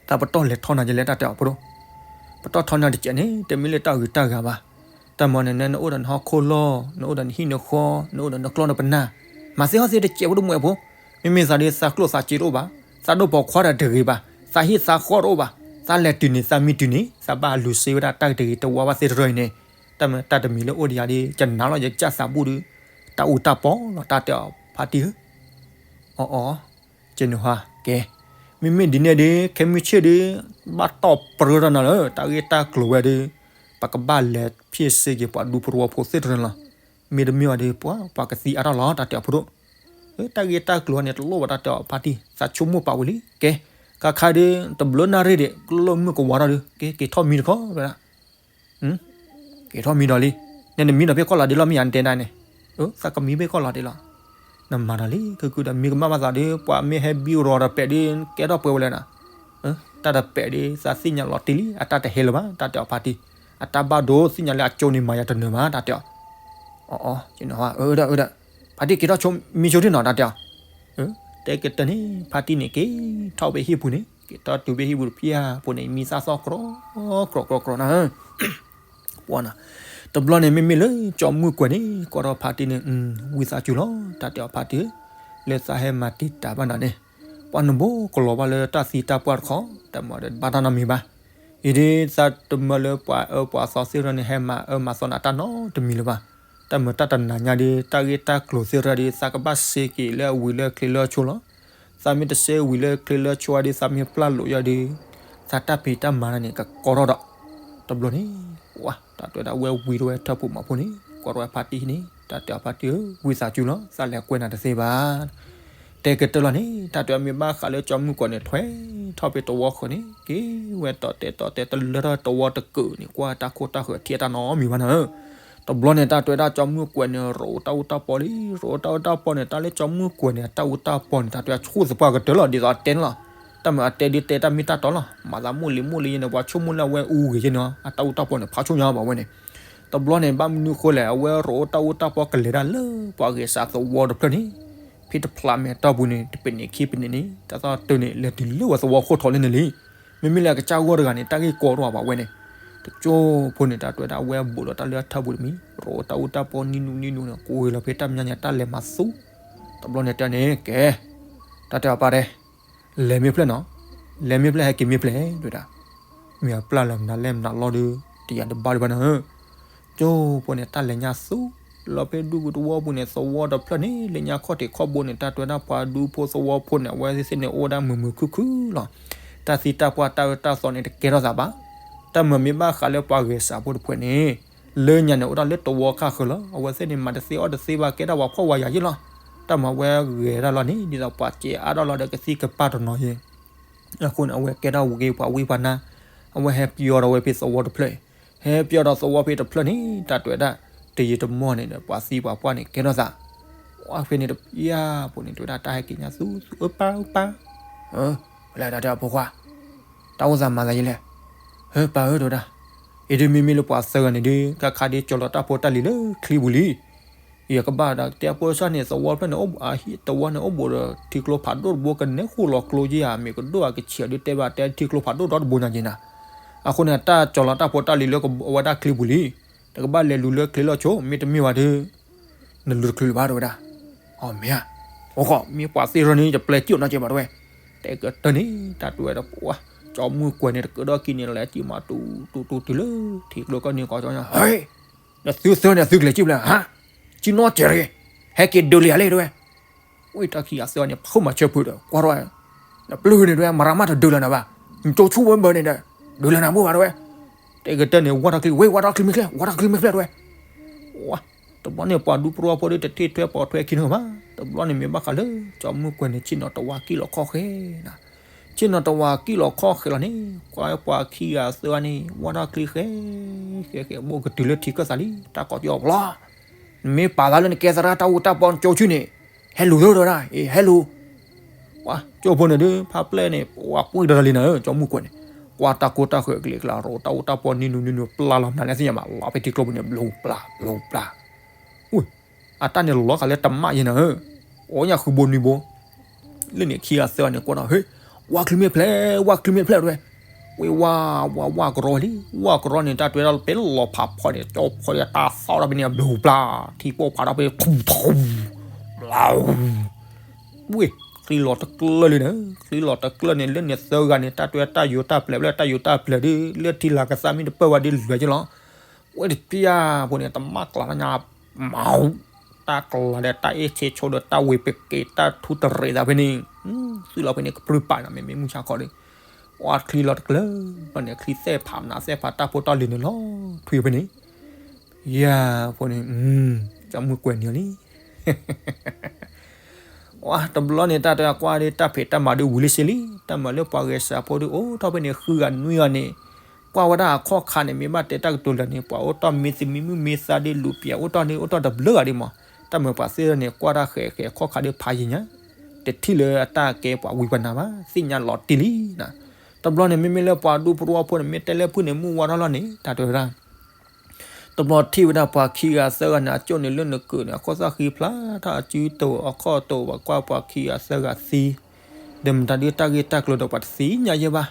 တၢ်ပတီၢ်လဲၤထီနၤယလဲၣ် တၢ်တဲအီၤဖိဒိၣ်, ပတီၢ်ထီန့ၢ်တစဲးန့ၣ် တမ့ၢ်လၢတၢ်ဂုၤတၢ်ဂၤဘၣ်, တၢ်မၤန့ၣ် နအိၣ်ဒီးနဟီၣ်ခိၣ်လီၢ် နအိၣ်ဒီးနဟံၣ်နဃီ နအိၣ်ဒီးနကျီၢ်နပနၢ်, မၤသ့ဟီၣ်သ့တစဲးဖိတမူးဖိ, မ့မ့ၢ်သးဒီးသးကျိၣ်သးစ့တအိၣ်ဘၣ်, သးဒိၣ်ပိာ်ခွါဒီးတဂ့ၤဘၣ်, သးဟံၣ်သးဃီတအိၣ်ဘၣ်, သးလဲၤတုၤန့ၣ် သးမံတုၤန့ၣ် သးဘၣ်လူၤစ့ဝဲဒၣ်တၢ်တဂ့ၤတဝါဘၣ်သ့တရၢအံၤန့ၣ်, တၢ်မၤတၢ်တမံၤလၢအိၣ်ဒီးယၤဒီး ကနၤလီၤယကစၢ်သးဘူၣ်ဒီး တၢ်အူတၢ်ပီလီၤ တၢ်တဲအီၤဖါတံၢ်ဧၢ, အီအီ ကဲန့ၣ်ဟါကဲ, မ့မ့ၢ်ဒ်န့ၣ်ဒီး ခဲမုၢ်ဆ့ၣ်ဒီး ဘၣ်တီၢ်ပြၢထီၣ်နၤလၢ တၢ်ဂ့ၢ်တၢ်ကျိၤဝဲဒီး ပကဘၣ်လဲၤဖံးစ့က့ၤပှၤဒူဖိတဝီဖိသ့ၣ်တရၢလီၤ, မ့တမ့ၢ်အီၤဒီး ပှၤ ပှၤကသံအါထီၣ်လီၤ တၢ်တဲအီၤဖိဒိၣ်, တၢ်ဂ့ၢ်တၢ်ကျိၤန့ၣ်တလိၣ်ဘၣ် တၢ်တဲအီၤဖါတံၢ် သးဆိကမိၣ်ပာ်ဝံၤလံ ကဲ, ခါခါဒီး တဘျုးနၣ်ရံၣ်ဒီး ကလီၢ်မုၢ်ကဝါထီၣ်ဒီး ကဲ က့ၤထီၣ်မံတခီ ဝဲဒၣ် က့ၤထီၣ်မံဒီးလံ, နနမံဒီးဖဲကီၢ်လီၤဒ့လီၤ မ့ၢ်ယၤနတဲဒၣ်န့ၣ်, သးကမံဖဲကီၢ်လီၤဒ့လီၤ, နမၤဒီးလံ ခုခုဒီး မ့ၢ်ကမၣ်ဘၣ်သးဒီး ပှၤမ့ၢ်ဟဲဘံရီၤဒီးပဲာ်ဒီး ကဲထီၣ်ပှဲၤဝဲလဲၣ်နၤ, တၢ်တပဲာ်ဒီး သးသ့ၣ်ညါလီၤတံၢ်လံ အတၢ်တဟဲလၢၤဘၣ် တၢ်တဲအီၤဖါတံၢ်, အတၢ်ဘၣ်ဒိသ့ၣ်ညါလၢအကၠိန့ၣ်မၤယၤတနၢၤဘၣ် တၢ်တဲအီၤ, အီအီ ကဲန့ၣ်ဟါ အၢ ဒီး အၢ ဒီး ဖါတံၢ်က့ၤထီၣ်ဆိမံဆိထံၣ်နီၤ တၢ်တဲအီၤ, တဲကတၢၢ်န့ၣ် ဖါတံၢ်န့ၣ် က့ၤထီၣ်ဖဲဟံၣ်ပူၤန့ၣ် က့ၤထီၣ်တုၤဖဲဟံၣ်ပူၤတဖျၢၣ်ဖိန့ၣ် မံသၣ်သီၣ်ကြီ ကြီကြီကြီနၤ, တဘျီန့ၣ် မ့မ့ၢ်လၢကၠီမုၢ်ကွဲၤန့ၣ် ကွၢ်ထီၣ်ဖါတံၢ်န့ၣ် ဝံသးစူၤလီၤ တၢ်တဲအီၤဖါတံၢ်ဧၢ, လၢသးဟဲမၤတံာ်တာ်ဘၣ်နၤန့ၣ်, ပှၤနဘိကလီၤဘၣ်လၢတၢ်သံတၢ်ပှၢ်တခီ တၢ်မၤဒီးဘၣ်တၢ်နီတမံၤဘၣ်, အံၤဒ်သးတမၢလၢပှၤအၢပှၤသီသ့ၣ်တဖၣ်န့ၣ် ဟဲမၤအၢမၤသီနၤတၢ်နီတမံၤလၢၤဘၣ်, တၢ်မၤတၢ်တနၤညါဒီး တၢ်ဂ့ၢ်တၢ်ကျိၤသ့ၣ်တဖၣ်ဒီး သးကဘၣ်စ့က့ၤလၢအဝံၤလၢချ့လၢဆှိလီၤ, သးမ့ၢ်တစ့ဝံၤလၢချ့လၢဆှိဒီး သးမ့ၢ်ပျၢ်လိာ်ယၤဒီး သးတၢ်ဖံးတၢ်မၤန့ၣ် ကကီထီၣ်ဒီး, တဘျီန့ၣ် ဝဲ တၢ်တဲဝဲဒၣ်ဝဲဝံၤတဝဲထၢၣ်ပူၤမီၤဖိန့ၣ် ကွၢ်ထီၣ်ဝဲဖါတံၢ်န့ၣ် တၢ်တဲအီၤဖါတံၢ်ဧၢ ဝံသးစူၤလီၤ သးလဲၤကွဲနၤတသ့ဘၣ် တဲကတၢၢ်လီၤန့ၣ် တၢ်တဲအီၤမ့ၢ်ဘၣ်ဃးလၢကၠီမုၢ်ကွဲၤန့ၣ် ထွဲထီၣ်ဖဲတဝီဃၢၤန့ၣ် က့ၤဝဲတီၤတဲာ်တီၤတဲာ်တလၢထီၣ်တဝီတကုာ်န့ၣ် ကွၢ်တၢ်ခိၣ်တၢ်ဃၢၤထံၣ်အတၢ်နီတမံၤဘၣ်နၤဧၢ, တဘျီန့ၣ်တၢ်တဲဝဲဒၣ်ကၠီမုၢ်ကွဲၤန့ၣ် ရိးတၢ်အူတၢ်ပီလံ ရိးတၢ်အူတၢ်ပီန့ၣ် တၢ်လၢကၠီမုၢ်ကွဲၤန့ၣ် တၢ်အူတၢ်ပီန့ၣ် တၢ်တဲဝဲဆိၣ်သပှၢ်ကတၢၢ်လီၤ ဒ်သိးအတဲန့ၣ်လီၤ, တၢ်မၤအတဲဒ်တဲတၢ်မ့ၢ်တၢ်တီလီၤ မၤသးမိၢ်လံမိၢ်လံယဲန့ၣ် ပှၤဆိကမိၣ်လၢအဝဲအူဂ့ၤယဲန့ၣ်လီၤ အတၢ်အူတၢ်ပီန့ၣ် ဖးဆူၣ်ညါဘၣ်ဝဲန့ၣ် တဘျီန့ၣ် ဘၣ်မနုၤဃိလဲၣ် အဝဲရိးတၢ်အူတၢ်ပီကလဲၤဒၣ်လၢပှၤဂဲၤစးသဝီတဖျၢၣ်န့ၣ်, ဖဲတဖျးမဲာ်တီၢ်ပူၤန့ၣ် တပ့ၤန့ၣ်ခံပ့ၤန့ၣ်န့ၣ် တၢ်သီတုၤန့ၣ် လဲၤတုၤလၢဝဲသဝီခိၣ်ထီလၢန့ၣ်လံ, မ့မ့ၢ်လၢအကစၢ်ဂီၢ်တဂၤန့ၣ် တၢ်ဂ့ၢ်ကီထီၣ်ဘၣ်ဝဲန့ၣ်, တကၠိဖိန့ၣ် တၢ်တဲဝဲဒၣ်အဝဲဘူးလီၤတၢ်လၢအထၢပူၤတမံၤ ရိးတၢ်အူတၢ်ပီနံၤနူနံၤနူန့ၣ် ကိးဝဲလီၤဖဲတၢ်မဲာ်ညါန့ၣ် တၢ်လဲၤမၤသူ, တဘျီန့ၣ်တဲန့ၣ် ကဲ, တၢ်တဲအီၤပၢ်တဲ လဲၤမ့ၢ်ဖျဲၣ်နီၤ, လဲၤမ့ၢ်ဖျဲၣ်ဟဲက့ၤမ့ၢ်ဖျဲၣ် တဲဝဲဒၣ်, မ့ၢ်အပျၢ်လၢမနုၤလဲၣ်မနုၤလီၤဒီး တယၤတဘၣ်ဒံးဘၣ်နၤဧၢ, ကၠိဖိန့ၣ် တၢ်လဲၤညါသူ လီၤဖဲဒူပူၤသဝီပူၤန့ၣ် သဝီတဖျၢၣ်န့ၣ် လၢညါခီၣ်ထံးခီၣ်ဘိန့ၣ် တၢ်တဲဝဲဒၣ်ပှၤဒူဖိသဝီဖိန့ၣ် အဝဲသ့ၣ်န့ၣ်အိၣ်ဝဲဒၣ်မုာ်မုာ်ခုၣ်ခုၣ်လီၤ. တၢ်သံတၢ်ပှၢ်တၢ်အၢတၢ်သီန့ၣ်တကဲထီၣ်သးဘၣ်. တၢ်မၤမ့ၢ်ဘၣ်ဃးလၢပှၤဂဲၤစးဖိတဖုန့ၣ် လၢညါန့ၣ်အိၣ်ဒၣ်လၢသဝီခါဃၢၤလီၤ. အဝဲသ့ၣ်န့ၣ် မၤတသ့အီၣ်တသ့ဘၣ် ကဲဒၣ်ပှၤဖှီၣ်ဝါယာ်ယ့ၢ်လီၤ. တၢ်မၤဝဲဂဲၤတၢ်လီၤန့ၣ် ဒ်သိးပှၤစဲးအါထီၣ်လီၤဒီးကသံၣ်ကပၤတနီၤယ့ၢ် အဃိန့ၣ် အဝဲကဲထီၣ်ဝံၤက့ၤပှၤဝံပှၤနါ, အဝဲဟဲပျီဒီးဝဲဖဲသဝီတဖျၢၣ်, ဟဲပျီဒီးသဝီဖဲတဖျၢၣ်န့ၣ် တၢ်တဲဝဲဒၣ် တယံာ်တမီၢ်န့ၣ်ဒီး ပှၤသံပှၤပှၢ်န့ၣ်ကဲထီၣ်သး, ဝဲဖဲန့ၣ်တပျၢ်ဖိန့ၣ် တဲဝဲဒၣ်တၢ်ဟဲက့ၤညါသူသူ အၢပၢ်အၢပၢ်, ဝဲလဲၣ်တၢ်တဲအဖိခွါ, တၢ်အိၣ်သးမၤသးယလဲၣ်, ဟၢပၢ်ဧၢ တဲဝဲဒၣ်, အံၤဒ်မ့မ့ၢ်လၢပှၤသၢဂၤန့ၣ်ဒ် ခါခါဒ်ကၠီၤလီၤတၢ်ဖိတၢ်လံၤလၢချံပူၤလံ ယကဘၣ်ဒီးတဲအဖိဆၣ်န့ၣ် သဝီဖျၢၣ်န့ၣ် အိၣ်ဘိး သဝီန့ၣ်အိၣ်ဘိးဒီးထံကျိဖးဒိၣ်တဘိ ကနဲဃိၣ်လီၤကျိယဲၢ်ဧါ မ့ၢ်ကဒိၣ်ဧါကဆံးဧါ ဒ်တဲဘၣ်တဲထံကျိဖးဒိၣ်ဒီတဘိညါက့ၤနၤ, အဃိန့ၣ် တၢ်ကၠီၤလီၤတၢ်ဖိတၢ်လံၤလၢအဝဲဒၣ်ချံပူၤလံ, တကဘၣ်လဲၤလူၤလၢချံလီၤဆိ မ့တမ့ၢ်ဘၣ်ဒီး နလူၤတချုးလၢၤဘၣ် တဲဝဲဒၣ်, အမ့ၢ်ဧါ, အိၣ်ဃီ မ့ၢ်ပှၤသ့ၣ်ရၢန့ၣ် ယပျဲကၠိၣ်နီၤက့ၤဘၣ်တဲဝဲ, တဲကတၢၢ်န့ၣ် တၢ်တဲဝဲဒီးပှၤ ကၠီမုၢ်ကွဲၤန့ၣ် တကၢၢ်ဒီကံန့ၣ် လဲၤကံမးတူတူတူတုၤလၢ ထံကျိကီၢ်န့ၣ်ကီၢ်ကၠီညါ ဟဲ နသုသၢန့ၣ် သုကလဲၤကံဘျဲၣ်ဧါ, ကံနီတစဲးတဂ့ၤ, ဟဲက့ၤဒုးလံယၤလံတဲဝဲ, ဝဲတၢ်ခံဂၤသၢဂၤန့ၣ် ဖုးမၤဆၢဖုးဒီး ကွၢ်ထီၣ်ဝဲ, နပျုၢ်န့ၣ်တဲဝဲ မရၤမးတဒုးလၢၤနၤဘၣ်, နကၠိဆူၣ်ဝဲဘၢန့ၣ်ဒီး ဒုးလၢၤနၤဘၣ်တဲဝဲ, တဲကတၢၢ်န့ၣ် ဝၢ်ထီၣ်ချံ ဝဲဝၢ်ထီၣ်ချံမ့ၢ်ချ့ ဝၢ်ထီၣ်ချံမ့ၢ်ချ့တဲဝဲ, တဘျီန့ၣ် ပှၤဒူပရီဖိဒီးတထံၣ်ထွဲပိာ်ထွဲခံန့ၣ်ဘၣ်, တဘျီန့ၣ်မ့ၢ်ဘၣ်ဃးလၢ ကၠီမုၢ်ကွဲၤန့ၣ် ဆ့ၣ်နီၤတဝးကံၣ်လီၤခီၣ်ဃဲနၤ ဆ့ၣ်နီၤတဝးကံၣ်လီၤခီၣ်ဃဲလီၤန့ၣ် ကွၢ်ပှၤခံဂၤသၢဂၤန့ၣ် ဝၢ်ထီၣ်ချံဃဲ ဃဲဃဲ ဘိၣ်ကတုၤလၢထံကၢၢ်သးလံ တၢ်ကိးကၠီဖျီ, နမ့ၢ်ပာ်သးလၢနကဲသရၣ်တၢ်အူတၢ်ပီနကၠိဆူၣ်န့ၣ်, ဟဲလူၤလၢတဲဝဲဒၣ်, အ့ ဟဲလူၤ, ကၠိဖိန့ၣ်ဒုး ဖးပျဲၢ်န့ၣ် ပှၤပှံၢ်ဒီးလံနၤဧၢ ကၠီမုၢ်ကွဲၤန့ၣ်, ကွၢ်တၢ်ကိၢ်တၢ်ဃဲၤကလံၤကျါ ရိးတၢ်အူတၢ်ပီနံၤနူနံၤနူ ပျၢ်လီၤနၤန့ၣ်သ့ၣ်ညါဘၣ် လီၤဖဲထံကျိပူၤန့ၣ် ဘျိပျၢ် ဘျိပျၢ် အတၢ်န့ၣ်လီၤဃာ်လၢတမၣ်ယဲနၤဧၢ, အိၣ်ညါဃုဘိနွံဘိ, လၢန့ၣ်ခံဂၤသၢဂၤန့ၣ်ကွၢ်ဒီး ဟ့ၣ်, ဝၢ်ချံမ့ၢ်ဖျဲး ဝၢ်ချံမ့ၢ်ဖျဲးတဲဝဲ, ဝဲဝၢ်ဝၢ်ဝၢ်ကရီလံ ဝၢ်ကရီန့ၣ် တၢ်တဲဝဲဒၣ်ဖဲလီၤဖးဖီန့ၣ် ကၠီဖီတၢ်သီၣ်ထီၣ်ဖဲန့ၣ် ဘျိပျၢ် ထံပိာ်ဖးထီၣ်ဖဲ ထူထူ ဘျီ ဝ့ၢ်, ချံလီၤတကျၢၢ်လံန့ၣ်, ချံလီၤတကျၢၢ်န့ၣ် လၢန့ၣ်သၢဂၤန့ၣ် တၢ်တဲဝဲတၢ်ယိၤတၢ်ပျဲၤ လၢတၢ်ယိၤတၢ်ပျဲၤဒ် လၢထံလာ်ကသးမ့ၢ်တပၢၢ်ဝဲဒ်လွဲၢ်က့လီၤ, ဝဲတပျၢ်ဖိန့ၣ် တမၣ်ကျါတၢ်ညါ မၤ တၢ်ကျါဒီးတၢ်အ့ၣ်ဆ့ဆိဒီးတၢ်ဝ့ၤပက့ၤ တၢ်ထူတရံးသးဖဲန့ၣ်, သုးလီၤဖဲန့ၣ်ကပြုၢ်ပာ်နီၤ မ့မ့ၢ်မုၢ်ဆါခီဒီး, ဝဲချံလီၤတကျၢၢ် ဘျီန့ၣ်ချံသဲၣ်ဖးမနုၤသဲၣ်ဖးတၢ်ဖိတၢ်လံၤန့ၣ်လီၤထွံဖဲန့ၣ်, ယၤဖိန့ၣ်, ကၠီမုၢ်ကွဲၤန့ၣ်လံ ဝဲတဘျီန့ၣ် တၢ်တဲကွၢ်ဒီး တၢ်ဖံးတၢ်မၤဒ်ဝံၤလံစ့လံ, တၢ်မၤလၢပှၤဂဲၤစးဖိဒီး အိၣ်ထီၣ်ဖဲန့ၣ် ဃုဂၤနွံဂၤန့ၣ်, ကွၢ်ဝဲဒၣ်အခီၣ်ခါန့ၣ် မ့ၢ်ဘၣ်တဲတၢ်ကတိၤလၢာ်န့ၣ် ပှၤအိၣ်တ့ၢ်မ့ၢ်သမံမုၣ်မ့ၢ်သးဒီး လူၤပျဲၤအိၣ်တ့ၢ်န့ၣ် အိၣ်တ့ၢ်တဘျုးဂၤဒံးမး, တၢ်မၤပှၤသ့ၣ်န့ၣ် ကွၢ်တၢ်ဃဲးဃဲးအခီၣ်ခါဒီးဖးယံၤညါ, တထံၣ်လၢအတၢ်ကဲပှၤဝံပှၤနါဘၣ် သ့ၣ်ညါလီၤတံၢ်လံနၤ, တဘျီန့ၣ် မ့မ့ၢ်လၢပှၤဒူပရီဖိန့ၣ် မ့ၢ်တဲလၢဖုၣ်န့ၣ် မုၢ်ဝါထီၣ်လီၤန့ၣ် တၢ်တဲဝဲဒၣ် တဘျီထံၣ်ဝဲဒၣ်ပှၤခံဂၤသၢဂၤန့ၣ် အကၠိၣ်န့ၣ်လၢနကုာ်န့ၣ် အခိၣ်သၣ်ဃံဖျါထီၣ် အစုတိၤအခီၣ်တိၤ ဘၣ်ကွၢ်ပှၤခံဂၤသၢဂၤသံ, ဒီးမတၤဒ်တၢ်ဂ့ၢ်တၢ်ကျိၤဒီးပှၤတသ့ၣ်ညါယဲဘၣ်,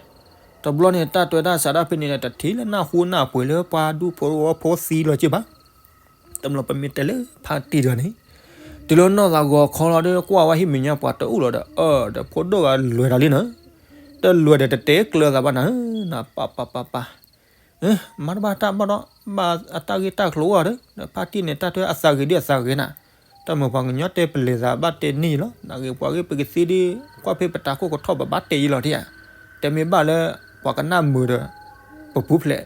တဘျီန့ၣ် တၢ်တဲတၢ်စးဒၣ်ဖဲန့ၣ် တထံၣ်လၢနၢ်ဟူနၢ်ပှ့ၤလၢပှၤဒူဖိသဝီဖိသံလီၤက့ဘၣ်, တဘျီပမ့ၢ်တဲလၢဖါတံၢ်တဂၤန့ၣ်, တုၤလၢနီၢ်သးဂီၤခီလီၤဒီး ကွၢ်ဝဲဟံၣ်မဲာ်ညါပှၤတအိၣ်လီၤဒီး အၢ ဒီးဖိဒိၣ်ဂၤလွဲၤတၢ်လံနၤ, တလွဲၤဒီးတတဲကျၢၤသးဘၣ်နၤဧၢ, နပၢ်ပၢ်ပၢ်ပၢ် မၤတဘၣ်တၢ်ဘၣ်ဒီး ဘၣ်အတၢ်ဂ့ၢ်တၢ်ကျိၤအိၣ်ဒီး ဖါတံၢ်န့ၣ် တၢ်တဲအသးဂ့ၤဒ်အသးဂ့ၤနၤ, တၢ်မၤပှၤကညီတဲပလဲၤသးဘၣ်တဲန့ၢ်လီၤ, နာ်ဂ့ၤပှၤဂ့ၢ်ပကသ့ဒီး ကွၢ်ဖဲပတၢ်ခိၣ်ကထီၣ်ပဘၣ်တဲယံၤလီၤဒံးဧါ, တမ့ၢ်ဘၣ်လၢ ပှၤကနၣ်မုာ်ဒီး ပပူၤဖျဲး,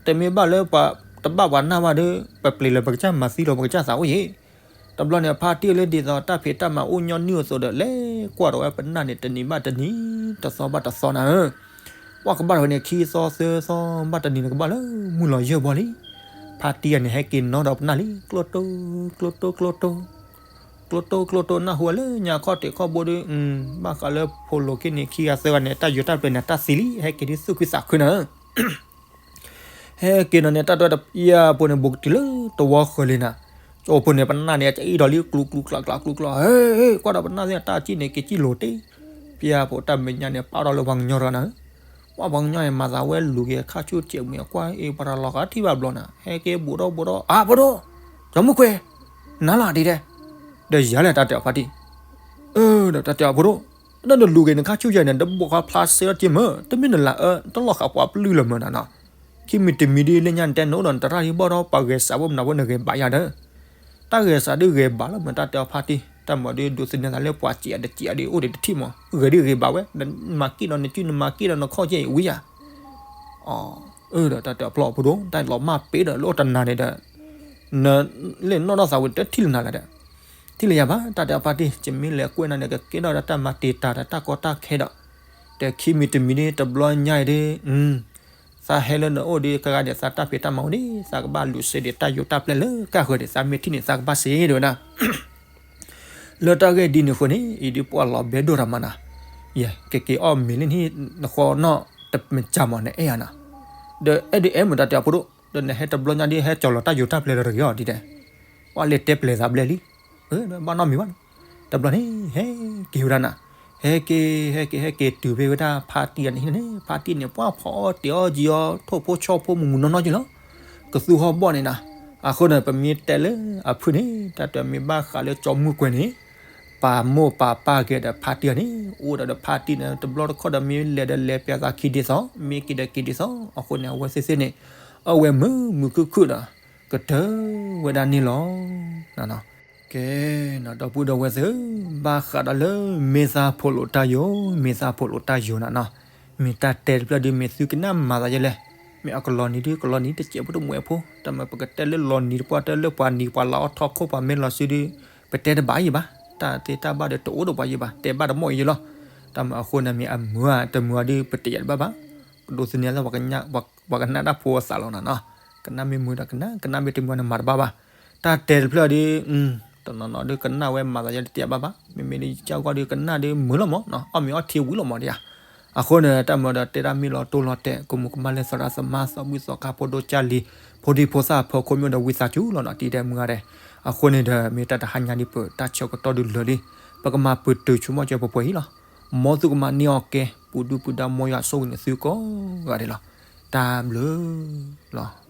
တမ့ၢ်ဘၣ်လၢပှၤတဘၣ်ပှၤနၢ်ဘၣ်ဒီး ပပျ့ၤလၢပကစၢ်မၤသံလီၤပကစၢ်သးအိၣ်ယံၤ တဘျီန့ၣ် ဖါတံၢ်လၢဒ်သိးတၢ်ဖံးတၢ်မၤအိၣ်ညီနုၢ်အသိးဒီး လဲၤကွၢ်ဒီးဝဲပနၢ်န့ၣ် တနံၤဘၣ်တနံၤ တသီဘၣ်တသီနၤဧၢ, ကွၢ်ကဘၣ်ထီၣ်န့ၣ် ခံသီသၢသီဘၣ်တနံၤန့ၣ် ကဘၣ်လၢမုၢ်လီၤယၢၢ်ဘီလံ, ဖါတံၢ်အန့ၣ် ဟဲက့ၤနီၣ်ဒီးပနၢ်လံ ကျိတိ ကျိတိ ကျိတိ ကျိတိ ကျိတိ နၢ်ဟူဝဲလၢညါခီၣ်ထံးခီၣ်ဘိဒီး ဘၣ်ဃးလၢဖိလိၤခံန့ၣ် ခံဂၤသၢဂၤန့ၣ် တၢ်ယိၤတၢ်ပျဲၤန့ၣ် တၢ်သံလံ ဟဲက့ၤဒ်သူၣ်ခုသးခုနၤဧၢ ဟဲက့ၤနီၤန့ၣ် တၢ်တဲတပျၢ်ဖိန့ၣ် ဘူးကတုၤလၢသဝီဃၢၤလံနၤ, ကၠိဖိန့ၣ် ပနၢ်န့ၣ် ကအံၣ်ဒီးလံ ကျူကျူကျးကျးကျူကျး ဟဲ ကွၢ်ဒီးပနၢ်သ့ၣ် တၢ်စံၣ်န့ၣ် က့ၤစံၣ်လိၤတ့ၢ်, ပျၢ်ဖိတၢ်မဲာ်ညါန့ၣ် ပာ်ထီၣ်လၢပှၤကညီတဂၤနၤဧၢ, ပှၤကညီန့ၣ် မၤသးဝဲလူၤက့ၤ ခါဆူၣ်စဲးမှံၤအကွၢ် အ့ ပှၤတၢ်လီၤဂာ်ထံၣ်ဘၣ်ဘျီနၤ ဟဲက့ၤဘူးဒီးဘူးဒီး အါ ဖိဒိၣ်, ကၠီမုၢ်ကွဲၤ, နၤလီၤဒ်တဲ, ဒီးယၤလဲၣ်တၢ်တဲအီၤဖါတံၢ်, အၢ ဒီးတၢ်တဲအီၤဖိဒိၣ် ဒီးနလူၤက့ၤနခါဆူၣ်ယဲန့ၣ် တဘိးဃီဖျါစဲအီၤက့မၢ် တမ့ၢ်နလၢအၢ တလီၢ်ဃာ်ပှၤပျုၢ်လၢမၢ်နၤနီၤ, ခံမံၤတမံၤဒ်လၢညါနတဲနအိၣ်ဒီးနတရၣ်ဒ်ဘီၣ်ဒီးပှၤဂဲၤစးဖိမနုၤဖိနဂဲၤဘၣ်ယၤဒီး, တၢ်ဂဲၤစးဒုးဂဲၤဘၣ်လီၤ မ့ၢ်တၢ်တဲအီၤဖါတံၢ်, တၢ်မၤဒုးဒိးသန့ၤသးလၢပှၤစံးအတစံးအီၤဒုး အိၣ်ဒံးတထံၣ်မး, ဂဲၤဒုးဂဲၤဘၣ်ဝဲ, နမၤက့ၣ်ဒီးနစု နမၤက့ၣ်ဒီးနခီၣ်က့ၣ်ဝံယၤ, အဒီးတၢ်တဲအီၤဖျီၣ်ဖိဒိၣ် တၢ်လီၤမၢ်ပ့ၤဒီး လၢအိၣ်တနၤန့ၣ်ဒီး နလၢနီၢ်ဒီသးဝဲတထံၣ်လၢနၤလဲၣ်ဒီး, ထံၣ်လၢယၤဘၣ် တၢ်တဲအီၤဖါတံၢ်, ယမ့ၢ်လဲၤကွဲးနၤန့ၣ် ကကဲထီၣ်ဒီးတၢ်မၤတံာ်တာ်ဒီးတၢ်ကီတၢ်ခဲဒီး, တခံမံၤတမံၤဒ်တဘျီညါအံၤဒ် သးဟဲလၢနအိၣ်ဒီး ကဂၤဒဲးသးတၢ်ဖံးတၢ်မၤအိၣ်ဒ် သးကဘၣ်လူၤစ့ဒံးတၢ်ယိးတၢ်ပျဲၢ်လၢကၢ်ဃၢၤဒံး သးမ့ၢ်ထံၣ်န့ၣ် သးကဘၣ်စ့ဒံးဝဲဒၣ် လၢတၢ်ဂ့ၢ်ဒ်န့ၣ်အဃိန့ၣ် အံၤဒ်ပှၤလီၤဘဲဒိၣ်တၢ်မးနၤ, ယဲ ကက့ၤအီၣ်မ့ၤလၢနဟံၣ်နဃီနီၣ်တမ့ၢ်ကၢ်မး နအဲၣ်ယၤနၤ, ဒီးအဲၣ်ဒ်အဲၣ်မ့ၢ်တၢ်တဲအဖိဒိၣ် ဒီးနဟဲတဘျီညါဒ်ဟဲကၠီၤလီၤတၢ်ယိးတၢ်ပျဲၢ်လၢတဂ့ၤအီၤဒ်တဲ ပှၤလဲၤတဲပျဲၢ်သးဘျဲၣ်လံ, ဘၣ်နီတမံၤဘၣ်နီၤ, တဘျီန့ၣ် ဟဲက့ၤဝဲဒၣ်နၤ, ဟဲက့ၤ ဟဲက့ၤ ဟဲက့ၤတုၤဖဲဝဲဒၣ်ဖါတံၢ်အန့ၣ်န့ၣ် ဖါတံၢ်န့ၣ် ပှၤဖီအီၣ်တ့ၤအီၣ်ကံအီၣ် ထိၣ်ဖိဆီဖိမုၢ်မုၢ်နီၢ်နီၢ်က့လီၤ, ကသူဟီၣ်ဘီၣ်န့ၣ်နၤ, အဃိန့ၣ် ပမ့ၢ်တဲလၢအဖုၣ်န့ၣ် တၢ်တမ့ၢ်ဘၣ်ဃးလၢကၠီမုၢ်ကွဲၤန့ၣ် ပာ်မိၢ်ပာ်ပၢ်က့ၤဒီးဖါတံၢ်အန့ၣ် အိၣ်ဒီးဒီးဖါတံၢ်န့ၣ် တဘျီတခီၣ်ဒီးမ့ၢ်လဲၤဒီးလဲၤပျးသးခံဒ်သိး မ့ၢ်က့ၤဒီးက့ၤဒ်သိး အဃိန့ၣ် အဝဲသ့ၣ်သ့ၣ်န့ၣ် အဝဲမုာ်မုာ်ခုၣ်ခုၣ်ဒီး ကတၢၢ်ဝဲဒၣ်န့ၣ်လီၤ. ကဲ ဒီပုၢ်ဒီဝဲၢ်သ့ၣ်ဧၢ, ဘၣ်ဃးဒီးလၢမ့ၢ်သးဖိးလိာ်တၢ်ယိာ် မ့ၢ်သးဖိးလိာ်တၢ်ယိာ်နၤနီၤ, မ့ၢ်တၢ်တဲတဖျၢၣ်ဒုး မ့ၢ်သုကနၣ်မၤသးယဲလဲၣ်, မ့ၢ်အကလီၤနံၤဒုး ကလီၤနံၤတစဲးဖိတမှဲးဖိ, တၢ်မ့ၢ်ပကတဲလၢလီၤနံၤတပှၢ် တၢ်လၢပှၤနံၤပှၤလၤအီၣ်ထီၣ်ခိၣ်ပှၤမ့ၢ်လီၤစုဒုး ပတဲတဘၣ်ယံၤဘၣ်, တၢ်သ့တၢ်ဘၣ်ဒီးတအိၣ်ဒီးပှၤယံၤဘၣ်, တဲဘၣ်တမီၢ်အံၤယဲလီၤ. တၢ်မ့ၢ်အဃိန့ၣ်မ့ၢ်အမုာ်ဧါ တမုာ်ဧါဒုး ပတဲယၤတဘၣ်ဘၣ်, ကဒိးသန့ၤလၢ ပှၤကနၣ်တၢ်ဖိအသးလီၤနၤနီၤ, ကနၣ်မ့ၢ်မုာ်ဒီးကနၣ် ကနၣ်မ့ၢ်တမုာ်န့ၣ်မၤတဘၣ်ဘၣ်, တၢ်တဲတဖျၢၣ်ဒုး တနီၤနီၤဒုးကနၣ်ဝဲမၤသးယဲတတဲဘၣ်ဘၣ်, မ့မ့ၢ်ဒ်ကၢ်ဂီၢ်ဒုး ကနၣ်ဒုးမုာ်လီၤမးနီၤ, အီၣ်မ့ၤအီထံဝံၤလီၤမးဒ်ဧါ. အဃိန့ၣ် တၢ်မ့ၢ်ဒီးတဲတၢ်မ့ၢ်လီၤတိၢ်လီၤတဲာ် ကမူၤကမၣ်လၢသရၣ်သမါ သီဘူၣ်သီခါ ဖိဒိၣ်ကၢ်လံၤ ဖိဒံဖိသၣ် ဖီခိၣ်မ့ၢ်ဒီးဝံသးစူၤလီၤနီၤ တံၤဒဲးမုၢ်ဂၤဒဲး. အဃိန့ၣ်ဒီး မ့ၢ်တၢ်တဟါညါဒ်ပတၢ်ဆၢကတီၢ်ဒုးလၢာ်လံ, ပကမၤပတုာ်ဆိကမိၣ်ကၢၤပှဲၤပှဲၤအံၤလီၤ. မ်သုကမၤန့ၢ်အီၤကဲ ပူၤဒုၣ်ပူၤဒါ မ်ယွၤဆိၣ်ဂ့ၤန့ၢ်သုကိးဂၤဒဲးလီၤ. တၢ်ဘျုးလီၤ.